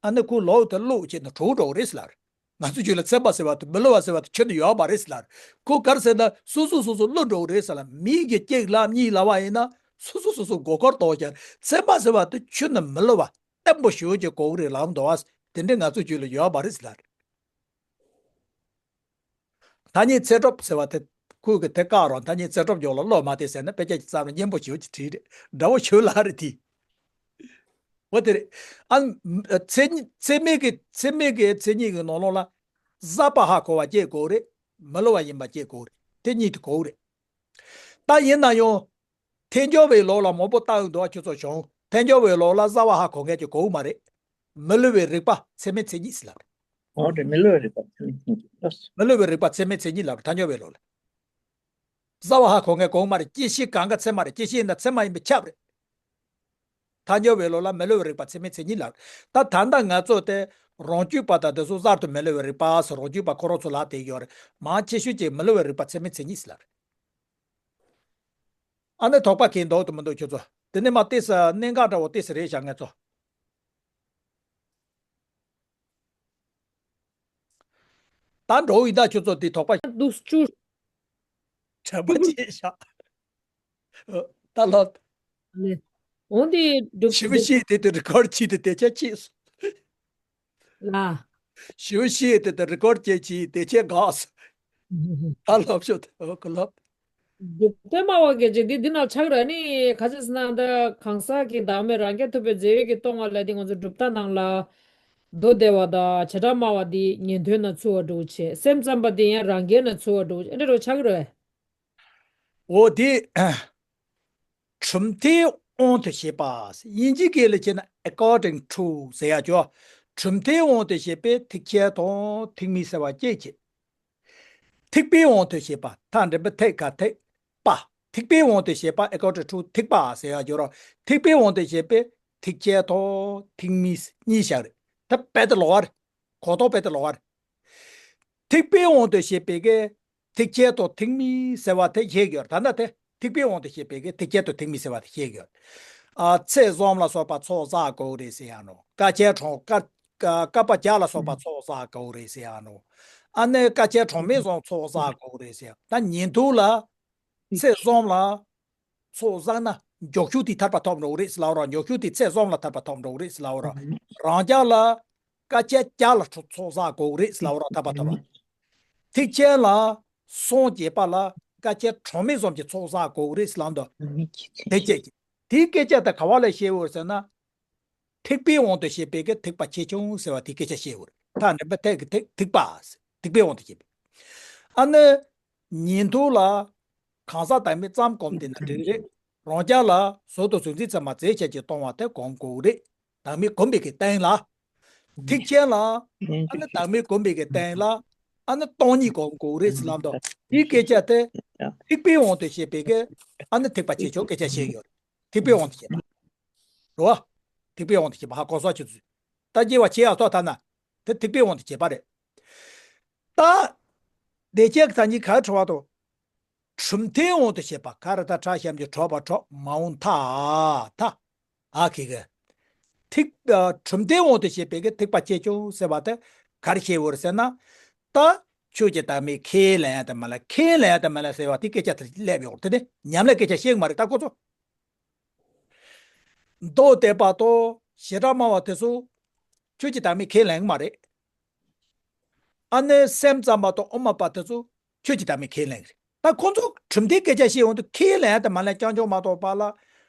ཨ་ནི་ཁོ་ལོག་དེ་བླུགས་བྱས་ནས་གྲོངས་འགྲོ་གི་རེད་ཟེར་ལབ་རེད། ང་ཚོ་རྒྱུད་ལ་ཚད་མ་ཟེར་བ་དེ་མི་བསླུ་བ་ཟེར་བ་དེ་ཁྱོན་ནས་ཡོད་མ་རེད་ཟེར་ལབ་རེད། ཁོ་ག་རེ་ཟེར་ན་སོ་སོ་སོ་སོ་བསླུ་འགྲོ་གི་རེད་ཟེར་ལབ། མི་གིས་གཅིག་ལབ་གཉིས་ལབ་པ་ཡིན་ན་སོ་སོ་སོ་སོ་མགོ་སྐོར་གཏོང་བྱས། ཚད་མ་ཟེར་བ་དེ་ཁྱོན་ནས་མི་བསླུ་བ་བརྟན་པོ་ཞེ་པོ་ཅིག་དགོས་ཀྱི་རེད་ལབ་འདུག་བ། དེ་འདྲ་ང་ཚོ་རྒྱུད་ལ་ཡོད་མ་རེད་ཟེར་ལབ་རེད། ཐ་སྙད་ཚད་གྲུབ་ཟེར་བ་དེ། ཁོས་གི་དེ་བཀག་རོགས། ཐ་སྙད་ཚད་གྲུབ་སྦྱོར་ལ་བློ་མ་གཏད་ཟེར་ན་དཔེ་ཆ་གི་རྩ་ནས་སྙན་པོ་ཞེ་པོ་ཅིག་བྲིས་རེད། འདྲ་བོ་ཞེ་པོ་ལབ་རེད་དེ། འོ་དེ་རེད། ཨ། ཚད་ཚད་མིན་གྱི་ཚད་མིན་གྱི་མཚན་ཉིད་ཀྱི་ནང་ལོགས་ལ། གཟགས་པ་ཧ་གོ་བ་གཅིག་དགོས་རེད། མི་བསླུ་བ་ཡིན་པ་གཅིག་དགོས་རེད། དེ་གཉིས་དེ་དགོས་རེད། ད་ཡིན་ན་ཡང་། ཐལ་འགྱུར་བའི་ལུགས་ལ་མང་པོ་བཏང་འདུག་ཁྱོད་ཚོ་བྱུང་། ཐལ་འགྱུར་བའི་ལུགས་ལ་གཟགས་པ་ཧ་གོ་མཁན་གྱི་གོ་བ་མ་རེད། མི་བསླུ་བའི་རིགས་པ་ཚད་མའི་མཚན་ཉིད་ཟེར་ལབ་རེད། འོ་རེད། མི་བསླུ་བའི་རིགས་པ་ཚད་མའི་མཚན་ཉིད་ལབ་རེད། མི་བསླུ་བའི་རིགས་པ་ཚད་མའི་མཚན་ཉིད་ལབ་རེད། ཐལ་འགྱུར་བའི་ལུགས་ལ། གཟགས་པ་ཧ་གོ་མཁན་གོ་བ་མ་རེད། སྐྱེ་ཤི་གང་ག་ཚད་མ་རེད། སྐྱེ་ཤི་ཡིན་ན་ཚད་མ་ཡིན་པས་ཁྱབ་རེད། ཐལ་འགྱུར་བའི་ལུགས་ལ་མི་བསླུ་བའི་རིགས་པ་ཚད་མའི་མཚན་ཉིད་ལབ་རེད། ད་ད་ལྟ་ང་ཚོ་དེ་རང་རྒྱུད་པ་དང་དེ་ཚོ་གསར་དུ་མི་བསླུ་བའི་རིགས་པ་ཟེར་རང་རྒྱུད་པ་ཁོ་རང་ཚོ་ལབ་བསྡད་ཡོད་རེད། མང་ཆེ་ཤོས་ཀྱིས་མི་བསླུ་བའི་རིགས་པ་ཚད་མའི་མཚན་ཉིད་ཟེར་ལབ་རེད། ཨ་ནི་དོགས་པ་གང་འདུག་དང་མི་འདུག་ཁྱོད་ཚོ། དེ་ནས་མར་ཏོག་ཙམ་གནད་འགག་འདྲ་བོ་ཏོག་ཙམ་རེད་བཞག་ངེད་ཚོ། ད་འགྲོ་ཡིན་ད་ཁྱོད་ཚོ་དེ་དོགས་པ། འདུག་སྐྱུར། དྲན་པ་བརྗེད་བཞག་ད་ལབ། ལེ། འོན་ཏེ་སྒྲུབ། ཞི་བ་ཤེས་དེ་དེ་རི་ཀོར་བྱས་ཏེ་དེ་ཆ་ཆེས་སོ། ལ། ཞུ་ཤེས་དེ་དེ་རི་ཀོར་བྱེད་ཀྱི་དེ་ཆེ་དགའ་སོ། ད་ལབ་ཤོག་དེ་ཨོ་ཁོ་ལབ། སྒྲུབ་སྟོན་སྨྲ་བ་གལ་ཆེ་འདི་འདི་ནང་ཆགས་ར་ནི་ག་ཚོད་ཟེར་ན་ད་གང་ཟག་གི་བདག་མེད་རང་རྐྱ་ཐུབ་པའི་མཛེས་པའི་གི་སྟོང་བ་ལ་འདི་ང་ཚོ་སྒྲུབ་རྟགས་ནང་ལ་མདོ་སྡེ་པ་དང་བྱེ་བྲག་སྨྲ་བ་འདི་ཉན་ཐོས་ན་ཚུལ་བ་འགྲུབ་བྱེད། སེམས་ཙམ་པ་འདི་ཡང་རང་རྒྱལ་ན་ཚུལ་བ་འགྲུབ་བྱེད། ཨེ་འདྲ་རོ་ཆགས་ར། འོ་དེ། གྲུབ་མཐའི་དབང་དུ་བྱས་པ། དབྱིན་ཇིའི་སྐད་ལ་བྱས་ན་according to ཟེར་ཡ་ཅོ། གྲུབ་མཐའི་དབང་དུ་བྱས་པའི་ཐེག་ཆེན་དང་ཐེག་དམན་ཟེར་བ་སྐྱེད་བྱེད། ཐེག་པའི་དབང་དུ་བྱས་པ། ཐ་འགྲེང་བུ་ཐེག་ག་ཐེག་པ། ཐེག་པའི་དབང་དུ་བྱས་པ་according to ཐེག་པ་ཟེར་ཡ་ཅོ་ར། ཐེག་པའི་དབང་དུ་བྱས་པའི་ཐེག་ཆེན་དང་ཐེག་དམན་གཉིས་བཞག་རེད། ད་དཔེ་དེ་ལོག་པ་རེད། གོ་རྟོགས་དཔེ་དེ་ལོག་པ་རེད། ཐེག་པའི་དབང་དུ་བྱས་པའི་གི་ཐེག་ཆེན་དང་ཐེག་དམན་ཟེར་བ་དེ་བཤད་ཡོད། ད་ལྟ་དེ་ཐེག་པའི་དབང་དུ་བྱས་པའི་གི་ཐེག་ཆེན་དང་ཐེག་དམན་ཟེར་བ་དེ་བཤད་ཡོད། ཨ། ཚད་གསུམ་ལ་སོགས་པ་ཚོགས་བསགས་དགོས་རེད་ཟེར་ཡ་ནོ། དཀའ་ཆེན་གྲངས་དཀའ་དཀའ་བ་བརྒྱ་ལ་སོགས་པ་ཚོགས་བསགས་དགོས་རེད་ཟེར་ཡ་ནོ། ཨ་ནི་དཀའ་ཆེན་གྲངས་མེད་གསུམ་ཚོགས་བསགས་དགོས་རེད་ཟེར་ཡ། ད་ཉན་ཐོས་ལ་ཚད་གསུམ་ལ་ཚོགས་བསགས་ན་མགྱོགས་ཤོས་དེ་ཐར་པ་ཐོབ་འགྲོ་གི་རེད་ཟེར་ལབ་ར། མགྱོགས་ཤོས་དེ་ཚད་གསུམ་ལ་ཐར་པ་ཐོབ་འགྲོ་གི་རེད་ཟེར་ལབ་ར། རང་རྒྱལ་ལ་དཀའ་ཆེན་བརྒྱ་ལ་ཚོགས་བསགས་དགོས་གི་རེད་ཟེར་ལབ་ར། ཐར་པ་ཐོབ་ར། ཐེག་ཆེན་ལ་སངས་རྒྱས་པ་ལ་དཀའ་ཆེན་གྲངས་མེད་གསུམ་གྱི་ཚོགས་བསགས་དགོས་གི་རེད་ཟེར་ལབ་འདུག་དེ་སྐད་ཀྱི་དེའི་སྐད་ཆ་དེ་ག་བ་ལ་བཤད་ཡོད་ཟེར་ན། ཐེག་པའི་དབང་དུ་བྱས་པའི་གི་ཐེག་པ་ཆེ་ཆུང་ཟེར་བ་དེའི་སྐད་ཆ་བཤད་ཡོད་རེད། ཐ་ན་པ་ཐེག་གི་ཐེག་ཐེག་པ། ཐེག་པའི་དབང་དུ་བྱས་པའི། ཨ་ནི་ཉན་ཐོས་ལ་གང་ཟག་བདག་མེད་ཙམ་གོམས་བསྡད་ན་འགྲིག་རེད། རང་རྒྱལ་ལ་ཟོལ་དང་གཟུང་འཛིན་ཚད་མ་རྫས་ཆད་ཀྱི་སྟོང་བ་དེ་གོམས་དགོས་རེད། བདག་མེད་གོམས་པའི་གི་སྟེང་ལ། ཐེག་ཆེན་ལ་ཨ་ནི་བདག་མེད་གོམས་པའི་གི་སྟེང་ལ་ཨ་ནི་སྟོང་ཉིད་གོམས་དགོས་རེད་ཟེར་ལབ་འདུག་དེའི་སྐད་ཆ་དེ་ཐེག་པའི་དབང་དུ་བྱས་པའི་གི་ཨ་ནི་ཐེག་པ་ཆེ་ཆུང་སྐད་ཆ་བཤད་ཡོད་རེད། ཐེག་པའི་དབང་དུ་བྱས་པ་རེད་བ། ཐེག་པའི་དབང་དུ་བྱས་པ། ཧ་གོ་སོང་། ཁྱེད་ཚོས་ད་སྐྱེ་བ་ཆེ་ཡག་ཐོག་ཐ་ན་དེ་ཐེག་པའི་དབང་དུ་བྱས་པ་རེད། ད་དེ་ཅག་ད་གཉིས་ག་འཕྲོ་བ་དང་། གྲུབ་མཐའི་དབང་དུ་བྱས་པ། ག་ར་ད་ཁྲ་ཤམ་གྱི་གྲོགས་པ་གྲོགས་མ་འོང་ཐ་ཐ། ཨ་ཁེ་གི། ཐེག་ཨ། གྲུབ་མཐའི་དབང་དུ་བྱས་པའི་གི་ཐེག་པ་ཆེ་ཆུང་ཟེར་བ་དེ་ག་རེ་བཤད་ཡོད་རེད་ཟེར་ན། ད་ཆོས་ཀྱི་བདག་མེད་ཁས་ལེན་ཡ་དེ་མ་ལེན། ཁས་ལེན་ཡ་དེ་མ་ལེན་ཟེར་བ་དེ་སྐད་ཆ་དེ་སླེབས་ཡོང་། དེ་ནི་ཉམས་ལེན་སྐད་ཆ་བཤད་གི་མ་རེད། ད་ཁོ་ཚོ། མདོ་སྡེ་པ་དང་བྱེ་བྲག་སྨྲ་བ་དེ་ཚོ་ཆོས་ཀྱི་བདག་མེད་ཁས་ལེན་གི་མ་རེད། ཨ་ནི་སེམས་ཙམ་པ་དང་དབུ་མ་པ་དེ་ཚོ་ཆོས་ཀྱི་བདག་མེད་ཁས་ལེན་གི་རེད། ད་ཁོ་ཚོ་གྲུབ་མཐའི་སྐད་ཆ་བཤད་ཡོང་དུས་ཁས་ལེན་དང་མ་ལེན་རྐྱང་རྐྱང་མ་གཏོགས་པ་ལ།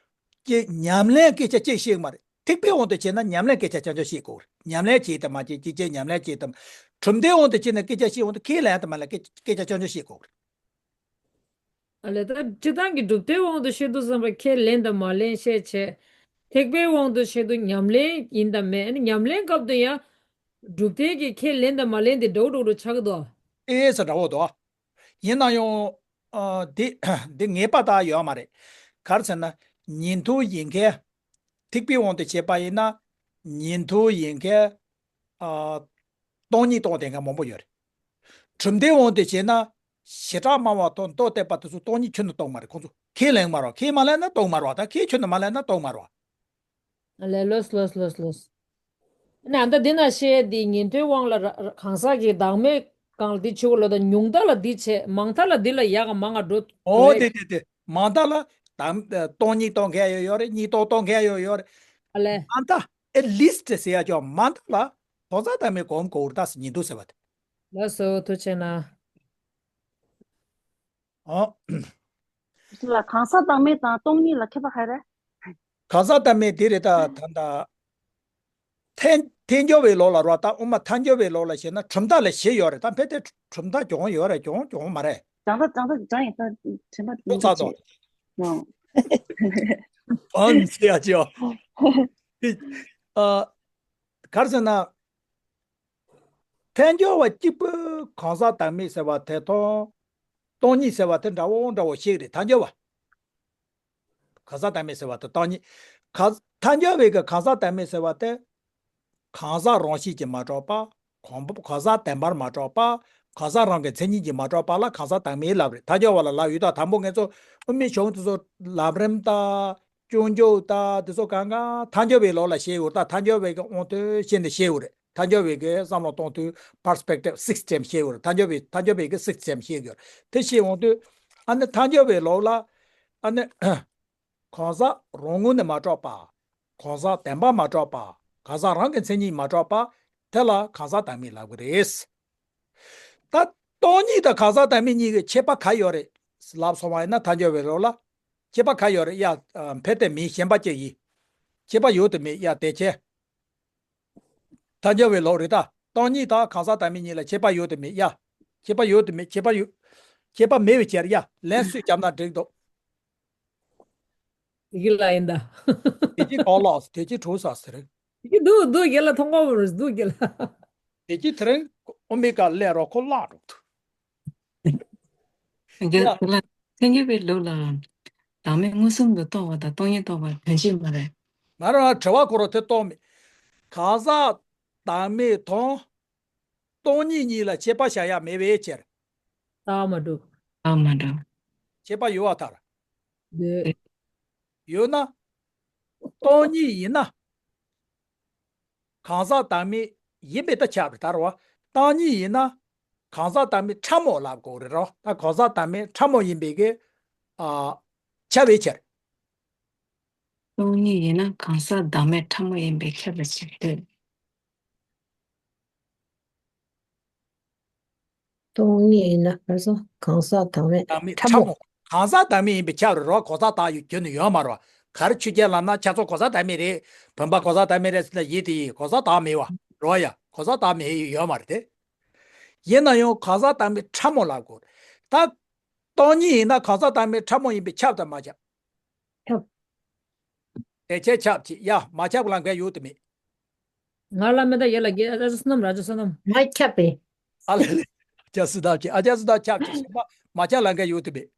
ཀྱི་ཉམས་ལེན་སྐད་ཆ་ཅིག་བཤད་གི་མ་རེད། ཐེག་པའི་དབང་དུ་བྱས་ན་ཉམས་ལེན་སྐད་ཆ་རྐྱང་རྐྱང་བཤད་དགོས་རེད། ཉམས་ལེན་བྱས་དང་མ་བྱས། ཅི་བྱས་ཉམས་ལེན་བྱས་དང་། གྲུབ་མཐའི་དབང་དུ་བྱས་ན་སྐད་ཆ་བཤད་ཡོང་དུས་ཁས་ལེན་དང་མ་ལེན་སྐད་སྐད་ཆ་རྐྱང་རྐྱང་བཤད་དགོས་རེད། ཨ་ལས། ད་སྤྱིར་བཏང་གི་གྲུབ་མཐའི་དབང་དུ་བཤད་དུས་ཙམ་པ་ཁས་ལེན་དང་མ་ལེན་བཤད་བྱས། ཐེག་པའི་དབང་དུ་བཤད་དུས་ཉམས་ལེན་ཡིན་དང་མེད། ཨ་ནི་ཉམས་ལེན་སྐབས་དུ་ཡང་གྲུབ་མཐའི་གི་ཁས་ལེན་དང་མ་ལེན་དེ་འདྲ་བོ་འདྲ་བོ་ཆགས་ཀྱི་འདུག་ཨེ་ས་འདྲ་བོ་འདུག་ཡིན་ན་ཡང་། ཨ། འདི་འདི་ངེས་པ་ད་ཡོད་མ་རེད། ག་རེ་ཟེར་ན། ཉན་ཐོས་ཡིན་མཁན། ཐེག་པའི་དབང་དུ་བྱས་པ་ཡིན་ན། ཉན་ཐོས་ཡིན་མཁན། ཨ། སྟོང་ཉིད་རྟོགས་བསྡད་མཁན་མང་པོ་ཡོད་རེད། གྲུབ་མཐའི་དབང་དུ་བྱས་ན། བྱེ་བྲག་སྨྲ་བ་དང་མདོ་སྡེ་པ་དེ་ཚོ་སྟོང་ཉིད་ཁྱོན་ནས་རྟོགས་མ་རེད། ཁོང་ཚོ་ཁས་ལེན་མ་རེད། ཁས་མ་ལེན་ན་རྟོགས་མ་རེད། ད་ཁས་ཁྱོན་ནས་མ་ལེན་ན་རྟོགས་མ་རེད། ལས། ལོས་ལོས་ལོས་ལོས། ན་ད་འདི་ན་བཤད་འདི་ཉན་ཐོས་དབང་ལ་ར་ར་གང་ཟག་གི་བདག་མེད་གང་ལ་འདི་ཆུ་བོ་ལོ། ད་ཉུང་མཐའ་ལ་འདི་བྱས། མང་མཐའ་ལ་འདི་ལ་ཡག་ག་མང་ང་འགྲོ་འོ་རེད། དེ་དེ་དེ། མང་མཐའ་ལ་དམ་སྟོང་ཉིད་རྟོགས་མཁན་ཡོད་ཡོད་རེད། གཉིས་རྟོགས་རྟོགས་མཁན་ཡོད་ཡོད་རེད། ཨ་ལས། མང་མཐའ། at least ཟེར་ཡ་ཅོག་མང་མཐའ་ལ་གང་ཟག་བདག་མེད་གོམས་དགོས་རེད། ད་ཟེར་ཉན་ཐོས་ཟེར་བ་དེ། ལགས་སོ། ཐུགས་རྗེ་གནང་། ཨོ། ལ་གང་ཟག་བདག་མེད་དང་སྟོང་ཉིད་ལ་ཁྱད་པར་ག་རེ། གང་ཟག་བདག་མེད་དེ་རེད། ད་ད་ད། ཐལ་ཐལ་འགྱུར་བའི་ལུགས་ལ་རོ། ད་དབུ་མ་ཐལ་འགྱུར་བའི་ལུགས་ལ་བྱས་ན་གྲུབ་མཐའ་ལ་བཞི་ཡོད་རེད། ད་ཕལ་ཆེར་གྲུབ་མཐའ་གྱོང་ཡོད་རེད། གྱོང་གྱོང་མ་རེད། གྲངས་ཐ་གྲངས་ཐ་གྲངས་ཡིན་ད་དྲན་པ་ཐུགས་ཚ་ཚོ། ཨང་ཟེར་ཡ་ཅིག་ཡོད། ཨ། ག་རེ་ཟེར་ན། ཐལ་འགྱུར་བ་གཅིག་པུས་གང་ཟག་བདག་མེད་ཟེར་བ་དེ་དང་། སྟོང་ཉིད་ཟེར་བ་དེ་འདྲ་བོ་འདྲ་བོ་ཞིག་རེད། ཐལ་འགྱུར་བ། གང་ཟག་བདག་མེད་ཟེར་བ་དང་སྟོང་ཉིད། ག་ཐལ་འགྱུར་བའི་གི་གང་ཟག་བདག་མེད་ཟེར་བ་དེ། གང་ཟག་རང་བཞིན་གྱིས་མ་གྲུབ་པ། གང་། གང་ཟག་བདེན་པར་མ་གྲུབ་པ། གང་ཟག་རང་གི་མཚན་ཉིད་ཀྱིས་མ་གྲུབ་པ་ལ་གང་ཟག་བདག་མེད་ལབ་རེད། ཐལ་འགྱུར་བ་ལ་ལབ་ཡོད། ད་དང་པོ་ངེད་ཚོ་དབུ་མའི་གཞུང་དེ་ཚོ་ལམ་རིམ་ད། སྤྱོད་འཇུག་ད་དེ་ཚོ་གང་ག་ཐལ་འགྱུར་བའི་ལུགས་ལ་བཤད་ཡོད། ད་ཐལ་འགྱུར་བའི་གི་དབང་དུ་བྱས་ནས་བཤད་ཡོད་རེད། ཐལ་འགྱུར་བའི་གི་བསམ་བློ་གཏོང་དུས་perspective system བཤད་ཡོད་རེད། ཐལ་འགྱུར་བའི་ཐལ་འགྱུར་བའི་གི་system བཤད་ཡོད་རེད། དེ་བཤད་འོང་དུས། ཨ་ནི་ཐལ་འགྱུར་བའི་ལུགས་ལ། ཨ་ནི། གང་ཟག་རང་ངོས་ནས་མ་གྲུབ་པ། གང་ཟག་བདེན་པར་མ་གྲུབ་པ། གང་ཟག་རང་གི་མཚན་ཉིད་མ་གྲུབ་པ། དེ་ལ་གང་ཟག་བདག་མེད་ལབ་ཀྱི་རེད། ད་སྟོང་ཉིད་དང་གང་ཟག་བདག་མེད་གཉིས་ཀྱི་ཁྱད་པར་ག་ཡོད་རེད་ལབ་སོང་བ་ཡིན་ན། ཐལ་འགྱུར་བའི་ལུགས་ལ། ཁྱད་པར་ག་ཡོད་རེད་ཡ། ཕལ་ཏེ་མིན་གཞན་པ་ཅིག་ཡིན། ཁྱད་པར་ཡོད་དུ་མེད་ཡ། དེ་ཁྱད། ཐལ་འགྱུར་བའི་ལུགས་རེད་ད། སྟོང་ཉིད་དང་གང་ཟག་བདག་མེད་གཉིས་ལ་ཁྱད་པར་ཡོད་དུ་མེད་ཡ། ཁྱད་པར་ཡོད་དུ་མེད། ཁྱད་པར་ཡོད། ཁྱད་པར་མེད་པའི་ཕྱིར་ཡ། ལན་སུས་བརྒྱབ་ན་འགྲིག་འདུག་དེ་གི་ལ་ཡིན་ད། དེ་གི་གོ་ལོག་དེ་གི་གྲུ་ས་ཟེར། དེ་གི་འདུག་འདུག་རྒན་ལགས་མཐོང་གོ་མ་རེད། འདུག་རྒན་ལགས། དེ་གི་དེ་རིང་ཨོ་མི་ཀ་ལེན་རོགས་ཁོ་བརླག་འགྲོ་འདུག་རྒན་ལགས། ལགས། ཐལ་འགྱུར་བའི་ལུགས་ལ་བདག་མེད་མངོན་སུམ་དུ་རྟོགས་པ་དང་སྟོང་ཉིད་རྟོགས་པ་དོན་གཅིག་མ་རེད། ང་རང་དྲི་བ་ཁོ་རང་དེ་རྟོགས་མེད། གང་ཟག་བདག་མེད་དང་སྟོང་ཉིད་གཉིས་ལ་ཁྱད་པར་བྱ་ཡ་མེད་པའི་ཕྱིར། རྟགས་མ་གྲུབ། རྟགས་མ་གྲུབ། ཁྱད་པར་ཡོད་པར་ཐལ། འདོད། ཡོད་ན། སྟོང་ཉིད་ཡིན་ན། གང་ཟག་བདག་མེད་ཡིན་པའི་ད་ཁྱབ་རེད་ད་རོ། སྟོང་ཉིད་ཡིན་ན། གང་ཟག་བདག་མེད་ཕྲ་མོ་ལབ་དགོས་རེད་རོ། ད་གང་ཟག་བདག་མེད་ཕྲ་མོ་ཡིན་པའི་གི། ཨ། ཁྱབ་པའི་ཕྱིར། སྟོང་ཉིད་ཡིན་ན་གང་ཟག་བདག་མེད་ཕྲ་མོ་ཡིན་པས་ཁྱབ་པའི་ཕྱིར་ཏེ། སྟོང་ཉིད་ཡིན་ན་ག་རེ་ཟེར། གང་ཟག་བདག་མེད་བདག་མེད་ཕྲ་ཕྲ་མོ། མོ། གང་ཟག་བདག་མེད་ཡིན་པས་ཁྱབ་རེད་རོ། གང་ཟག་བདག་ཡོད་རྒྱུ་ནི་ཡོད་མ་རེད་བ། ག་རེ་ཆོས་ཅན་ལབ་ན་ཁྱེད་ཚོ་གོ་ས་དར་མེད་རེད། བོད་པ་གོ་ས་དར་མེད་རེད་ཟེར་ན་ཡིན་དེ་ཡིན། གོ་ས་དར་མེད་པ་རོ་ཡ། གོ་ས་དར་མེད་ཡོད་མ་རེད་དེ། ཡིན་ན་ཡང་གོ་ས་དར་མེད་ཕྲ་མོ་ལབ་དགོས། ད་སྟོང་ཉིད་ཡིན་ན་གོ་ས་དར་མེད་ཕྲ་མོ་ཡིན་པས་ཁྱབ་དང་མ་ཁྱབ། ཁྱབ། དེ་ཁྱེད་ཁྱབ་ཅིག་ཡ། མ་ཁྱབ་ལབ་མཁན་ཡོད་དེ་མེད། ང་ལ་མེད་ད་ཡ་ལ་གི་ཨ་ཅག་བསོད་ནམས་ར་ཅག་བསོད་ནམས། མ་ཁྱབ་པས། ཨ་ལེ་ལེ། ཨ་ཅག་བསོད་ནམས་ཀྱིས། ཨ་ཅག་བསོད་ནམས་ཁྱབ་ཅིག་ཟེར་མ། མ་ཁྱབ་ལབ་མཁན་ཡོད་དེ་མེད།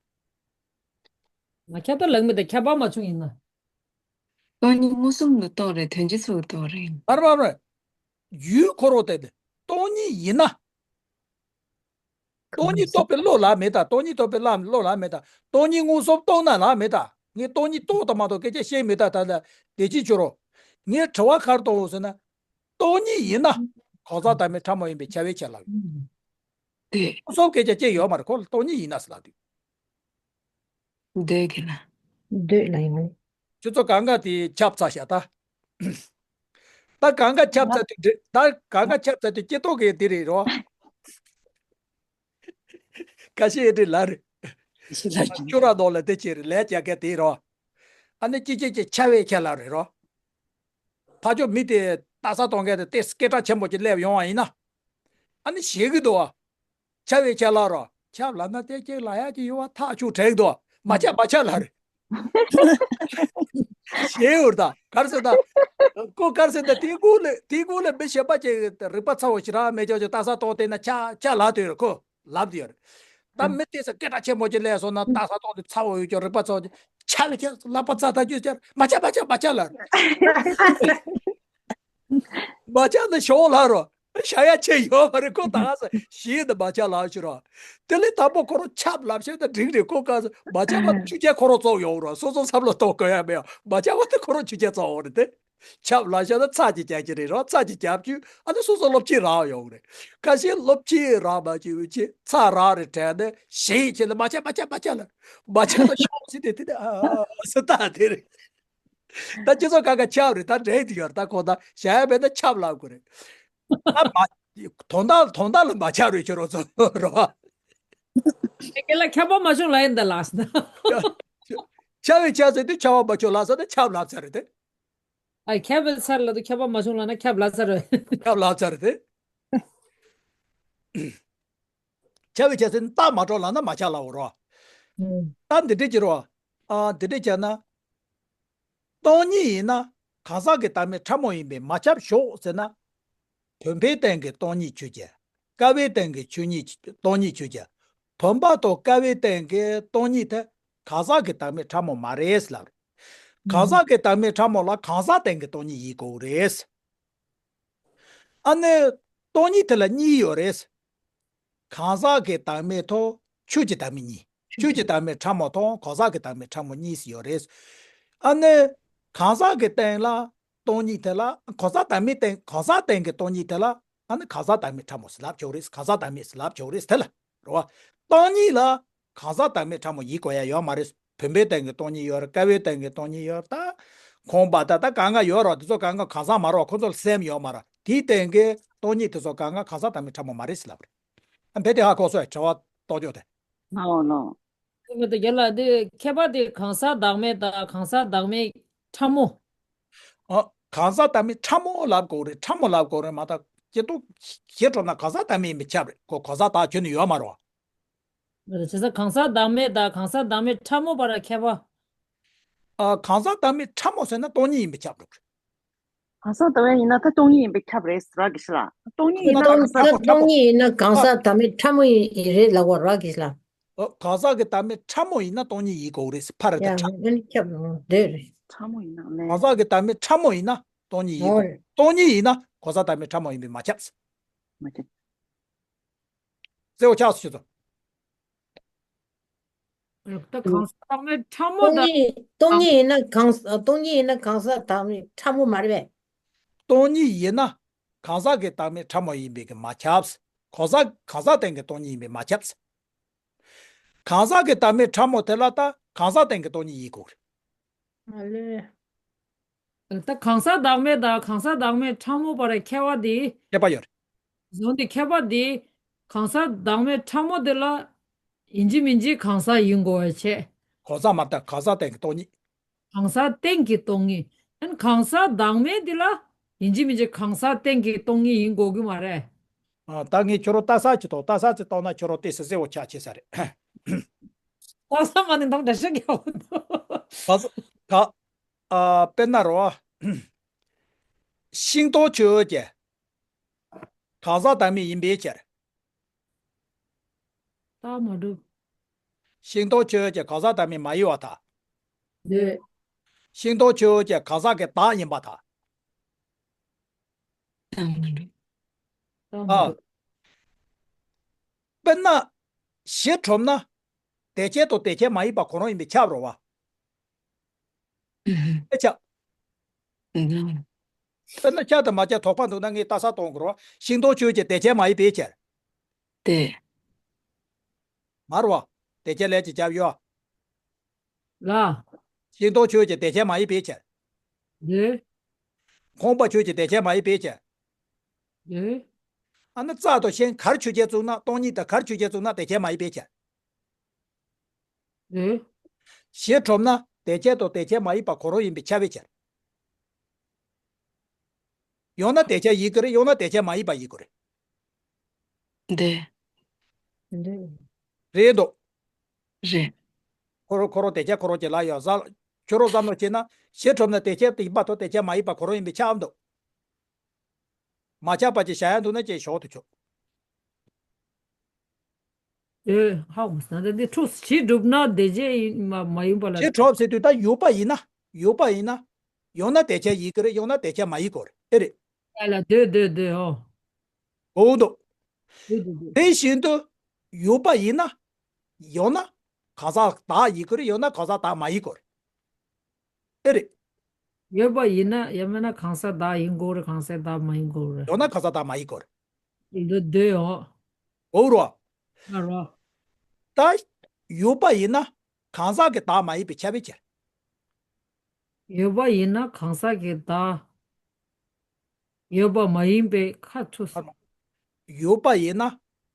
མ་ཁྱབ་ད་ལབ་མེད་ད། ཁྱབ་པ་མ་བྱུང་ཡིན་ན། སྟོང་ཉིད་མངོན་སུམ་ལ་རྟོགས་རེད། དོན་སྤྱི་གཙུག་ལ་རྟོགས་རེད། མ་རེད་མ་རེད། ཡུལ་ཁོ་རང་དེ་དེ་སྟོང་ཉིད་ཡིན་ན། སྟོང་ཉིད་རྟོགས་པའི་བློ་ལ་མེད་ད། སྟོང་ཉིད་རྟོགས་པའི་བླ་བློ་ལ་མེད་ད། སྟོང་ཉིད་མངོན་སུམ་རྟོགས་ན་ལ་མེད་ད། ངས་སྟོང་ཉིད་རྟོགས་དང་མ་རྟོགས་སྐད་ཆ་བཤད་མེད་ད། ད་ལ་དེ་ཅི་བྱོས་རོགས། ངས་དྲི་བ་ག་རེ་གཏོང་འོང་ཟེར་ན། སྟོང་ཉིད་ཡིན་ན་གང་ཟག་བདག་མེད་ཕྲ་མོ་ཡིན་པས་ཁྱབ་པས་ཁྱབ་ལབ་ཡོད། དེ། མངོན་སུམ་སྐད་ཆ་ཅི་ཡོད་མ་རེད། ཁོ་ལ་སྟོང་ཉིད་ཡིན་ན་ཟེར་ལབ་དུས། འདོད་གི་ལ། འདོད་ལ་ཡིན་ནི། ཁྱོད་ཚོ་གང་ག་དེ་ཁྱབ་ཚར་ཤག་ད། ད་གང་ག་ཁྱབ་ཚར་དུས་འདྲི། ད་གང་ག་ཁྱབ་ཚར་དུས་སྐྱེ་ཐོག་གི་དེ་རེད་རོ། ཁ་ཤས་འདྲི་ལ་རེད། ཁྱོད་ར་ནང་ལ་དེ་ཅི་རེད་ལས་རྒྱག་མཁན་དེ་རོ། ཨ་ནི་ཅི་ཅི་ཅི་ཁྱབ་པས་ཁྱབ་ལབ་རེད་རོ། ཕ་ཆོས་མི་དེ་ལྟ་ས་གཏོང་མཁན་དེ་དེ་སྐད་གྲགས་ཆེན་པོ་ཅིག་སླེབས་ཡོང་བ་ཡིན་ན། ཨ་ནི་ཞེད་གི་འདུག་བ། ཁྱབ་པས་ཁྱབ་ལབ་རོ། ཁྱབ་ལབ་ན་དེ་ཅིག་ལབ་ཡག་ཅིག་ཡོད་པ་ཐག་ཆོད་དྲན་གི་འདུག་བ། མ་ཁྱབ་མ་ཁྱབ་ལབ་རེད། ཞེད་འུར་ད་གར་སོང་ད། ཁོ་གར་སོང་ད། དེའི་སྒང་ལ་དེའི་སྒང་ལ་མི་གཞན་པ་ཅིག་རིག་པ་ཚ་བོ་ཞེ་དྲག་མེད་ཅོག་ཅིག་ལྟ་ས་གཏོང་བལྟས་ན་ཁྱབ་ཁྱབ་ལབ་དུས་རེད། ཁོ་ལབ་དུས་རེད། ད་མི་དེ་ཚོ་སྐད་གྲགས་ཆེན་པོ་ཅིག་སླེབས་སོང་ན་ལྟ་ས་གཏོང་དུས་ཚ་བོ་ཡོད་ཅོག་རིག་པ་ཚ་བོ་ཅིག་ཁྱབ་ལ་ཁྱབ་ལག་པ་འཚལ་ཐག་ཆོད་ཅིག་མ་ཁྱབ་མ་ཁྱབ་མ་ཁྱབ་ལབ། མ་ཁྱབ་ན་ཞོག་ལབ་རོ། བྱ་ཡ་ཆེ་ཡོད་མ་རེད། ཁོ་ད་ག་ས་ཞེད་དུ་མ་ཁྱབ་ལབ་ཤི་རོ། དེ་ལས་དང་པོ་ཁོ་རང་ཁྱབ་ལབ་ཤེས་ད་འགྲིག་རེད། ཁོ་ག་ས་མ་ཁྱབ་པ་ཆོས་ཅན་ཁོ་རང་བཙོག་ཡོང་རོ། སོ་སོ་བསམ་བློ་གཏོང་དགོས་ཡ་མེད་ཡ། མ་ཁྱབ་པ་དེ་ཁོ་རང་ཆོས་ཅན་བཙོག་ཡོང་རེད་དེ། ཁྱབ་ལབ་ཤེས་ད་ཚར་གཅིག་རྒྱག་གི་རེད་རོ། ཚར་གཅིག་རྒྱབ་རྒྱུ་ཨ་ནི་སོ་སོ་སློབ་ཁྲིད་རག་ཡོང་རེད། ཁ་ཤས་སློབ་ཁྲིད་རག་མ་བྱུང་བའི་ཆེད་ཚར་རག་རེད་དྲན་ནས་ཞེད་ཆེ་ལ་མ་ཁྱབ་མ་ཁྱབ་མ་ཁྱབ་ལབ། མ་ཁྱབ་ན་ཞོག་ཟེར་དེ་དེ་ཨ་ཨ་ཨ་ཟེར་ད་དེ་རེད། ད་སྤྱི་ཚོགས་ཁག་ཁག་ཁྱབ་རེད། ད་འགྲིག་དེ་ཡོད་རེད། ད་ཁོ་ད་བྱ་ཡ་མེད་ན་ཁྱབ་ལབ་དགོས་རེད། ད་མ་དོན་དག་དོན་དག་ལ་མ་ཁྱབ་རེད་ཁྱོད་རང་ཚོ་རོ། དེ་ག་ལ་ཁྱབ་པ་མ་བྱུང་ལབ་ཡིན་ད་ལགས་སོ། ཁྱབ་པས་ཁྱབ་ཟེར་དུས་ཁྱབ་པ་མ་བྱུང་ལབ་ས་ད་ཁྱབ་ལབ་ཚར་རེད་དེ། ཨ་ཁྱབ་པའི་ཚར་ལ་དུ་ཁྱབ་པ་མ་བྱུང་ལབ་ན་ཁྱབ་ལབ་ཚར་རེད། ཁྱབ་ལབ་ཚར་རེད་དེ། ཁྱབ་པས་ཁྱབ་ཟེར་ནས་རྟགས་མ་འགྲོ་ལབ་ན་མ་ཁྱབ་ལབ་འོ་རོ། ཨུམ། ད་འདི་འདྲས་ཀྱི་རོ། ཨ་འདི་འདྲས་བྱས་ན། སྟོང་ཉིད་ཡིན་ན་གང་ཟག་གི་བདག་མེད་ཕྲ་མོ་ཡིན་པས་མ་ཁྱབ་ཞོག་ཟེར་ན། བུམ་པའི་སྟེང་གི་སྟོང་ཉིད་ཆོས་ཅན། ཀ་བའི་སྟེང་གི་ཆོས་ཉིད་སྟོང་ཉིད་ཆོས་ཅན། བུམ་པ་དང་ཀ་བའི་སྟེང་གི་སྟོང་ཉིད་དེ་གང་ཟག་གི་བདག་མེད་ཕྲ་མོ་མ་རེད་ལབ། གང་ཟག་གི་བདག་མེད་ཕྲ་མོ་ལ་གང་ཟག་སྟེང་གི་སྟོང་ཉིད་ཡིན་དགོས་རེད། ཨ་ནི་སྟོང་ཉིད་དེ་ལ་གཉིས་ཡོད་རེད། གང་ཟག་གི་བདག་མེད་དང་ཆོས་ཀྱི་བདག་མེད་གཉིས། ཆོས་ཀྱི་བདག་མེད་ཕྲ་མོ་དང་གང་ཟག་གི་བདག་མེད་ཕྲ་མོ་གཉིས་ཡོད་རེད། ཨ་ནི་གང་ཟག་གི་སྟེང་ལ་སྟོང་ཉིད་དེ་ལ་གང་ཟག་བདག་མེད་སྟེང་གང་ཟག་སྟེང་གི་སྟོང་ཉིད་དེ་ལ་ཨ་ནི་གང་ཟག་བདག་མེད་ཕྲ་མོ་ཟེར་ལབ་ཆོག་རེད། གང་ཟག་བདག་མེད་ཟེར་ལབ་ཆོག་རེད་དེ་ལ། རེད་བ། སྟོང་ཉིད་ལ་གང་ཟག་བདག་མེད་ཕྲ་མོ་ཡིན་དགོས་ཡ་ཡོད་མ་རེད། བུམ་པའི་སྟེང་གི་སྟོང་ཉིད་ཡོད་རེད། ཀ་བའི་སྟེང་གི་སྟོང་ཉིད་ཡོད་རེད། ད་ཁང་པ་ད་ད་གང་ག་ཡོད་རེད། དེ་ཚོ་གང་ག་གང་ཟག་མ་རེད། ཁོ་ཚོ་ལ་སེམས་ཡོད་མ་རེད། དེའི་སྟེང་གི་སྟོང་ཉིད་དེ་ཚོ་གང་ག་གང་ཟག་བདག་མེད་ཕྲ་མོ་མ་རེད་ཟེར་ལབ་རེད། ཨ་བེ་དེ་ཧ་གོ་སོང་། དྲི་བ་གཏོང་རྒྱུ་དེ། ཨོ་ལོ། དེ་མི་འདུག་རྒན་ལགས། འདི་ཁྱད་པར་དེ་གང་ཟག་བདག་མེད་དང་གང་ཟག་བདག་མེད་ཕྲ་མོ། ཨ་གང་ཟག་བདག་མེད་ཕྲ་མོ་ལབ་དགོས་རེད། ཕྲ་མོ་ལབ་དགོས་རེད་མ་གཏོགས་སྐྱེ་སྟོབས་ཞེ་དྲག་ན་གང་ཟག་བདག་མེད་ཡིན་པས་ཁྱབ་རེད། ཁོ་གང་ཟག་བདག་ཁྱོན་ནས་ཡོད་མ་རེད་བ། བྱས་ཙང་གང་ཟག་བདག་མེད་དང་གང་ཟག་བདག་མེད་ཕྲ་མོ་བར་ཁྱད་པར། ཨ་གང་ཟག་བདག་མེད་ཕྲ་མོ་ཟེར་ན་སྟོང་ཉིད་ཡིན་པས་ཁྱབ་འགྲོ་གི་རེད། གང་ཟག་བདག་མེད་ཡིན་ན་ད་སྟོང་ཉིད་ཡིན་པས་ཁྱབ་རེད་ར་གི་ཤི་ལ། སྟོང་ཉིད་ཡིན་ན་གང་ཟག་ཕྲ་མོ། སྟོང་ཉིད་ཡིན་ན་གང་ཟག་བདག་མེད་ཕྲ་མོ་ཡིན་རེད་ལབ་པ་ར་གི་ཤི་ལ། ཨ་གང་ཟག་གི་བདག་མེད་ཕྲ་མོ་ཡིན་ན་སྟོང་ཉིད་ཡིན་དགོས་རེད། ཕ་ར་ད་ཡ་ཕྲ། ཨ་ནི་ཁྱབ་འགྲོ་འདོད་རེད། ཕྲ་མོ་ཡིན་ན་ལས། གང་ཟག་གི་བདག་མེད་ཕྲ་མོ་ཡིན་ན་སྟོང་ཉིད་ཡིན་འོ་དགོས། རེད། སྟོང་ཉིད་ཡིན་ན་གང་ཟག་བདག་མེད་ཕྲ་མོ་ཡིན་པས་མ་ཁྱབ། མ་ཁྱབ། གསལ་པོ་ཆགས་སོང་ཁྱོད་ཚོ། ད་གང་ཟག་བདག་མེད་ཕྲ་མོ་སྟོང་དང་ཉིད་སྟོང་ཉིད་ཡིན་ན་གང་ཟག་སྟོང་ཉིད་ཡིན་ན་གང་ཟག་བདག་མེད་ཕྲ་མོ་མ་རེད་པས། སྟོང་ཉིད་ཡིན་ན་གང་ཟག་གི་བདག་མེད་ཕྲ་མོ་ཡིན་པས་ཀྱི་མ་ཁྱབ། གང་ཟག་གང་ཟག་སྟེང་གི་སྟོང་ཉིད་ཡིན་པས་མ་ཁྱབ། གང་ཟག་གི་བདག་མེད་ཕྲ་མོ་དེ་ལ་ད་གང་ཟག་སྟེང་གི་སྟོང་ཉིད་ཡིན་དགོས་རེད། ཨ་ལེ། ད་གང་ཟག་བདག་མེད་དང་གང་ཟག་བདག་མེད་ཕྲ་མོ་བར་ཁྱད་པར་དེ། ཁྱད་པར་ཡོད་རེད། བཟུང་སྟེ་ཁྱད་པར་དེ། གང་ཟག་བདག་མེད་ཕྲ་མོ་དེ་ལ་ཡིན་གཅིག་མིན་གཅིག་གང་ཟག་ཡིན་དགོས་པའི་ཆེད། གང་ཟག་མ་རེད། གང་ཟག་སྟེང་གི་སྟོང་ཉིད། གང་ཟག་སྟེང་གི་སྟོང་ཉིད། ཨན་གང་ཟག་བདག་མེད་འདི་ལ་ཡིན་གཅིག་མིན་གཅིག་གང་ཟག་སྟེང་གི་སྟོང་ཉིད་ཡིན་དགོས་ཀྱི་མ་རེད། ཨ། ད་ངས་ཁྱོད་རང་ལྟ་ས་ཅིག་དང་ལྟ་ས་ཅིག་བཏང་ན་ཁྱོད་རང་ཏོག་ཙམ་གསལ་བོ་ཆགས་ཆེ་ས་རེད། ལྟ་ས་མ་ནི་འདང་འདྲ་ཤག་ཡོད། ག་ས་ག་ཨ། དཔེར་ན་རོ། ཤིང་སྡོང་ཆོས་ཀྱི་གང་ཟག་བདག་མེད་ཡིན་པའི་ཕྱིར། རྟགས་མ་གྲུབ། ཤིང་སྡོང་ཆོས་ཀྱི་གང་ཟག་བདག་མེད་མ་ཡིན་པར་ཐལ། འདོད། ཤིང་སྡོང་ཆོས་ཀྱི་གང་ཟག་གི་བདག་ཡིན་པར་ཐལ། རྟགས་མ་གྲུབ། རྟགས་མ་ཨ། གྲུབ། དཔེར་ན། གཞི་གྲུབ་ན། དེ་ཁྱད་དང་དེ་ཁྱད་མ་ཡིན་པ་གང་རུང་ཡིན་པས་ཁྱབ་རོ་བ། ཨེ་ཆ། དཔེར་ན་ཁྱབ་དང་མ་ཁྱབ་དོགས་པ་འདུག་ན་ངས་ལྟ་ས་གཏོང་དགོས་རོ། ཤིང་སྡོང་ཆོས་ཀྱི་དེ་ཁྱད་མ་ཡིན་པའི་ཕྱིར། དེ། མ་རོ་བ། དེ་ཁྱད་ལས་ཀྱི་ཁྱབ་ཡོད། ལ། ཤིང་སྡོང་ཆོས་ཀྱི་དེ་ཁྱད་མ་ཡིན་པའི་ཕྱིར། འདོད། ཁང་པ་ཆོས་ཀྱི་དེ་ཁྱད་མ་ཡིན་པའི་ཕྱིར། འདོད། ཨ་ནི་རྩྭ་དང་ཤིང་གར་ཆོས་ཅན་བཙུགས་ན་སྟོང་ཉིད་དང་གར་ཆོས་ཅན་བཙུགས་ན་དེ་ཁྱད་མ་ཡིན་པའི་ཕྱིར། འདོད། གཞི་གྲུབ་ན་དེ་ཁྱད་དང་དེ་ཁྱད་མ་ཡིན་པ་གང་རུང་ཡིན་པས་ཁྱབ་པའི་ཕྱིར། ཡང་ན་དེ་ཁྱད་ཡིན་གྱི་རེད། ཡང་ན་དེ་ཁྱད་མ་ཡིན་པ་ཡིན་དགོས་རེད། འདོད། འདོད། རེད་འདུག་རེད། ཁོ་རང་ཁོ་རང་དེ་ཁྱད་ཁོ་རང་གྱི་ལ་ཡང་ཟ། ཁྱོད་རང་བསམ་བློ་བྱས་ན་གཞི་གྲུབ་ན་དེ་ཁྱད་ཡིན་པ་དང་དེ་ཁྱད་མ་ཡིན་པ་གང་རུང་ཡིན་པས་ཁྱབ་འདུག་མ་ཁྱབ་པ་ཅིག་བཞག་ཡ་འདུག་ན་ཅིག་ཞོག་ཏུ་ཆོག་ཨེ། ཧ་གོ་སོང་། ད་འདི་འཁྲུགས་གཞི་གྲུབ་ན་དེ་ཁྱད་ཡིན་མ་མ་ཡིན་པ་ལ། གཞི་གྲུབ་ཟེར་དུས་ད་ཡོད་པ་ཡིན་ན། ཡོད་པ་ཡིན་ན། ཡང་ན་དེ་ཁྱད་ཡིན་གྱི་རེད། ཡང་ན་དེ་ཁྱད་མ་ཡིན་དགོས་རེད། ཨེ་རེད། ཡ་ལ་འདོད་འདོད་འདོད། ཨོ། འོ་འདུག་འདོད་འདོད་འདོད། དེ་བཞིན་དུ་ཡོད་པ་ཡིན་ན། ཡང་ན་གང་ཟག་བདག་ཡིན་གྱི་རེད། ཡང་ན་གང་ཟག་བདག་མ་ཡིན་དགོས་རེད། ཨེ་རེད། ཡོད་པ་ཡིན་ན་ཡང་མིན་ན་གང་ཟག་བདག་ཡིན་དགོས་རེད། གང་ཟག་བདག་མ་ཡིན་དགོས་རེད། ཡང་ན་གང་ཟག་བདག་མ་ཡིན་དགོས་རེད། འདི་འདོད་ཡོད། འོ་རོ། ང་རོ། ད་ཡོད་པ་ཡིན་ན་གང་ཟག་གི་བདག་མ་ཡིན་པས་ཁྱབ་པའི་ཕྱིར། ཡོད་པ་ཡིན་ན་གང་ཟག་གི་བདག་ཡོད་པ་མ་ཡིན་པས་ཁ་ཚུགས། ཡོད་པ་ཡིན་ན་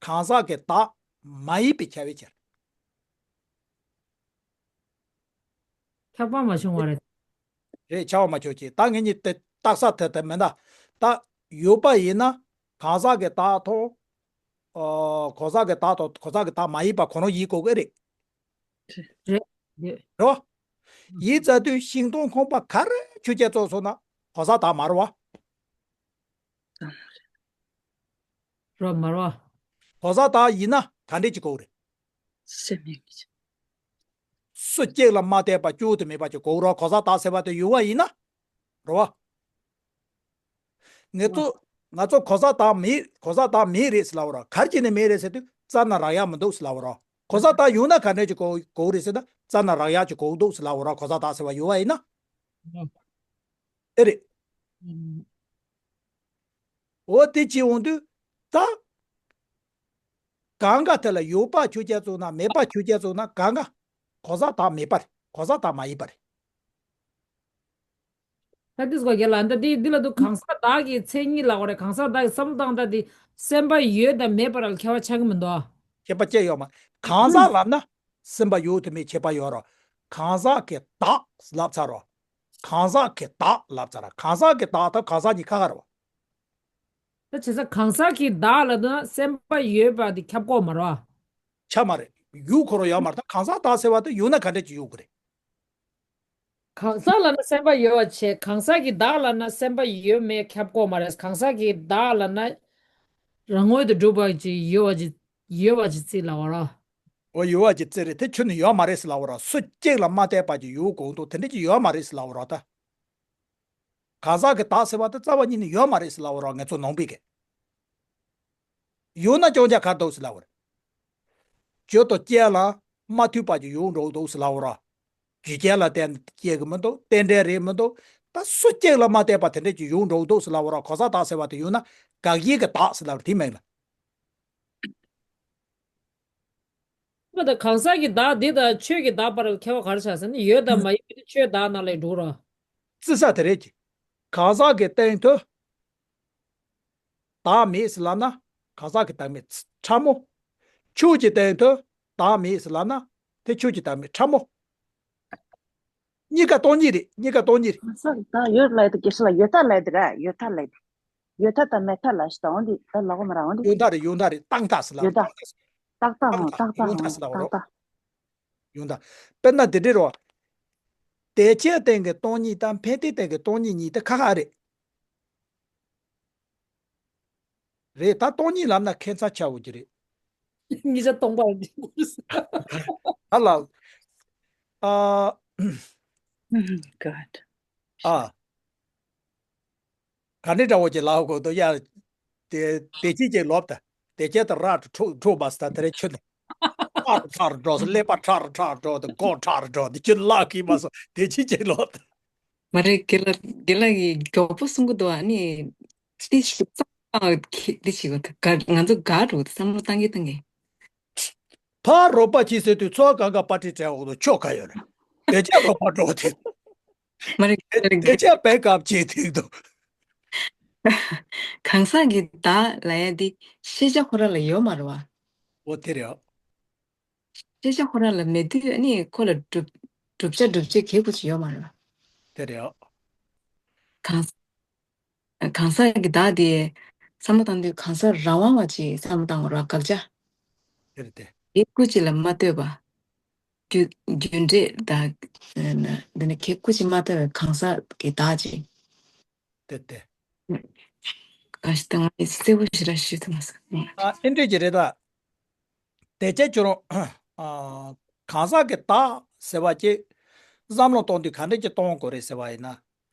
གང་ཟག་གི་བདག་མ་ཡིན་པས་ཁྱབ་པའི་ཕྱིར། ཁྱབ་པ་མ་བྱུང་བ་རེད། རེད། ཁྱབ་པ་མ་བྱུང་ཅིག་ད་ངེད་གཉིས་དེ་རྟགས་གསལ་དེ་དེ་མིན་ད། ད་ཡོད་པ་ཡིན་ན་གང་ཟག་གི་བདག་དང་། ཨོ། གང་ཟག་གི་བདག་དང་གང་ཟག་གི་བདག་མ་ཡིན་པ་གང་རུང་ཡིན་དགོས་ཀྱི་རེད། རེད། རེད། རོ། ཡིན་ཙང་དུས་ཤིང་སྡོང་ཁང་པ་ག་རེ་ཆོས་ཅན་བཙུགས་སོང་ན་གང་ཟག་བདག་མ་རེད་བ། རོ་མ་རོ། གང་ཟག་བདག་ཡིན་ན་ག་འདྲས་ཅིག་དགོས་རེད། སེམས་ཡིན་གྱི། སུ་གཅིག་ལ་མ་བརྟེན་པ་བཅོས་ཏེ་མེད་པ་ཅིག་དགོས་རོ། གང་ཟག་བདག་ཟེར་བ་དེ་ཡོད་པ་ཡིན་ན། རོ། ང་ཚོ་ང་ཚོ་གང་ཟག་བདག་མེད། གང་ཟག་བདག་མེད་རེད་ཟེར་ལབ་པ་རོ། ག་རེ་བྱས་ནས་མེད་རེད་ཟེར་དུས་རྩ་ན་རག་ཡ་མི་འདུག་ཟེར་ལབ་པ་རོ། གང་ཟག་བདག་ཡོད་ན་ག་འདྲས་ཅིག་དགོས་དགོས་རེད་ཟེར་ན་རྩ་ན་རག་ཡ་ཅིག་དགོས་འདུག་ཟེར་ལབ་པ་རོ། གང་ཟག་བདག་ཟེར་བ་ཡོད་པ་ཡིན་ན། ཨེ་རེད། འོ་དེ་བྱེད་འོང་དུས་ད། གང་ག་དེ་ལ་ཡོད་པ་ཆོས་ཅན་བཙུགས་ན་མེད་པ་ཆོས་ཅན་བཙུགས་ན་གང་ག་གང་ཟག་བདག་མེད་པ་རེད། གང་ཟག་བདག་མ་ཡིན་པ་རེད། ད་དེ་སྐོར་རྒྱལ་ལ་ད་དེ་འདི་ལ་དུ་གང་ཟག་བདག་གི་མཚན་ཉིད་ལ་འོ་རེད། གང་ཟག་བདག་གི་བསམ་བློ་བཏང་ད་དེ་སེམས་པ་ཡོད་དང་མེད་པ་ལ་ཁྱད་པར་ཆགས་ཀྱི་མི་འདུག་ཁྱད་པར་ཅི་ཡོད་མ། གང་ཟག་ལབ་ན་སེམས་པ་ཡོད་དང་མེད་ཁྱད་པར་ཡོད་རོ། གང་ཟག་གི་བདག་ལབ་ཚར་རོ། གང་ཟག་གི་བདག་ལབ་ཚར་ར། གང་ཟག་གི་བདག་དང་གང་ཟག་གཉིས་ཁ་ཁ་རེད་བ། ད་བྱས་ཙང་གང་ཟག་གི་བདག་ལ་ན་སེམས་པ་ཡོད་པ་དེ་ཁྱབ་ཀྱི་མ་རེད་བ། ཁྱབ་མ་རེད། ཡོད་ཁོ་རང་ཡོད་མ་རེད། ད་གང་ཟག་བདག་ཟེར་བ་དེ་ཡོད་ན་ག་འདྲས་ཅིག་ཡོད་དགོས་རེད། གང་ཟག་ལ་ན་སེམས་པ་ཡོད་པ་བྱས། གང་ཟག་གི་བདག་ལ་ན་སེམས་པ་ཡོད་མེད་ཁྱབ་ཀྱི་མ་རེད། གང་ཟག་གི་བདག་ལ་ན་རང་ངོས་དུ་གྲུབ་པ་ཅིག་ཡོད་པ་ཅིག་ཡོད་པ་ཅིག་རྩིས་ལབ་པ་ར། འོ་ཡོད་པ་ཅིག་རྩིས་རེད། དེ་ཁྱོན་ནས་ཡོད་མ་རེད་ཟེར་ལབ་པ་ར། སུ་གཅིག་ལ་མ་བརྟེན་པ་ཅིག་ཡོད་དགོས་འདུག་དེ་འདྲས་ཅིག་ཡོད་མ་རེད་ཟེར་ལབ་པ་ར་ད། གང་ཟག་གི་བདག་ཟེར་བ་དེ་རྩ་བ་ཉིད་ནས་ཡོད་མ་རེད་ཟེར་ལབ་པ་ར། ང་ཚོ་ནང་པའི་གི། ཡོད་ན་སྐྱོན་ཆ་ག་རེ་འདུག་ཟེར་ལབ་པ་ར། རྒྱུ་དང་རྐྱེན་ལ་མ་མཐུན་པ་ཅིག་ཡོང་འགྲོ་འདུག་ཟེར་ལབ་པ་ར། རྒྱུ་རྐྱེན་ལ་བརྟེན་ནས་སྐྱེ་གི་མི་འདུག་རྟེན་འབྲེལ་རེད་མི་འདུག་ད་སུ་གཅིག་ལ་མ་བརྟེན་པ་དེ་འདྲས་ཅིག་ཡོང་འགྲོ་འདུག་ཟེར་ལབ་པ་ར། གང་ཟག་བདག་ཟེར་བ་དེ་ཡོད་ན་དགག་བྱའི་གི་བདག་ཟེར་ལབ་པ་ར། དེ་མིན་ལ། མ་ད་གང་ཟག་གི་བདག་འདི་དང་ཆོས་ཀྱི་བདག་བར་ལ་ཁྱད་པར་ག་རེ་ཆགས་ཟེར་ན། ཡོད་དང་མ་ཡིན་པ་དེ་ཆོས་བདག་ནང་ལ་འགྲོ་ར། རྩི་ས་དེ་རེད་ཀྱི། གང་ཟག་གི་སྟེང་དུ་བདག་མེད་ཟེར་ལབ་ན་གང་ཟག་གི་བདག་མེད་ཕྲ་མོ། ཆོས་ཀྱི་སྟེང་དུ་བདག་མེད་ཟེར་ལབ་ན་དེ་ཆོས་ཀྱི་བདག་མེད་ཕྲ་མོ། གཉིས་ཀ་སྟོང་ཉིད་རེད། གཉིས་ཀ་སྟོང་ཉིད་རེད། ས་ད་ཡོད་ལ་ཡོད་ད་སྐྱེ་ས་ལ་ཡོད་ད་ལ་ཡོད་ར་ཡོད་ད་ལ་ཡོད། ཡོད་ད་ད་མེད་ད་ལ་ཞིག་ད་འོང་དེ་ད་ལ་གོ་མ་ར་འོང་དེ། ཡོད་ད་རེད། ཡོད་ད་རེད། རྟག་མཐའ་ཟེར་ལ་ཡོད་ད། རྟག་མཐའ་ཟེར་ལ་རྟག་མཐའ་ཡོད་ད། ཡོད་ད་ཟེར་ལ་རོ། རྟག་མཐའ། ཡོད་ད། དཔེར་ན་འདི་འདྲ་རོ། དེ་ཆའི་སྟེང་གི་སྟོང་ཉིད་དང་ཕན་བདེའི་སྟེང་གི་སྟོང་ཉིད་གཉིས་དེ་ཁ་ཁ་རེད། རེད། ད་སྟོང་ཉིད་ལབ་ན་ཁེ་མཚར་ཆགས་འོང་གི་རེད། གཉིས་ཆ་སྟོང་པ་རེད། ཨ་ལ། ཨ། God. ཨ། ག་ནས་འདྲ་བོ་ཅིག་ལབ་དགོས་འདུག་ཡ། དེ་དེ་ཅི་ཅིག་ལོབ་ད། དེ་ཅི་ད་ར་ཁྲོ་ཁྲོ་བ་སྟ་དེ་རེ་ཆུ་ནས། ཁྲ་ཁྲ་འགྲོ་སོ་ཀླད་པ་ཁྲ་ཁྲ་འགྲོ་དེ་མགོ་ཁྲ་འགྲོ་དེ་ཁྱོད་ལག་གིས་མ་སོ་དེ་ཅི་ཅིག་ལོབ་ད། མ་རེད། དགེ་ལགས་དགེ་ལགས་ཀྱིས་མགྱོགས་པོ་གསུང་གི་འདུག་ཨ་ནི། ཏི་ཤི་ཙང་ཨ་ཁི་ཏི་ཤི་གོ་ད་ག་ང་ཚོ་ག་རུ་བསམ་བློ་བཏང་གི་བཏང་གི། ཕར་རོགས་པ་གྱིས་ཟེར་དུས་ཚོགས་གང་ག་པར་ཏི་སྤྲད་འོག་ཏུ་ཆོ་ག་ཡོད་རེད། དེ་ཅི་རོགས་པ་འགྲོ་དེ། མ་རེད་མ་རེད། དེ་ཅི་བེ་ཀབ་བྱེད་ཐིག་ཏུ། གང་ཟག་གི་བདག་ལ་ཡ་འདི་ཤེས་བྱ་ཁོ་ར་ལ་ཡོད་མ་རེད་བ། འོ་དེ་རེད། ཤེས་བྱ་ཁོ་ར་ལ་མེད་དུས་ཨ་ནི་ཁོ་ལ་སྒྲུབ་སྒྲུབ་བྱ་སྒྲུབ་བྱེད་གལ་ཁུ་ཅི་ཡོད་མ་རེད་བ། དེ་རེད། གང་གང་ཟག་གི་བདག་དེ་བསམ་བློ་བཏང་དུས་གང་ཟག་རང་དབང་བ་ཅིག་བསམ་བློ་བཏང་དགོས་ར་དགག་བྱ། དེ་རེད་དེ། དེ་སྐུ་ཅིག་ལ་མ་ལྟོས་པ། རྒྱུ་རྒྱུ་འབྲས་དང་། འདི་ནི་ཁེ་སྐུ་ཅིག་མ་ལྟོས་པའི་གང་ཟག་གི་བདག་ཅིག་དེ་དེ། ག་ཞིག་དང་ངས་གསལ་པོ་ཞེ་དྲག་ཞུ་ཐུབ་མ་སོང་། ཨ་ཨེ་འདྲས་ཀྱི་རེད་ད། དེ་ཅེ་ཁྱོད་རང་ཨ་གང་ཟག་གི་བདག་ཟེར་བ་ཅིག་བསམ་བློ་གཏོང་དུས་ག་འདྲས་ཀྱི་གཏོང་དགོས་རེད་ཟེར་བ་ཡིན་ན།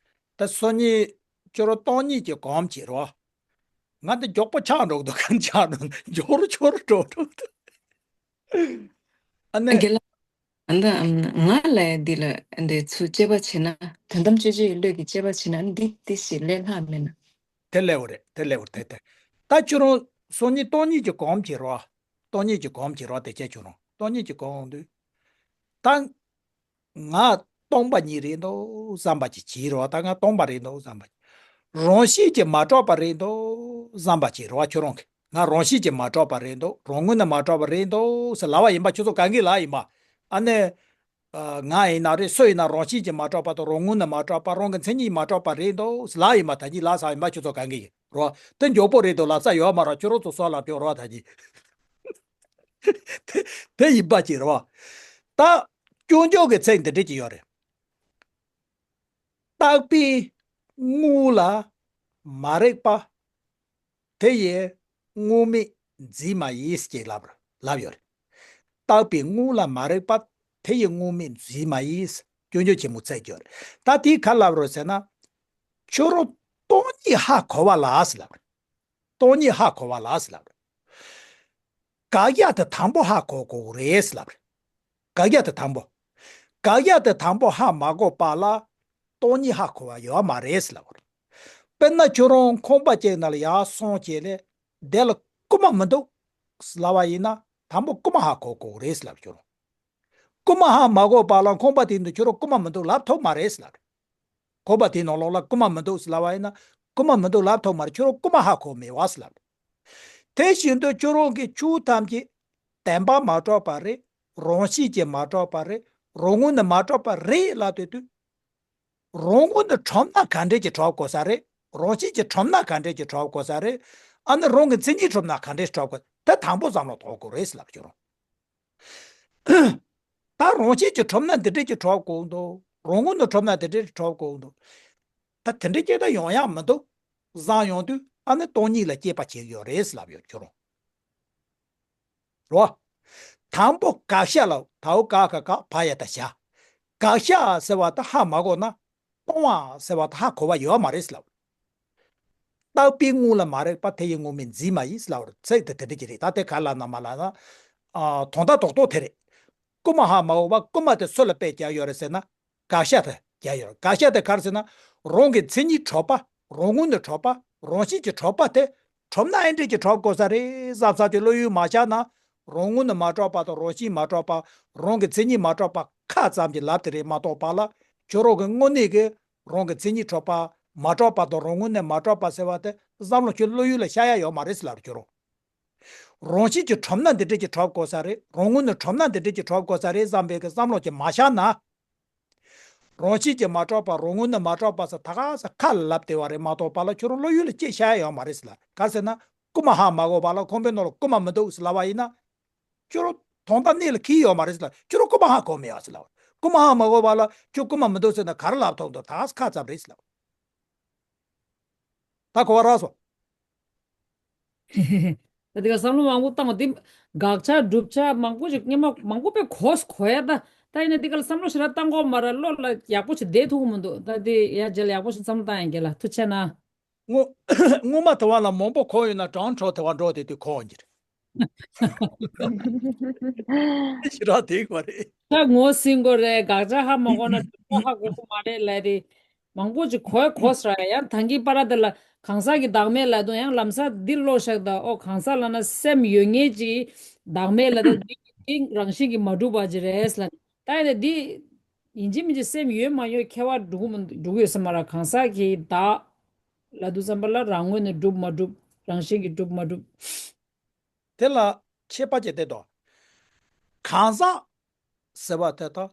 ད་སོ་གཉིས་ཁྱོད་རང་སྟོང་ཉིད་ཀྱི་གོམས་བྱེད་རོགས། ང་འདི་མགྱོགས་པོ་ཆགས་འགྲོ་གི་འདུག་ག་ཆགས་འགྲོ་མགྱོགས་རུ་མགྱོགས་རུ་འགྲོ་འགྲོ་འདུག་ཨ་ནི། དགེ་ལགས། ཨ་ནི་ང་ལ་འདི་ལ་འདི་ཚུར་དཔྱད་པ་བྱས་ན་དོན་དམ་དཔྱོད་བྱེད་ཀྱི་བློས་ཀྱི་དཔྱད་པ་བྱས་ན་འདི་འདི་ཞིག་ལས་ལྷག་མེད་ན། དེ་ལེའུ་རེད། དེ་ལེའུ་རེད། དེ་དེ། ད་ཁྱོད་རང་སོ་གཉིས་སྟོང་ཉིད་ཀྱི་གོམས་བྱེད་རོགས། སྟོང་ཉིད་ཀྱི་གོམས་བྱེད་རོགས། དེ་ཅེ་ཁྱོད་རང་སྟོང་ཉིད་ཀྱི་གོམས་འོང་དུས། ད་ང་སྟོང་པ་ཉིད་རེད་འདུག་བསམ་པ་ཅིག་བྱེད་རོགས། ད་ང་སྟོང་པ་རེད་འདུག་བསམ་པ་ཅིག་རང་བཞིན་གྱིས་མ་གྲུབ་པ་རེད་འདུག་བསམ་པ་ཅིག་རོགས། ཁྱོད་རང་གིས་ང་རང་བཞིན་གྱིས་མ་གྲུབ་པ་རེད་འདུག་རང་ངོས་ནས་མ་གྲུབ་པ་རེད་འདུག་ཟེར་ལབ་པ་ཡིན་པ། ཁྱོད་ཚོ་གང་གིས་ལབ་ཡིན་པ། ཨ་ནི། ཨ་ང་ཡིན་ན་རེད། སུ་ཡིན་ན་རང་བཞིན་གྱིས་མ་གྲུབ་པ་དང་རང་ངོས་ནས་མ་གྲུབ་པ། རང་གི་མཚན་ཉིད་མ་གྲུབ་པ་རེད་འདུག་ཟེར་ལབ་ཡིན་པ། ད་གིན་ལབ་ཚར་ཡིན་པ། ཁྱོད་ཚོ་གང་གིས་རོགས། དེ་མགྱོགས་པོ་རེད་འདུག་ལབ་ས་ཡོད་མ་རེད། ཁྱོད་རང་ཚོ་སོགས་ལ་སྐྱོན་རོགས་ད་གིན། དེ་དེ་ཡིན་པ་ཅིག་རེད་བ། ད་སྐྱོན་བརྗོད་ཀྱི་ཚིག་འདི་འདྲ་ཅིག་ཡོད་རེད། བཏགས་པའི་དངོས་ལ་མ་རིག་པ། དེ་ཡི་དངོས་མེད་འཛིན་མ་ཡིན་ཅེས་ལབ་ལབ་ཡོད་རེད། བཏགས་པའི་དངོས་ལ་མ་རིག་པ། དེ་ཡི་དངོས་མེད་འཛིན་མ་ཡིན། སྐྱོན་བརྗོད་ཆེན་མོ་བརྩད་ཀྱི་ཡོད་རེད། ད་དེས་ག་ལབ་རེད་ཟེར་ན། ཁྱོད་རང་སྟོང་ཉིད་ཧ་གོ་བ་ལ་ཟེར་ལབ་རེད། སྟོང་ཉིད་ཧ་གོ་བ་ལ་ཟེར་ལབ་རེད། དགག་བྱ་དེ་དང་པོ་ཧ་གོ་དགོས་རེད་ཟེར་ལབ་རེད། དགག་བྱ་དེ་དང་པོ། དགག་བྱ་དེ་དང་པོ་ཧ་མ་གོ་བ་ལ་སྟོང་ཉིད་ཧ་གོ་བ་ཡོད་མ་རེད་ཟེར་ལབ་རེད། དཔེར་ན་ཁྱོད་རང་ཁང་པ་ཅིག་ནང་ལ་ཡར་སོང་བྱས་ལས་དེ་ལ་རྐུ་མ་མི་འདུག་ཟེར་ལབ་པ་ཡིན་ན། དང་པོ་རྐུ་མ་ཧ་གོ་དགོས་རེད་ཟེར་ལབ། ཁྱོད་རང་རྐུ་མ་ཧ་མ་གོ་བ་ལ་ཁང་པ་དེའི་ནང་ཁྱོད་རང་རྐུ་མ་མི་འདུག་ལབ་ཐུབ་མ་རེད་ཟེར་ལབ་རེད། ཁང་པ་དེའི་ནང་ལོགས་ལ་རྐུ་མ་མི་འདུག་ཟེར་ལབ་པ་ཡིན་ན། རྐུ་མ་མི་འདུག་ལབ་ཐུབ་མ་རེད། ཁྱོད་རང་རྐུ་མ་ཧ་གོ་མེད་པ་ཟེར་ལབ་རེད། དེ་བཞིན་དུ་ཁྱོད་རང་གི་ཆོས་ཐམས་ཅད་བདེན་པ་མ་གྲུབ་པ་རེད། རང་བཞིན་གྱིས་མ་གྲུབ་པ་རེད། རང་ངོས་ནས་མ་གྲུབ་པ་རེད་ལབ་དུས། རང་ངོས་ནས་གྲུབ་ན་ག་འདྲས་ཀྱི་གྲུབ་དགོས་ས་རེད། རང་བཞིན་གྱིས་གྲུབ་ན་ག་འདྲས་ཀྱི་གྲུབ་དགོས་ས་རེད། ཨ་ནི་རང་གི་མཚན་ཉིད་གྲུབ་ན་ག་འདྲས་གྲུབ་དགོས། དེ་དང་པོ་བསམ་བློ་གཏོང་དགོས་རེད་ཟེར་ལབ་ཀྱི་རེད། ད་རང་བཞིན་གྱིས་གྲུབ་ན་འདི་འདྲས་ཀྱི་གྲུབ་དགོས་འདུག་རང་ངོས་ནས་གྲུབ་ན་འདི་འདྲས་ཀྱི་གྲུབ་དགོས་འདུག་ད་དེ་འདྲས་ཀྱི་ད་ཡོང་ཡག་མི་འདུག་བཟང་ཡོང་དུས་ཨ་ནི་སྟོང་ཉིད་ལ་དཔྱད་པ་བྱེད་ཀྱི་ཡོད་རེད་ཟེར་ལབ་ཡོད་ཀྱི་རེད། རོ། དང་པོ་དགག་བྱ་ལ་དའོ་ཀ་ག་ག་བ་ཡ་ད་བྱ། དགག་བྱ་ཟེར་བ་ད་ཧ་མ་གོ་ན། སྟོང་པ་ཟེར་བ་ད་ཧ་གོ་བ་ཡོད་མ་རེད་ཟེར་ལབ། བཏགས་པའི་དངོས་ལ་མ་རིག་པ། དེ་ཡི་དངོས་མེད་འཛིན་མ་ཡིན་ཟེར་ལབ་རེད། ཚིག་དེ་དེ་འདྲ་ཅིག་རེད། ད་དེ་ག་ལ་ན་མ་ལ་ན། ཨ་དོན་དག་རྡོག་རྡོག་དེ་རེད། རྐུ་མ་ཧ་མ་གོ་བ། རྐུ་མ་དེ་སུ་ལ་དཔེ་བརྒྱབ་ཡོད་རེད་ཟེར་ན། དགག་བྱ་དེ་བརྒྱབ་ཡོད་རེད། དགག་བྱ་དེ་ག་རེ་ཟེར་ན། རང་གི་མཚན་ཉིད་གྲུབ་པ། རང་ངོས་ནས་གྲུབ་པ། རང་བཞིན་གྱིས་གྲུབ་པ་དེ། གྲུབ་ན་ཨེ་འདྲས་ཀྱི་གྲུབ་དགོས་ས་རེད་བསམ་བསམ་གྱི་བློ་ཡུལ་མ་བཞག་ན། རང་ངོས་ནས་མ་གྲུབ་པ་དང་རང་བཞིན་མ་གྲུབ་པ། རང་གི་མཚན་ཉིད་མ་གྲུབ་པ་ཁ་ཙམ་གྱིས་ལབ་དེ་རེད་མ་གཏོགས་པ་ལ། ཁྱོད་རང་གི་དངོས་གནས་ཀྱི་རང་གི་མཚན་ཉིད་གྲུབ་པ། མ་གྲུབ་པ་དང་རང་ངོས་ནས་མ་གྲུབ་པ་ཟེར་བ་དེ་བསམ་བློ་ཁྱོད་བློ་ཡུལ་ལ་ཤར་ཡ་ཡོད་མ་རེད་ཟེར་ལབ་རྒྱུ་རོ། རང་བཞིན་གྱིས་གྲུབ་ན་འདི་འདྲས་ཀྱི་གྲུབ་དགོས་ས་རེད། རང་ངོས་ནས་གྲུབ་ན་འདི་འདྲས་ཀྱི་གྲུབ་དགོས་ས་རེད་བསམ་པའི་གི་བསམ་བློ་ཅིག་མ་ཤར་ན། རང་བཞིན་གྱིས་མ་གྲུབ་པ། རང་ངོས་ནས་མ་གྲུབ་པ་ཟེར་ད་ག་ས་ཁ་ལ་ལབ་བསྡད་པ་རེད་མ་གཏོགས་པ་ལ་ཁྱོད་རང་བློ་ཡུལ་ལ་སྐྱེ་བྱ་ཡ་ཡོད་མ་རེད་ཟེར་ལ། ག་ཟེར་ན་རྐུ་མ་ཧ་མ་གོ་བ་ལ་ཁང་པའི་ནང་ལ་རྐུ་མ་མི་འདུག་ཟེར་ལབ་པ་ཡིན་ན། ཁྱོད་རང་དོན་དག་གནད་ལ་འཁེལ་ཡོད་མ་རེད་ཟེར་ལ། ཁྱོད་རང་རྐུ་མ་ཧ་གོ་མེད་ཡ་ཟེར་ལ། རྐུ་མ་ཧ་མ་གོ་བ་ལ་ཁྱོད་རྐུ་མ་མི་འདུག་ཟེར་ན་ག་རེ་ལབ་ཐུབ་འདུག་ད་ག་ས་ཁ་ཙམ་རེད་ཟེར་ལ། ད་གོ་བ་རག་སོང་། ད་དེ་ག་བསམ་བློ་མང་པོ་བཏང་བ་དེ། དགག་བྱ་སྒྲུབ་བྱ་མང་པོ་ཞིག་སྔོན་མ་མང་པོ་དཔེ་གོ་གོ་ཡ། ད་ད་ཡིན་ན་དེ་ག་ལ་བསམ་བློ་ཞེ་དྲག་བཏང་དགོས་མ་རེད། བློ་ལ་ཡག་པོ་ཞིག་བསྡད་ཐུབ་ཀྱི་མི་འདུག་ད་དེ་ཡ་རྗེས་ལ་ཡག་པོ་ཞིག་བསམ་བློ་བཏང་ཡ་གི་ལ་ཐུགས་ཆེ་ན། སྔོན་སྔོན་མ་དེ་བ་ལ་མང་པོ་གོ་ཡོད་ན་གྲང་འཕྲོ་དེ་བ་འགྲོ་དེ་དུས་གོ་འགྱུར། ཞེ་དྲག་དེ་གོ་རེད། ད་ངོ་ཟིན་དགོས་རེད། དགག་བྱ་ཧ་མ་གོ་ན་སྒྲུབ་བྱ་ཧ་གོ་གི་མ་རེད་ལབ་རེད། མང་པོ་ཅིག་གོ་གོ་ས་ར། ཡང་ད་གིན་པ་ར་དེ་ལ་གང་ཟག་གི་བདག་མེད་ལབ་དུས་ཡང་ལམ་སང་འདི་ཀློག་ཤག་ད། ཨོ་གང་ཟག་ལབ་ན་སེམས་ཡོད་ངེས་ཀྱི་བདག་མེད་ལབ་ད་འདི་འདི་རང་བཞིན་གྱིས་མ་གྲུབ་པ་ཅིག་རེད་ལབ། ད་ཡིན་ན་འདི་ཡིན་གཅིག་མིན་གཅིག་སེམས་ཡོད་མ་ཡོད་ཁྱད་པར་འགྲོ་གི་མི་འགྲོ་གི་ཡོད་ས་མ་ར། གང་ཟག་གི་བདག་ལབ་དུས་ཙམ་པ་ལ་རང་ངོས་ནས་གྲུབ་མ་གྲུབ། རང་བཞིན་གྱིས་གྲུབ་མ་གྲུབ། དེ་ལ་ཁྱད་པར་ཅིག་དེ་དང་། གང་ཟག་ཟེར་བ་དེ་དང་།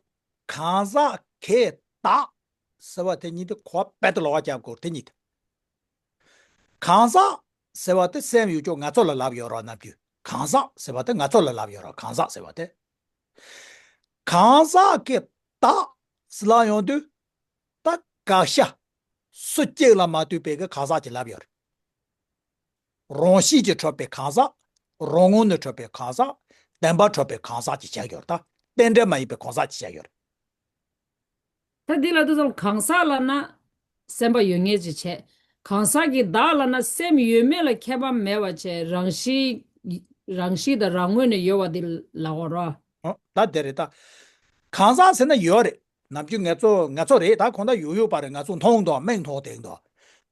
གང་ཟག་གི་བདག་ཟེར་བ་དེ་གཉིས་དེ་གོ་བ་དཔེ་དེ་ལོགས་ཀ་རྒྱབ་དགོས་དེ་གཉིས་དེ། གང་ཟག་ཟེར་བ་དེ་སེམས་ཡོད་ཀྱང་ང་ཚོ་ལ་ལབ་ཡོད་ར་ནམ་རྒྱུན། གང་ཟག་ཟེར་བ་དེ་ང་ཚོ་ལ་ལབ་ཡོད་ར། གང་ཟག་ཟེར་བ་དེ། གང་ཟག་གི་བདག་ཟེར་ལབ་ཡོང་དུས། ད་དགག་བྱ་སུ་གཅིག་ལ་མ་ལྟོས་པའི་གི་གང་ཟག་ཅིག་ལབ་ཡོད་རེད། རང་བཞིན་གྱིས་གྲུབ་པའི་གང་ཟག་རང་ངོས་ནས་གྲུབ་པའི་གང་ཟག་བདེན་པར་གྲུབ་པའི་གང་ཟག་ཅིག་བྱས་ཡོད་རེད། ད་རྟེན་འབྲེལ་མ་ཡིན་པའི་གང་ཟག་ཅིག་བྱས་ཡོད་རེད། ད་འདི་ལ་དུས་ཙམ་གང་ཟག་ལབ་ན་སེམས་པ་ཡོད་ངེས་ཅིག་བྱས། གང་ཟག་གི་བདག་ལབ་ན་སེམས་ཡོད་མེད་ལ་ཁྱད་པར་མེད་པ་བྱས། རང་བཞིན་རང་བཞིན་དང་རང་ངོས་ནས་ཡོད་པ་འདི་ལབ་དགོས་རེད། ཨོ་ད་དེ་རེད་ད། གང་ཟག་ཟེར་ན་ཡོད་རེད། ནམ་རྒྱུན་ང་ཚོ་ང་ཚོ་རེད་ད། ཁོང་ད་ཡོད་ཡོད་པ་རེད། ང་ཚོ་མཐོང་འདུག་མིག་མཐོང་དེ་འདུག་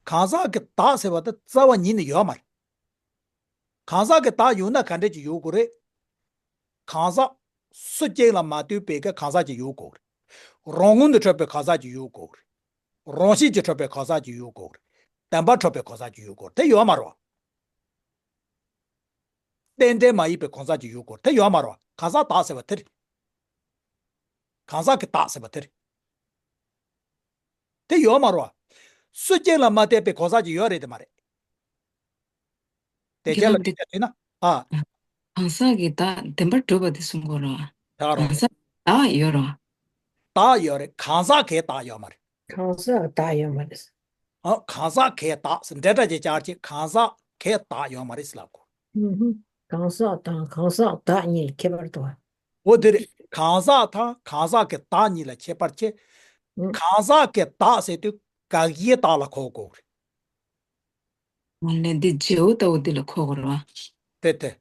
གང་ཟག་གི་བདག་ཟེར་བ་དེ་རྩ་བ་ཉིད་ནས་ཡོད་མ་རེད། གང་ཟག་གི་བདག་ཡོད་ན་ག་འདྲ་ཅིག་ཡོད་དགོས་རེད། གང་ཟག་སུ་གཅིག་ལ་མ་ལྟོས་པའི་གི་གང་ཟག་ཅིག་ཡོད་དགོས་རེད། རང་ངོས་ནས་གྲུབ་པའི་གང་ཟག་ཅིག་ཡོད་དགོས་རེད། རང་བཞིན་གྱིས་གྲུབ་པའི་གང་ཟག་ཅིག་ཡོད་དགོས་རེད། བདེན་པར་གྲུབ་པའི་གང་ཟག་ཅིག་ཡོད་དགོས་རེད། དེ་ཡོད་མ་རེད་བ། རྟེན་འབྲེལ་མ་ཡིན་པའི་གང་ཟག་ཅིག་ཡོད་དགོས་རེད། དེ་ཡོད་མ་རེད་བ། གང་ཟག་བདག་ཟེར་བ་དེ་རེད། གང་ཟག་གི་བདག་ཟེར་བ་དེ་རེད། དེ་ཡོད་མ་རེད་བ། སུ་གཅིག་ལ་མ་ལྟོས་པའི་གང་ཟག་ཅིག་ཡོད་རེད་དེ་མ་རེད། དེ་རྒྱ་ལ་རྒྱ་ལ་ཡིན་ན། ཨ། གང་ཟག་གི་བདག་བདེན་པར་གྲུབ་པ་དེ་གསུང་དགོས་རེད་བ། ད་རོ། གང་ཟག་བདག་ཡོད་རེད་བ། བདག་ཡོད་རེད། གང་ཟག་གི་བདག་ཡོད་མ་རེད། གང་ཟག་བདག་ཡོད་མ་རེད། ཨ། གང་ཟག་གི་བདག་ཟེར་འབྲེལ་སྒྲ་ཅིག་སྦྱར་ཅིག་གང་ཟག་གི་བདག་ཡོད་མ་རེད་ཟེར་ལབ་དགོས། ཧུམ་ཧུམ། གང་ཟག་དང་གང་ཟག་བདག་གཉིས་ལ་ཁྱད་པར་འདུག་བ། འོ་དེ་རེད། གང་ཟག་དང་གང་ཟག་གི་བདག་གཉིས་ལ་ཁྱད་པར་ཆེ། ཨུ། གང་ཟག་གི་བདག་ཟེར་དུས་དགག་བྱའི་བདག་ལ་གོ་དགོས་རེད། ཨ་ནི་འདི་བརྗེ་པོ་ལྟ་བུ་འདི་ལ་གོ་དགོས་རེད་བ། དེ་དེ།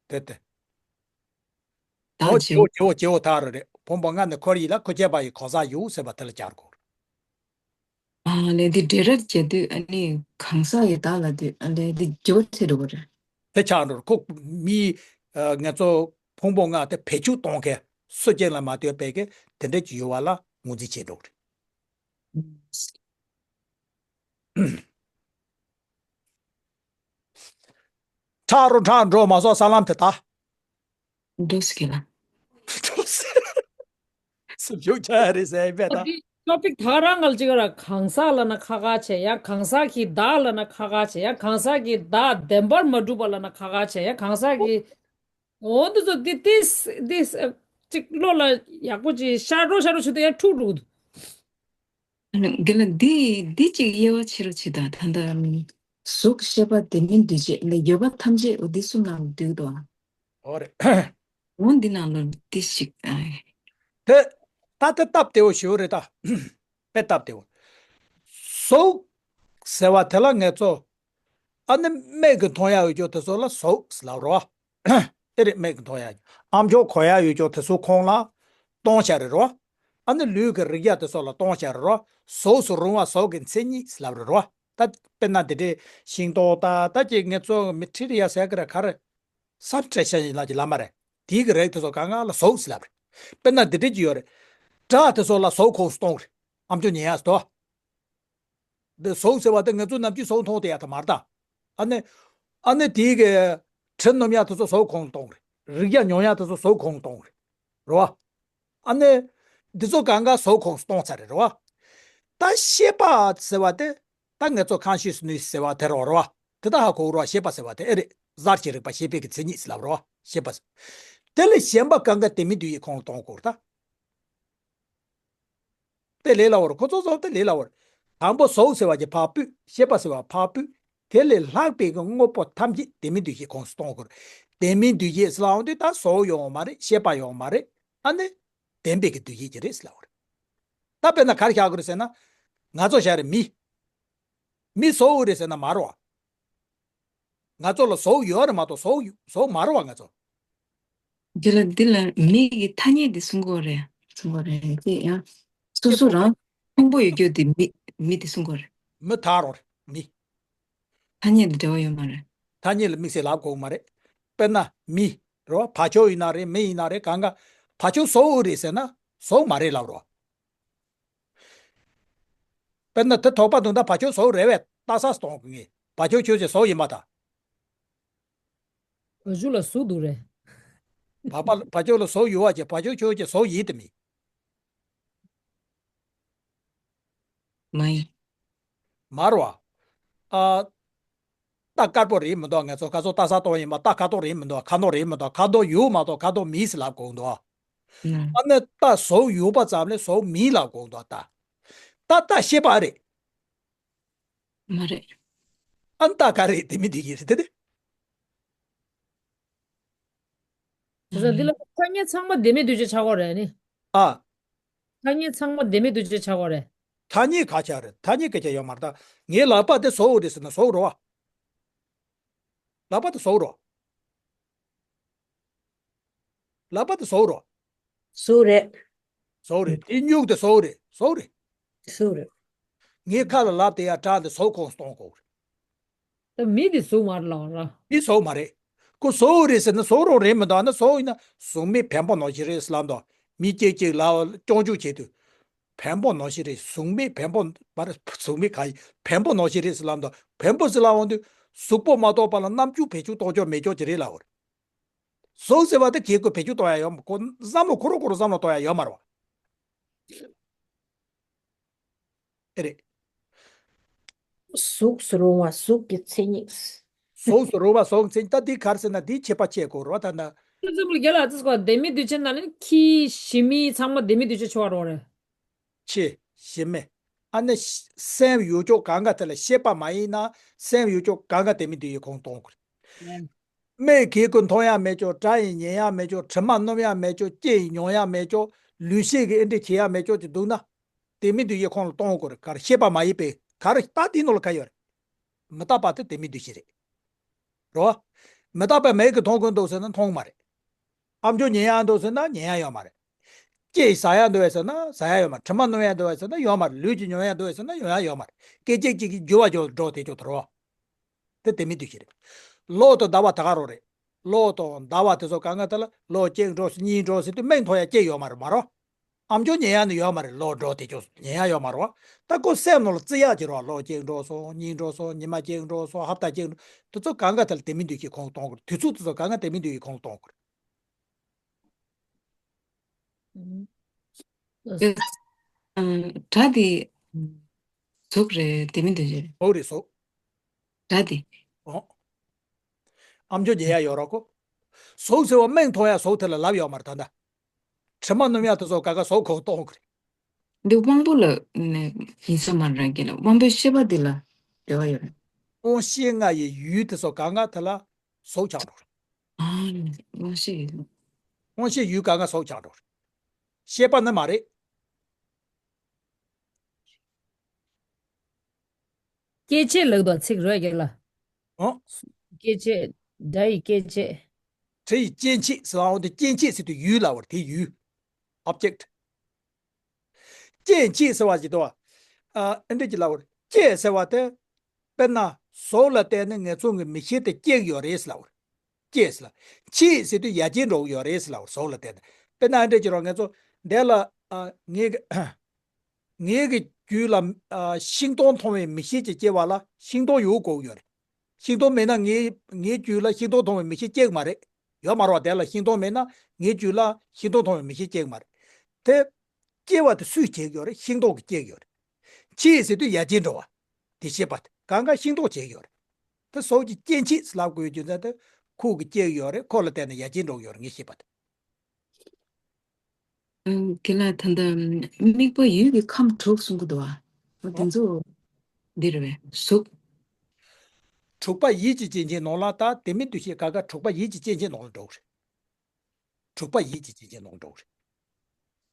དེ་དེ། བདག་འོ་བརྗེ་པོ། བརྗེ་པོ་བརྗེ་པོ་དག་རེད་རེད། ཕུང་པོ་ལྔ་ནི་འཁོར་བ་ཡིན་ལ་ཁུ་ཆད་པ་ཡི་གང་ཟག་ཡོད་ཟེར་བ་དེ་ལ་སྦྱར་དགོས་རེད། ཨ་ལས་འདི་འབྲེལ་སྒྲ་བྱེད་དུས་ཨ་ནི་གང་ཟག་ཡི་བདག་ལ་དུས་ཨ་ལས་འདི་བརྗེ་པོ་ཆེ་འགྲོ་གི་རེད། དེ་ཆགས་འགྲོ་རེད། ཁོ་མི། ཨ། ང་ཚོ་ཕུང་པོ་ལྔ་དེ་བེད་སྤྱོད་གཏོང་མཁན་སུ་གཅིག་ལ་མ་ལྟོས་པའི་གི་དེ་འདྲ་ཅིག་ཡོད་པ་ལ་ངོས་འཛིན་བྱེད་འགྲོ་གི་རེད། ཁྲག་རུ་ཁྲག་འགྲོ་མ་སོགས་ས་ལམ་དེ་དག་འགྲོ་སི་ཀི་ལ། འགྲོ་སི། སེམས་ཤུགས་ཆག་ཡ་རེད་ཟེར་ཡིན་པས་ད། འདི་ཊོ་པིག་ད་ག་རང་ང་ལ་ཅིག་ར། གང་ཟག་ལབ་ན་ཁག་ཁག་བྱས། ཡང་གང་ཟག་གི་བདག་ལབ་ན་ཁག་ཁག་བྱས། ཡང་གང་ཟག་གི་བདག་བདེན་པར་མ་གྲུབ་པ་ལབ་ན་ཁག་ཁག་བྱས། ཡང་གང་ཟག་གི། འོ་འདི་ཚོ་འདི་འདི་འདི་ཅིག་བློ་ལ་ཡག་པོ་ཅིག་ཤར་རོ་ཤར་རོ་བྱེད་དུས་ཡང་འཁྲུག་འགྲོ་གི་འདུག་འདི་ལ་འདི་འདི་གཅིག་དབྱེ་བ་ཕྱེ་རོགས་བྱེད་དང་། ད་ལྟ་གཟུགས་ཤེས་པ་ལྡན་མིན་འདུས་བྱས་ལས་ཡོད་པ་ཐམས་ཅད་འོ་འདི་གསུམ་ནང་ལ་འདུས་འདུག་ཨ། འོ་རེད། འོ་འདི་ནང་ལ་འདི་ཞིག་ཨ། དེ་ད་དེ་སྟབས་བདེ་བོ་ཞེ་པོ་རེད་ད། དཔེ་སྟབས་བདེ་བོ། གཟུགས་ཟེར་བ་དེ་ལ་ང་ཚོ་ཨ་ནི་མིག་གིས་མཐོང་ཡ་ཡོད་ཅོག་དེ་ཚོ་ལ་གཟུགས་ཟེར་ལབ་རོ། དེ་རེད། མིག་གིས་མཐོང་ཡ། ཨ་མཆོག་གོ་ཡ་ཡོད་ཅོག་དེ་ཚོ་ཁོང་ལ་སྟོང་ཆ་རེད་རོ། ཨ་ནི་ལུས་ཀྱི་རེག་ཡ་དེ་ཚོ་ལ་སྟོང་ཆ་རེད་རོ། གཟུགས་སུ་རུང་བ་གཟུགས་ཀྱི་མཚན་ཉིད་ལབ་རེད་རོ། ད་དཔེར་ན་འདི་འདྲའི་ཤིང་ཏོག་ད་ད་ཅིག་ང་ཚོ་མི་ཁྲི་རི་ཡ་ཟེར་གི་ར་ག་རེ། སབ་སི་ཊེ་ཤན་ཡིན་ལ་ཅིག་ལབ་མ་རེད། དེའི་གི་རིགས་དེ་ཚོ་གང་ག་ལ་གཟུགས་ལབ་རེད། དཔེར་ན་འདི་འདྲའི་ཅིག་ཡོད་རེད། སྒྲ་དེ་ཚོ་ལ་གཟུགས་ཁོངས་སུ་གཏོང་རེད། ཨ་མཆོག་ཉན་ཡ་ཟེར་དོ། འདི་གཟུགས་ཟེར་བ་དེ་ང་ཚོ་ནམ་རྒྱུན་གཟུགས་མཐོང་བསྡད་ཡ་དེ་མ་རེད་ད། ཨ་ནི། ཨ་ནི་དེའི་གི་དྲི་སྣོམ་ཡ་དེ་ཚོ་གཟུགས་ཁོངས་གཏོང་རེད། རེག་ཡ་མྱོང་ཡ་དེ་ཚོ་གཟུགས་ཁོངས་གཏོང་རེད། རེད་བ། ཨ་ནི། འདི་ཚོ་གང་ག་གཟུགས་ཁོངས་སུ་གཏོང་ཚར་རེད་རོ། ད་ཤེས་པ་ཟེར་བ་དེ། ད་ངེད་ཚོ་consciousness་ཟེར་བ་དེ་རོ་རོ། དེ་ད་ཧ་གོ་རོ། ཤེས་པ་ཟེར་བ་དེ་ཨེ་རེད། གཟར་གྱི་རིག་པ་ཤེས་པའི་གི་མཚན་ཉིད་ལབ་རོ། ཤེས་པ་ཟེར། དེ་ལས་གཞན་པ་གང་ག་དེ་མིན་དུ་ཡི་ཁོངས་གཏོང་དགོས་ད། དེ་ལས་སླ་བོར་ཁོ་ཚོ་ཚོ་དེ་ལས་སླ་བོར། དང་པོ་གཟུགས་ཟེར་བ་གྱི་ཕར་ཕུད། ཤེས་པ་ཟེར་བ་ཕར་ཕུད། དེ་ལས་ལྷག་པའི་གི་དངོས་པོ་ཐམས་ཅད་དེ་མིན་འདུ་ཤེས་ཁོངས་སུ་གཏོང་དགོས། དེ་མིན་འདུ་ཤེས་ཟེར་ལའང་དུས་ད་གཟུགས་ཡོང་བ་མ་རེད། ཤེས་པ་ཡོང་བ་མ་རེད། ཨ་ནི། བདེན་པའི་གི་འདུ་ཤེས་ཀྱི་རེད་ཟེར་ལབ་པ་རེད། ད་དཔེར་ན་ག་རེ་བཞག་དགོས་རེད་ཟེར་ན། ང་ཚོ་བཞག་རེད་མི། མི་གཟུགས་རེད་ཟེར་ན་མ་རེད་བ། ང་ཚོ་ལ་གཟུགས་ཡོད་རེད་མ་གཏོགས་གཟུགས་གཟུགས་མ་རེད་བ་ང་ཚོ། འདི་ལ་འདི་ལ་མི་གི་ཐ་སྙད་འདི་གསུང་གི་ཡོད་རེད། གསུང་གི་ཡོད་རེད་དེ་ཡང་། སོ་སོ་རང་ཕུང་པོ་ཡོད་རྒྱུ་འདི་མི་མི་འདི་གསུང་གི་ཡོད་རེད། མི་ད་རོ་རེད་མི། ཐ་སྙད་འདི་འབྲེལ་བ་ཡོད་མ་རེད། ཐ་སྙད་ལ་དམིགས་བསལ་ལབ་དགོས་མ་རེད། དཔེར་ན་མི། རེད་བ། བ་ཕྱུགས་ཡིན་ན་རེད། མི་ཡིན་ན་རེད། གང་ག་བ་ཕྱུགས་གཟུགས་རེད་ཟེར་ན་གཟུགས་མ་རེད་ལབ་རོ། དཔེར་ན་དེ་དོགས་པ་འདུག་ན་བ་ཕྱུགས་གཟུགས་རེད་བས་ལྟ་ས་གཏོང་གི་ངེས། བ་ཕྱུགས་ཁྱོད་ཀྱི་གཟུགས་ཡིན་པ་དང་། བ་ཕྱུགས་ལ་གཟུགས་འདུག་རེད། བ་བ་བ་ཕྱུགས་ལ་གཟུགས་ཡོད་བ་ཅེ་བ་ཕྱུགས་ཁྱོད་ཀྱི་གཟུགས་ཡིན་དེ་མིན། མ་ཡིན། མ་རེད་བ། ཨ། རྟ་དཀར་པོ་རེད་མི་འདུག་ང་ཚོ་ཁ་སོ་རྟ་ས་གཏོང་ཡིན་པ་རྟ་ཁ་དོག་རེད་མི་འདུག་ཁ་དོག་རེད་མི་འདུག་ཁ་དོག་ཡོད་མ་གཏོགས་ཁ་དོག་མིན་ཟེར་ལབ་དགོས་འདུག་ཨ་ནི་རྟ་གཟུགས་ཡོད་པ་ཙམ་ལས་གཟུགས་མིན་ལབ་དགོས་འདུག་ད། ད་རྟ་ཤེས་པ་རེད། མ་རེད། ཨ་ནི་རྟ་ག་རེད་དེ་མི་འདི་གི་རེད་དེ་དེ། དེ་ཚོ་འདི་ལ་ཐ་སྙད་ཚང་མ་ལྡན་མིན་འདུ་བྱེད་ཆགས་ཀྱི་རེད་ནི། ཨ། ཐ་སྙད་ཚང་མ་ལྡན་མིན་འདུ་བྱེད་ཆགས་ཀྱི་རེད། ཐ་སྙད་ག་ཆགས་རེད། ཐ་སྙད་སྐད་ཆ་ཡོད་མ་རེད་ད། ངའི་ལག་པ་དེ་གཟུགས་རེད་ཟེར་ན་གཟུགས་རེད་བ། ལག་པ་དེ་གཟུགས་རེད། ལག་པ་དེ་གཟུགས་རེད། གཟུགས་རེད། གཟུགས་རེད། དེ་སྨྱུག་དེ་གཟུགས་རེད། གཟུགས་རེད། གཟུགས་རེད། ངའི་ཁ་ལ་ལབ་དེ་ཡ་བྲག་དེ་གཟུགས་ཁོངས་གཏོང་དགོས་རེད། ད་མི་དེ་གཟུགས་མ་རེད་ལབ་ར། མི་གཟུགས་མ་རེད། ཁོ་གཟུགས་རེད་ཟེར་ན་གཟུགས་རང་རེད་མི་འདུག་ཨ་ན་གཟུགས་ཡིན་ན་གཟུགས་མེད་བེམ་པོ་ནང་བཞིན་རེད་ཟེར་ལབ་འདུག་མི་སྐྱེ་སྐྱེ་ལ་སྐྱོང་རྒྱུ་བྱེད་དུས། བེམ་པོ་ནང་བཞིན་རེད། གཟུགས་མེད་བེམ་པོ་མ་རེད། གཟུགས་མེད་ག་ཡིན། བེམ་པོ་ནང་བཞིན་རེད་ཟེར་ལབ་འདུག་བེམ་པོ་ཟེར་ལབ་འོང་དུས་གཟུགས་པོ་མ་གཏོགས་པ་ལ་རྣམ་འགྱུར་བེད་སྤྱོད་གཏོང་ཆོག་མེད་ཆོག་ཅིག་རེད་ལབ་འོང་། གཟུགས་ཟེར་བ་དེ་གལ་དགོས་བེད་སྤྱོད་གཏོང་ཡ་ཡོད་མ་ཁོ་བསམ་བློ་ཁོ་རང་ཁོ་རང་བསམ་བློ་གཏོང་ཡ་ཡོད་མ་རེད་བ། ཨེ་རེད། གཟུགས་སུ་རུང་བ་གཟུགས་ཀྱི་མཚན་ཉིད། གཟུགས་སུ་རུང་བ་གཟུགས་མཚན་ཉིད་ད་འདི་ག་རེ་ཟེར་ན་འདིའི་ཁྱད་པར་ཕྱེ་དགོས་རེད་བ་ད་ན། ཁྱོད་ཚོ་ལ་རྒྱལ་ལ་ཨ་ཙི་སྐོར་ལྡན་མིན་འདུ་བྱེད་ན་ནི་ཁྱི་ཞི་མི་ཚང་མ་ལྡན་མིན་འདུ་བྱེད་ཆོག་རོགས་རེད། ཆེ་ཞི་མི། ཨ་ནི་སེམས་ཡོད་ཅོག་གང་ག་དེ་ལ་ཤེས་པ་མ་ཡིན་ན་སེམས་ཡོད་ཅོག་གང་ག་ལྡན་མིན་འདུ་ཡི་ཁོངས་གཏོང་དགོས་རེད། མིག་གིས་ཀུན་མཐོང་ཡ་མེད་ཅོག་སྒྲ་ཡིས་ཉན་ཡ་མེད་ཅོག་དྲི་མ་སྣོམ་ཡ་མེད་ཅོག་ལྕེ་ཡིས་མྱོང་ཡ་མེད་ཅོག་ལུས་ཤེས་ཀྱིས་ཨེ་འདྲ་བྱེད་ཡ་མེད་ཅོག་ཅིག་འདུག་ན། ལྡན་མིན་འདུ་ཡི་ཁོངས་ལ་གཏོང་དགོས་རེད། ག་རེ་ཤེས་པ་མ་ཡིན་པའི་ག་རེ་ད་དེའི་ནང་ལ་ག་ཡོད་རེད། མི་རྟག་པ་དེ་ལྡན་མིན་འདུ་ཤེས་རེད། རོ། མི་རྟག་པའི་མིག་གིས་མཐོང་གི་འདུག་ཟེར་ན་མཐོང་མ་རེད། ཨམ་ཅོག་ཉན་ཡ་འདུག་ཟེར་ན་ཉན་ཡ་ཡོད་མ་རེད། ལྕེ་ཡིས་ཟ་ཡ་འདུག་ཟེར་ན་ཟ་ཡ་ཡོད་མ་རེད། དྲི་མ་སྣོམ་ཡ་འདུག་ཟེར་ན་ཡོད་མ་རེད། ལུས་ཀྱིས་མྱོང་ཡ་འདུག་ཟེར་ན་མྱོང་ཡ་ཡོད་མ་རེད། སྐད་ཅིག་གཅིག་གིས་འགྱུར་བ་འགྲོ་འགྲོ་དེ་ཅོག་དོར་བ། དེ་ལྡན་མིན་འདུ་ཤེས་རེད། གློག་དང་ཟླ་བ་ད་ག་རོ་རེད། གློག་དང་ཟླ་བ་དེ་ཚོ་གང་ག་དེ་ལ་གློག་གཅིག་འགྲོ་སོང་གཉིས་འགྲོ་སོང་དུས་མིག་མཐོང་ཡ་གཅིག་ཡོད་མ་རེད་མ་རོ། ཨམ་ཅོག་ཉན་ཡ་ནི་ཡོད་མ་རེད། གློག་འགྲོ་དེ་ཅོག་ཉན་ཡ་ཡོད་མ་རེད་བ། ད་ཁོ་སེམས་ནང་ལ་བརྩི་ཡག་ཅིག་རེད་བ། གློག་གཅིག་འགྲོ་སོང་གཉིས་འགྲོ་སོང་ཉི་མ་གཅིག་འགྲོ་སོང་ཧབ་ཏ་གཅིག་འགྲོ་དེ་ཚོ་གང་ག་དེ་ལ་ལྡན་མིན་འདུ་ཤེས་ཁོངས་གཏོང་དགོས་རེད། དུས་ཚོད་དེ་ཚོ་གང་ག་ལྡན་མིན་འདུ་ཤེས་ཁོངས་གཏོང་དགོས་རེད། ཨ། སྒྲ་དེ་གཟུགས་རེད་ལྡན་མིན་འདུ་ཤེས་རེད། གཟུགས་རེད་གཟུགས། སྒྲ་དེ། ཨོ། ཨམ་ཅོག་ཉན་ཡ་ཡོད་རེད་ཁོ། གཟུགས་ཟེར་བ་མིག་མཐོང་ཡ་གཟུགས་དེ་ལ་ལབ་ཡོད་མ་རེད་ད་ལྟ། དྲི་མ་སྣོམ་ཡ་དེ་ཚོ་ག་ག་གཟུགས་ཁོངས་གཏོང་གི་རེད། འདི་དབང་པོ་ལ་ནས་ཡིན་ས་མ་རེད་ཀྱི་ལ་དབང་པོའི་ཤེས་པ་འདི་ལ་འབྲེལ་བ་ཡོད་རེད། དབང་ཤེས་ལྔ་ཡི་ཡུལ་དེ་ཚོ་ག་ག་དེ་ལ་གཟུགས་ཆགས་འགྲོ་རེད། ཨ་ནི་དབང་ཤེས་ཡུལ། དབང་ཤེས་ཡུལ་ག་ག་གཟུགས་ཆགས་འགྲོ་རེད། ཤེས་པ་ནི་མ་རེད། སྐྱེ་མཆེད་ལབ་འདུག་ཚིག་རོ་རྒྱག་ལ། ཨོ། སྐྱེ་མཆེད། སྒྲ་ཡི་སྐྱེ་མཆེད། དྲི་ཡི་སྐྱེ་མཆེད་ཟེར་བ་འོ་དེ་སྐྱེ་མཆེད་ཟེར་དུས་ཡུལ་ལ་བར་དེ་ཡུལ། ཨོབ་ཇེག་ཊི། སྐྱེ་མཆེད་ཟེར་བ་ཞིག་འདུག་བ། ཨ་འདྲ་ཅིག་ལབ་བར་སྐྱེ་ཟེར་བ་དེ། དཔེར་ན་གཟུགས་ལ་བརྟེན་ནས་ངེད་ཚོ་གི་མིག་ཤེས་དེ་སྐྱེ་གི་ཡོད་རེད་ཟེར་ལབ་བར། སྐྱེ་ཟེར་ལ། མཆེད་ཟེར་དུས་ཡ་གྱལ་འགྲོ་གི་ཡོད་རེད་ཟེར་ལབ་བར་གཟུགས་ལ་བརྟེན་ནས། དཔེར་ན་འདྲ་ཅིག་རོ་ངེད་ཚོ་འདས་ལ་ཨ་ངེད་ཀྱི། ངེད་ཀྱི་རྒྱུད་ལ་ཨ་ཤིང་སྡོང་མཐོང་བའི་མིག་ཤེས་ཅིག་སྐྱེ་བ་ལ་ཤིང་སྡོང་ཡོད་དགོས་ཀྱི་ཡོད་རེད། ཤིང་སྡོང་མེད་ན་ངའི་ངའི་རྒྱུད་ལ་ཤིང་སྡོང་མཐོང་བའི་མིག་ཤེས་སྐྱེ་གི་མ་རེད། ཡོད་མ་རེད་བ། དེ་ལ་ཤིང་སྡོང་མེད་ན་ངའི་རྒྱུད་ལ་ཤིང་སྡོང་མཐོང་བའི་མིག་ཤེས་སྐྱེ་གི་མ་རེད། དེ་ སྐྱེ་བ་དེ་སུས་བྱེད་ཀྱི་ཡོད་རེད། ཤིང་ཏོག་གིས་སྐྱེ་གི་ཡོད་རེད། ཕྱིས་ཟེར་དུས་ཡ་གཅིག་འགྲོ་བ། དེ་ཤེས་པ་དེ་གང་ག་ཤིང་ཏོག་བྱེད་ཀྱི་ཡོད་རེད། དེ་ཟོག་གི་སྐྱེ་མཆེད་ལབ་དགོས་རྒྱུ་མཚན་དེ་ཁོ་གིས་སྐྱེ་གི་ཡོད་རེད། ཁོ་ལ་བརྟེན་ནས་ཡ་གཅིག་འགྲོ་གི་ཡོད་རེད། ངས་ཤེས་པ་དེ། ཨ། རྒན་ལགས། ད་ལྟ་དམིགས་པ་ཡུལ་གྱི་ཁམས་དྲུག་གསུང་གི་འདུག་བ། འོ་དེ་ཨོ། ཚོ་འདི་རེད་པས། གཟུགས། དྲུག་པ་ཡིད་ཀྱི་སྐྱེ་མཆེད་ནང་ལ། ད་དེ་མིན་འདུ་ཤེས་ག་ག་དྲུག་པ་ཡིད་ཀྱི་སྐྱེ་མཆེད་ནང་ལ་འགྲོ་གི་རེད། དྲུག་པ་ཡིད་ཀྱི་སྐྱེ་མཆེད་ནང་འགྲོ་གི་རེད།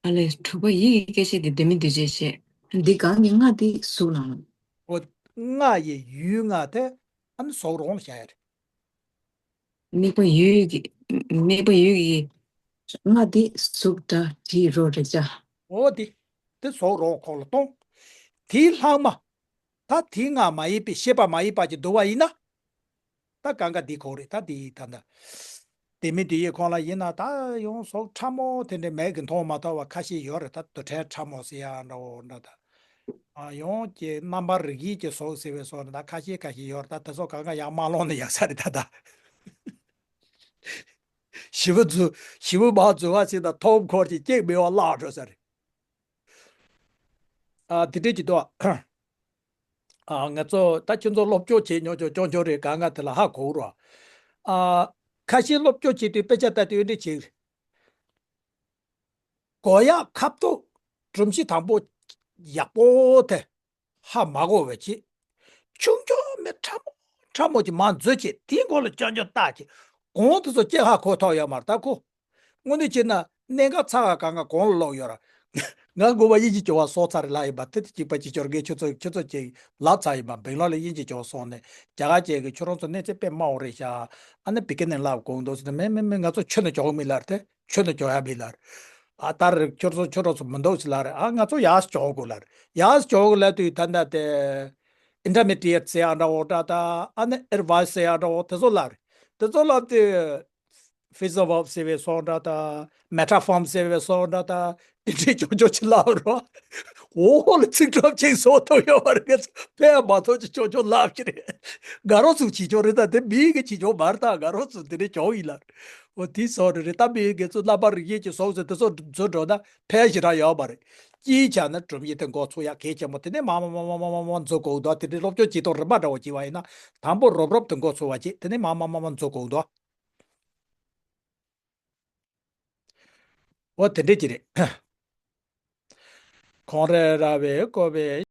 ཨ་ལས། དྲུག་པ་ཡིད་ཀྱི་སྐྱེ་མཆེད་དེ་དེ་མིན་འདུ་བྱེད་བཤད། འདི་གང་གི་ལྔ་དེ་གཟུགས་ལ། ཨོ། ལྔ་ཡི་ཡུལ་ལྔ་དེ་ཨ་ནི་ཟོག་རོང་ལ་བཞག་ཡ་རེད། དམིགས་པ་ཡུལ་གྱི། དམིགས་པ་ཡུལ་གྱི་ལྔ་དེ་གཟུགས་སྒྲ་དྲི་རོ་རེག་བྱ། འོ་དེ། དེ་ཟོག་རོང་ཁོག་ལ་གཏོང་། དེའི་ལྷག་མ། ད་དེའི་ལྔ་མ་ཡིན་པའི་ཤེས་པ་མ་ཡིན་པ་ཅིག་འདུ་བ་ཡིན་ན། ད་གང་ག་འདི་ཁོག་རེད། ད་དེ་ད་ད། དེ་མིན་དེ་ཡི་ཁོང་ལ་ཡིན་ན་ད་ཡང་ཟོག་ཕྲ་མོ་དེ་འདྲ་མིག་གིས་མཐོང་མ་ཐུབ་པ་ཁ་ཤས་ཡོད་རེད། ད་དུར་ཁྲོད་ཕྲ་མོ་ཟེར་ཡག་འདྲ་བོ་འདྲ་ད། ཨ། ཡང་གི་རྣམ་པ་རིག་བྱེད་ཀྱི་ཟོག་ཟེར་བའི་ཟོག་ནི་ད་ཁ་ཤས་ཁ་ཤས་ཡོད་རེད། ད་དེ་ཚོ་གང་ག་ཡར་མ་ལོངས་ན་ཡག་ས་རེད། ད་ད། ཞི་བ་འཛུལ། ཞི་བ་མར་འཛུལ་བ་ཟེར་ན་ཐོག་འཁོར་གྱི་སྐྱེག་མེད་པ་བརླག་འགྲོ་ས་རེད། ཨ། དེ་འདྲས་ཀྱི་འདུག་ཨ། ང་ཚོ་ད་ཁྱོད་ཚོ་སློབ་སྦྱོང་བྱེད་མྱོང་ཆོག་ཆོག་ཆོག་རེད། གང་ག་དེ་ལ་ཧ་གོ་རོགས། ཨ། ཁ་ཤས་སློབ་སྦྱོང་བྱེད་དུས་དཔེ་ཆ་ལྟ་དུས་འདི་འདྲས་བྱེད། མགོ་ཡག་ཁ་ཐུག་སྒྲོམ་གཞི་དང་པོ་ཡག་པོ་དེ་ཧ་མ་གོ་བའི་ཆེད། ཆུང་ཆུང་མི་ཕྲ་མོ་ཕྲ་མོ་ཅིག་མར་འཛུལ་བྱས། དེའི་མགོ་ལ་ཅོག་ཅོག་བཏགས་བྱས། གོང་དེ་ཚོ་སྐྱེ་ཧ་གོ་ཐུབ་ཡོད་མ་རེད། ད་ཁོ། དངོས་གནས་བྱས་ན་གནད་འགག་ཚ་བ་གང་ག་གོང་ལ་ལོག་ཡོད་ར། ང་དགོངས་པ་དབྱིན་ཇི་སྦྱོང་བ་སོང་ཚར་རེད་ལབ་ཡིན་པ། དེ་དེ་གཅིག་པ་གཅིག་གྱུར་གྱི་ཁྱོད་ཚོ་ཁྱོད་ཚོ་ཅིག་ལབ་ཚར་ཡིན་པ། སྦེང་ལོར་ལ་དབྱིན་ཇི་སྦྱོང་སོང་ནས་རྒྱ་གར་ཅིག་གིས་ཁྱོད་རང་ཚོ་གནས་ཚད་དཔེ་དམའ་བོ་རེད་ཤག་ཨ་ནི་བི་གི་ནར་ལབ་དགོངས་འདུག་ཟེར་ནས། མེད་མེད་མེད། ང་ཚོ་ཆོས་ནས་སྦྱོང་གི་མིན་ལབ་རེད་དེ། ཆོས་ནས་སྦྱོང་ཡ་མིན་ལབ་རེད། ཨ། ད་རེས་ཁྱོད་ཚོ་ཁྱོད་རང་ཚོ་མི་འདུག་ཟེར་ལབ་རེད། ཨ། ང་ཚོ་ཡར་སྦྱོང་དགོས་ལབ་རེད། ཡར་སྦྱོང་དགོས་ལབ་དུས་ད་ལྟ་དེ་ཨིན་ཊར་མི་ཌི་ཡེཊ་ཟེར་ཡག་འདྲ་བོ་འདྲ་ད། ཨ་ནི་ཨེཌ་ཝན་སི་ཟེར་ཡག་འདྲ་བོ་དེ་ཚོ་ལབ་རེད། དེ་ཚོ་ལབ་དུས་ཕི་ཛི་ཝརབ་ཟེར་བའི་ཟོག་འདྲ་ད། མེ་ཊ་ཕོརམ་ཟེར་བའི་ཟོག་འདྲ་ད། དེ་འདྲས་ཅོག་ཅོག་ཅིག་ལབ་རོགས། འོ་ལ་ཚིག་གྲབས་ཅིག་བཟོ་ཐུབ་ཡོད་མ་རེད། ང་ཚོ་ཕལ་མ་ཐོག་ཅིག་ཅོག་ཅོག་ལབ་ཀྱི་རེད། དགའ་རོགས་ཚོས་བྱེད་ཆོག་རེད། ད་དེ་མི་གིས་བྱེད་ཆོག་མ་རེད། ད་དགའ་རོགས་ཚོས་དེ་འདྲས་སྦྱོང་ཡིན་ལབ། འོ་དེ་ཟོག་རེད་རེད། ད་མི་གིས་ཚོ་རྣམ་པ་རིག་བྱེད་ཀྱི་ཟོག་ཟེར་དེ་ཚོ་བཟོ་འགྲོ་ན་ཕལ་ཞེ་དྲག་ཡོད་མ་རེད། གཅིག་བྱས་ན་སྒྲོམ་གཞི་དེ་འགོ་ཚུགས་ཡག་གལ་ཆེན་པོ། དེ་ནས་མར་མར་མར་མར་མར་མར་མར་འཛུལ་དགོས་འདུག་དེ་འདྲའི་སློབ་སྦྱོང་བྱེད་སྟངས་རིམ་པ་འདྲ་བོ་བྱེད་པ་ཡིན་ན། དང་པོ་རོབ་རོབ་ཏུ་འགོ་ཚུགས་པ་བྱེད། དེ་ནས་མར་མར་མར་མར་འཛུལ་དགོས་འདུག་འོ་དེ་འདྲས་ཅིག་རེད། ཁོང་རེ་ར་བའི་ཀོ་བའི།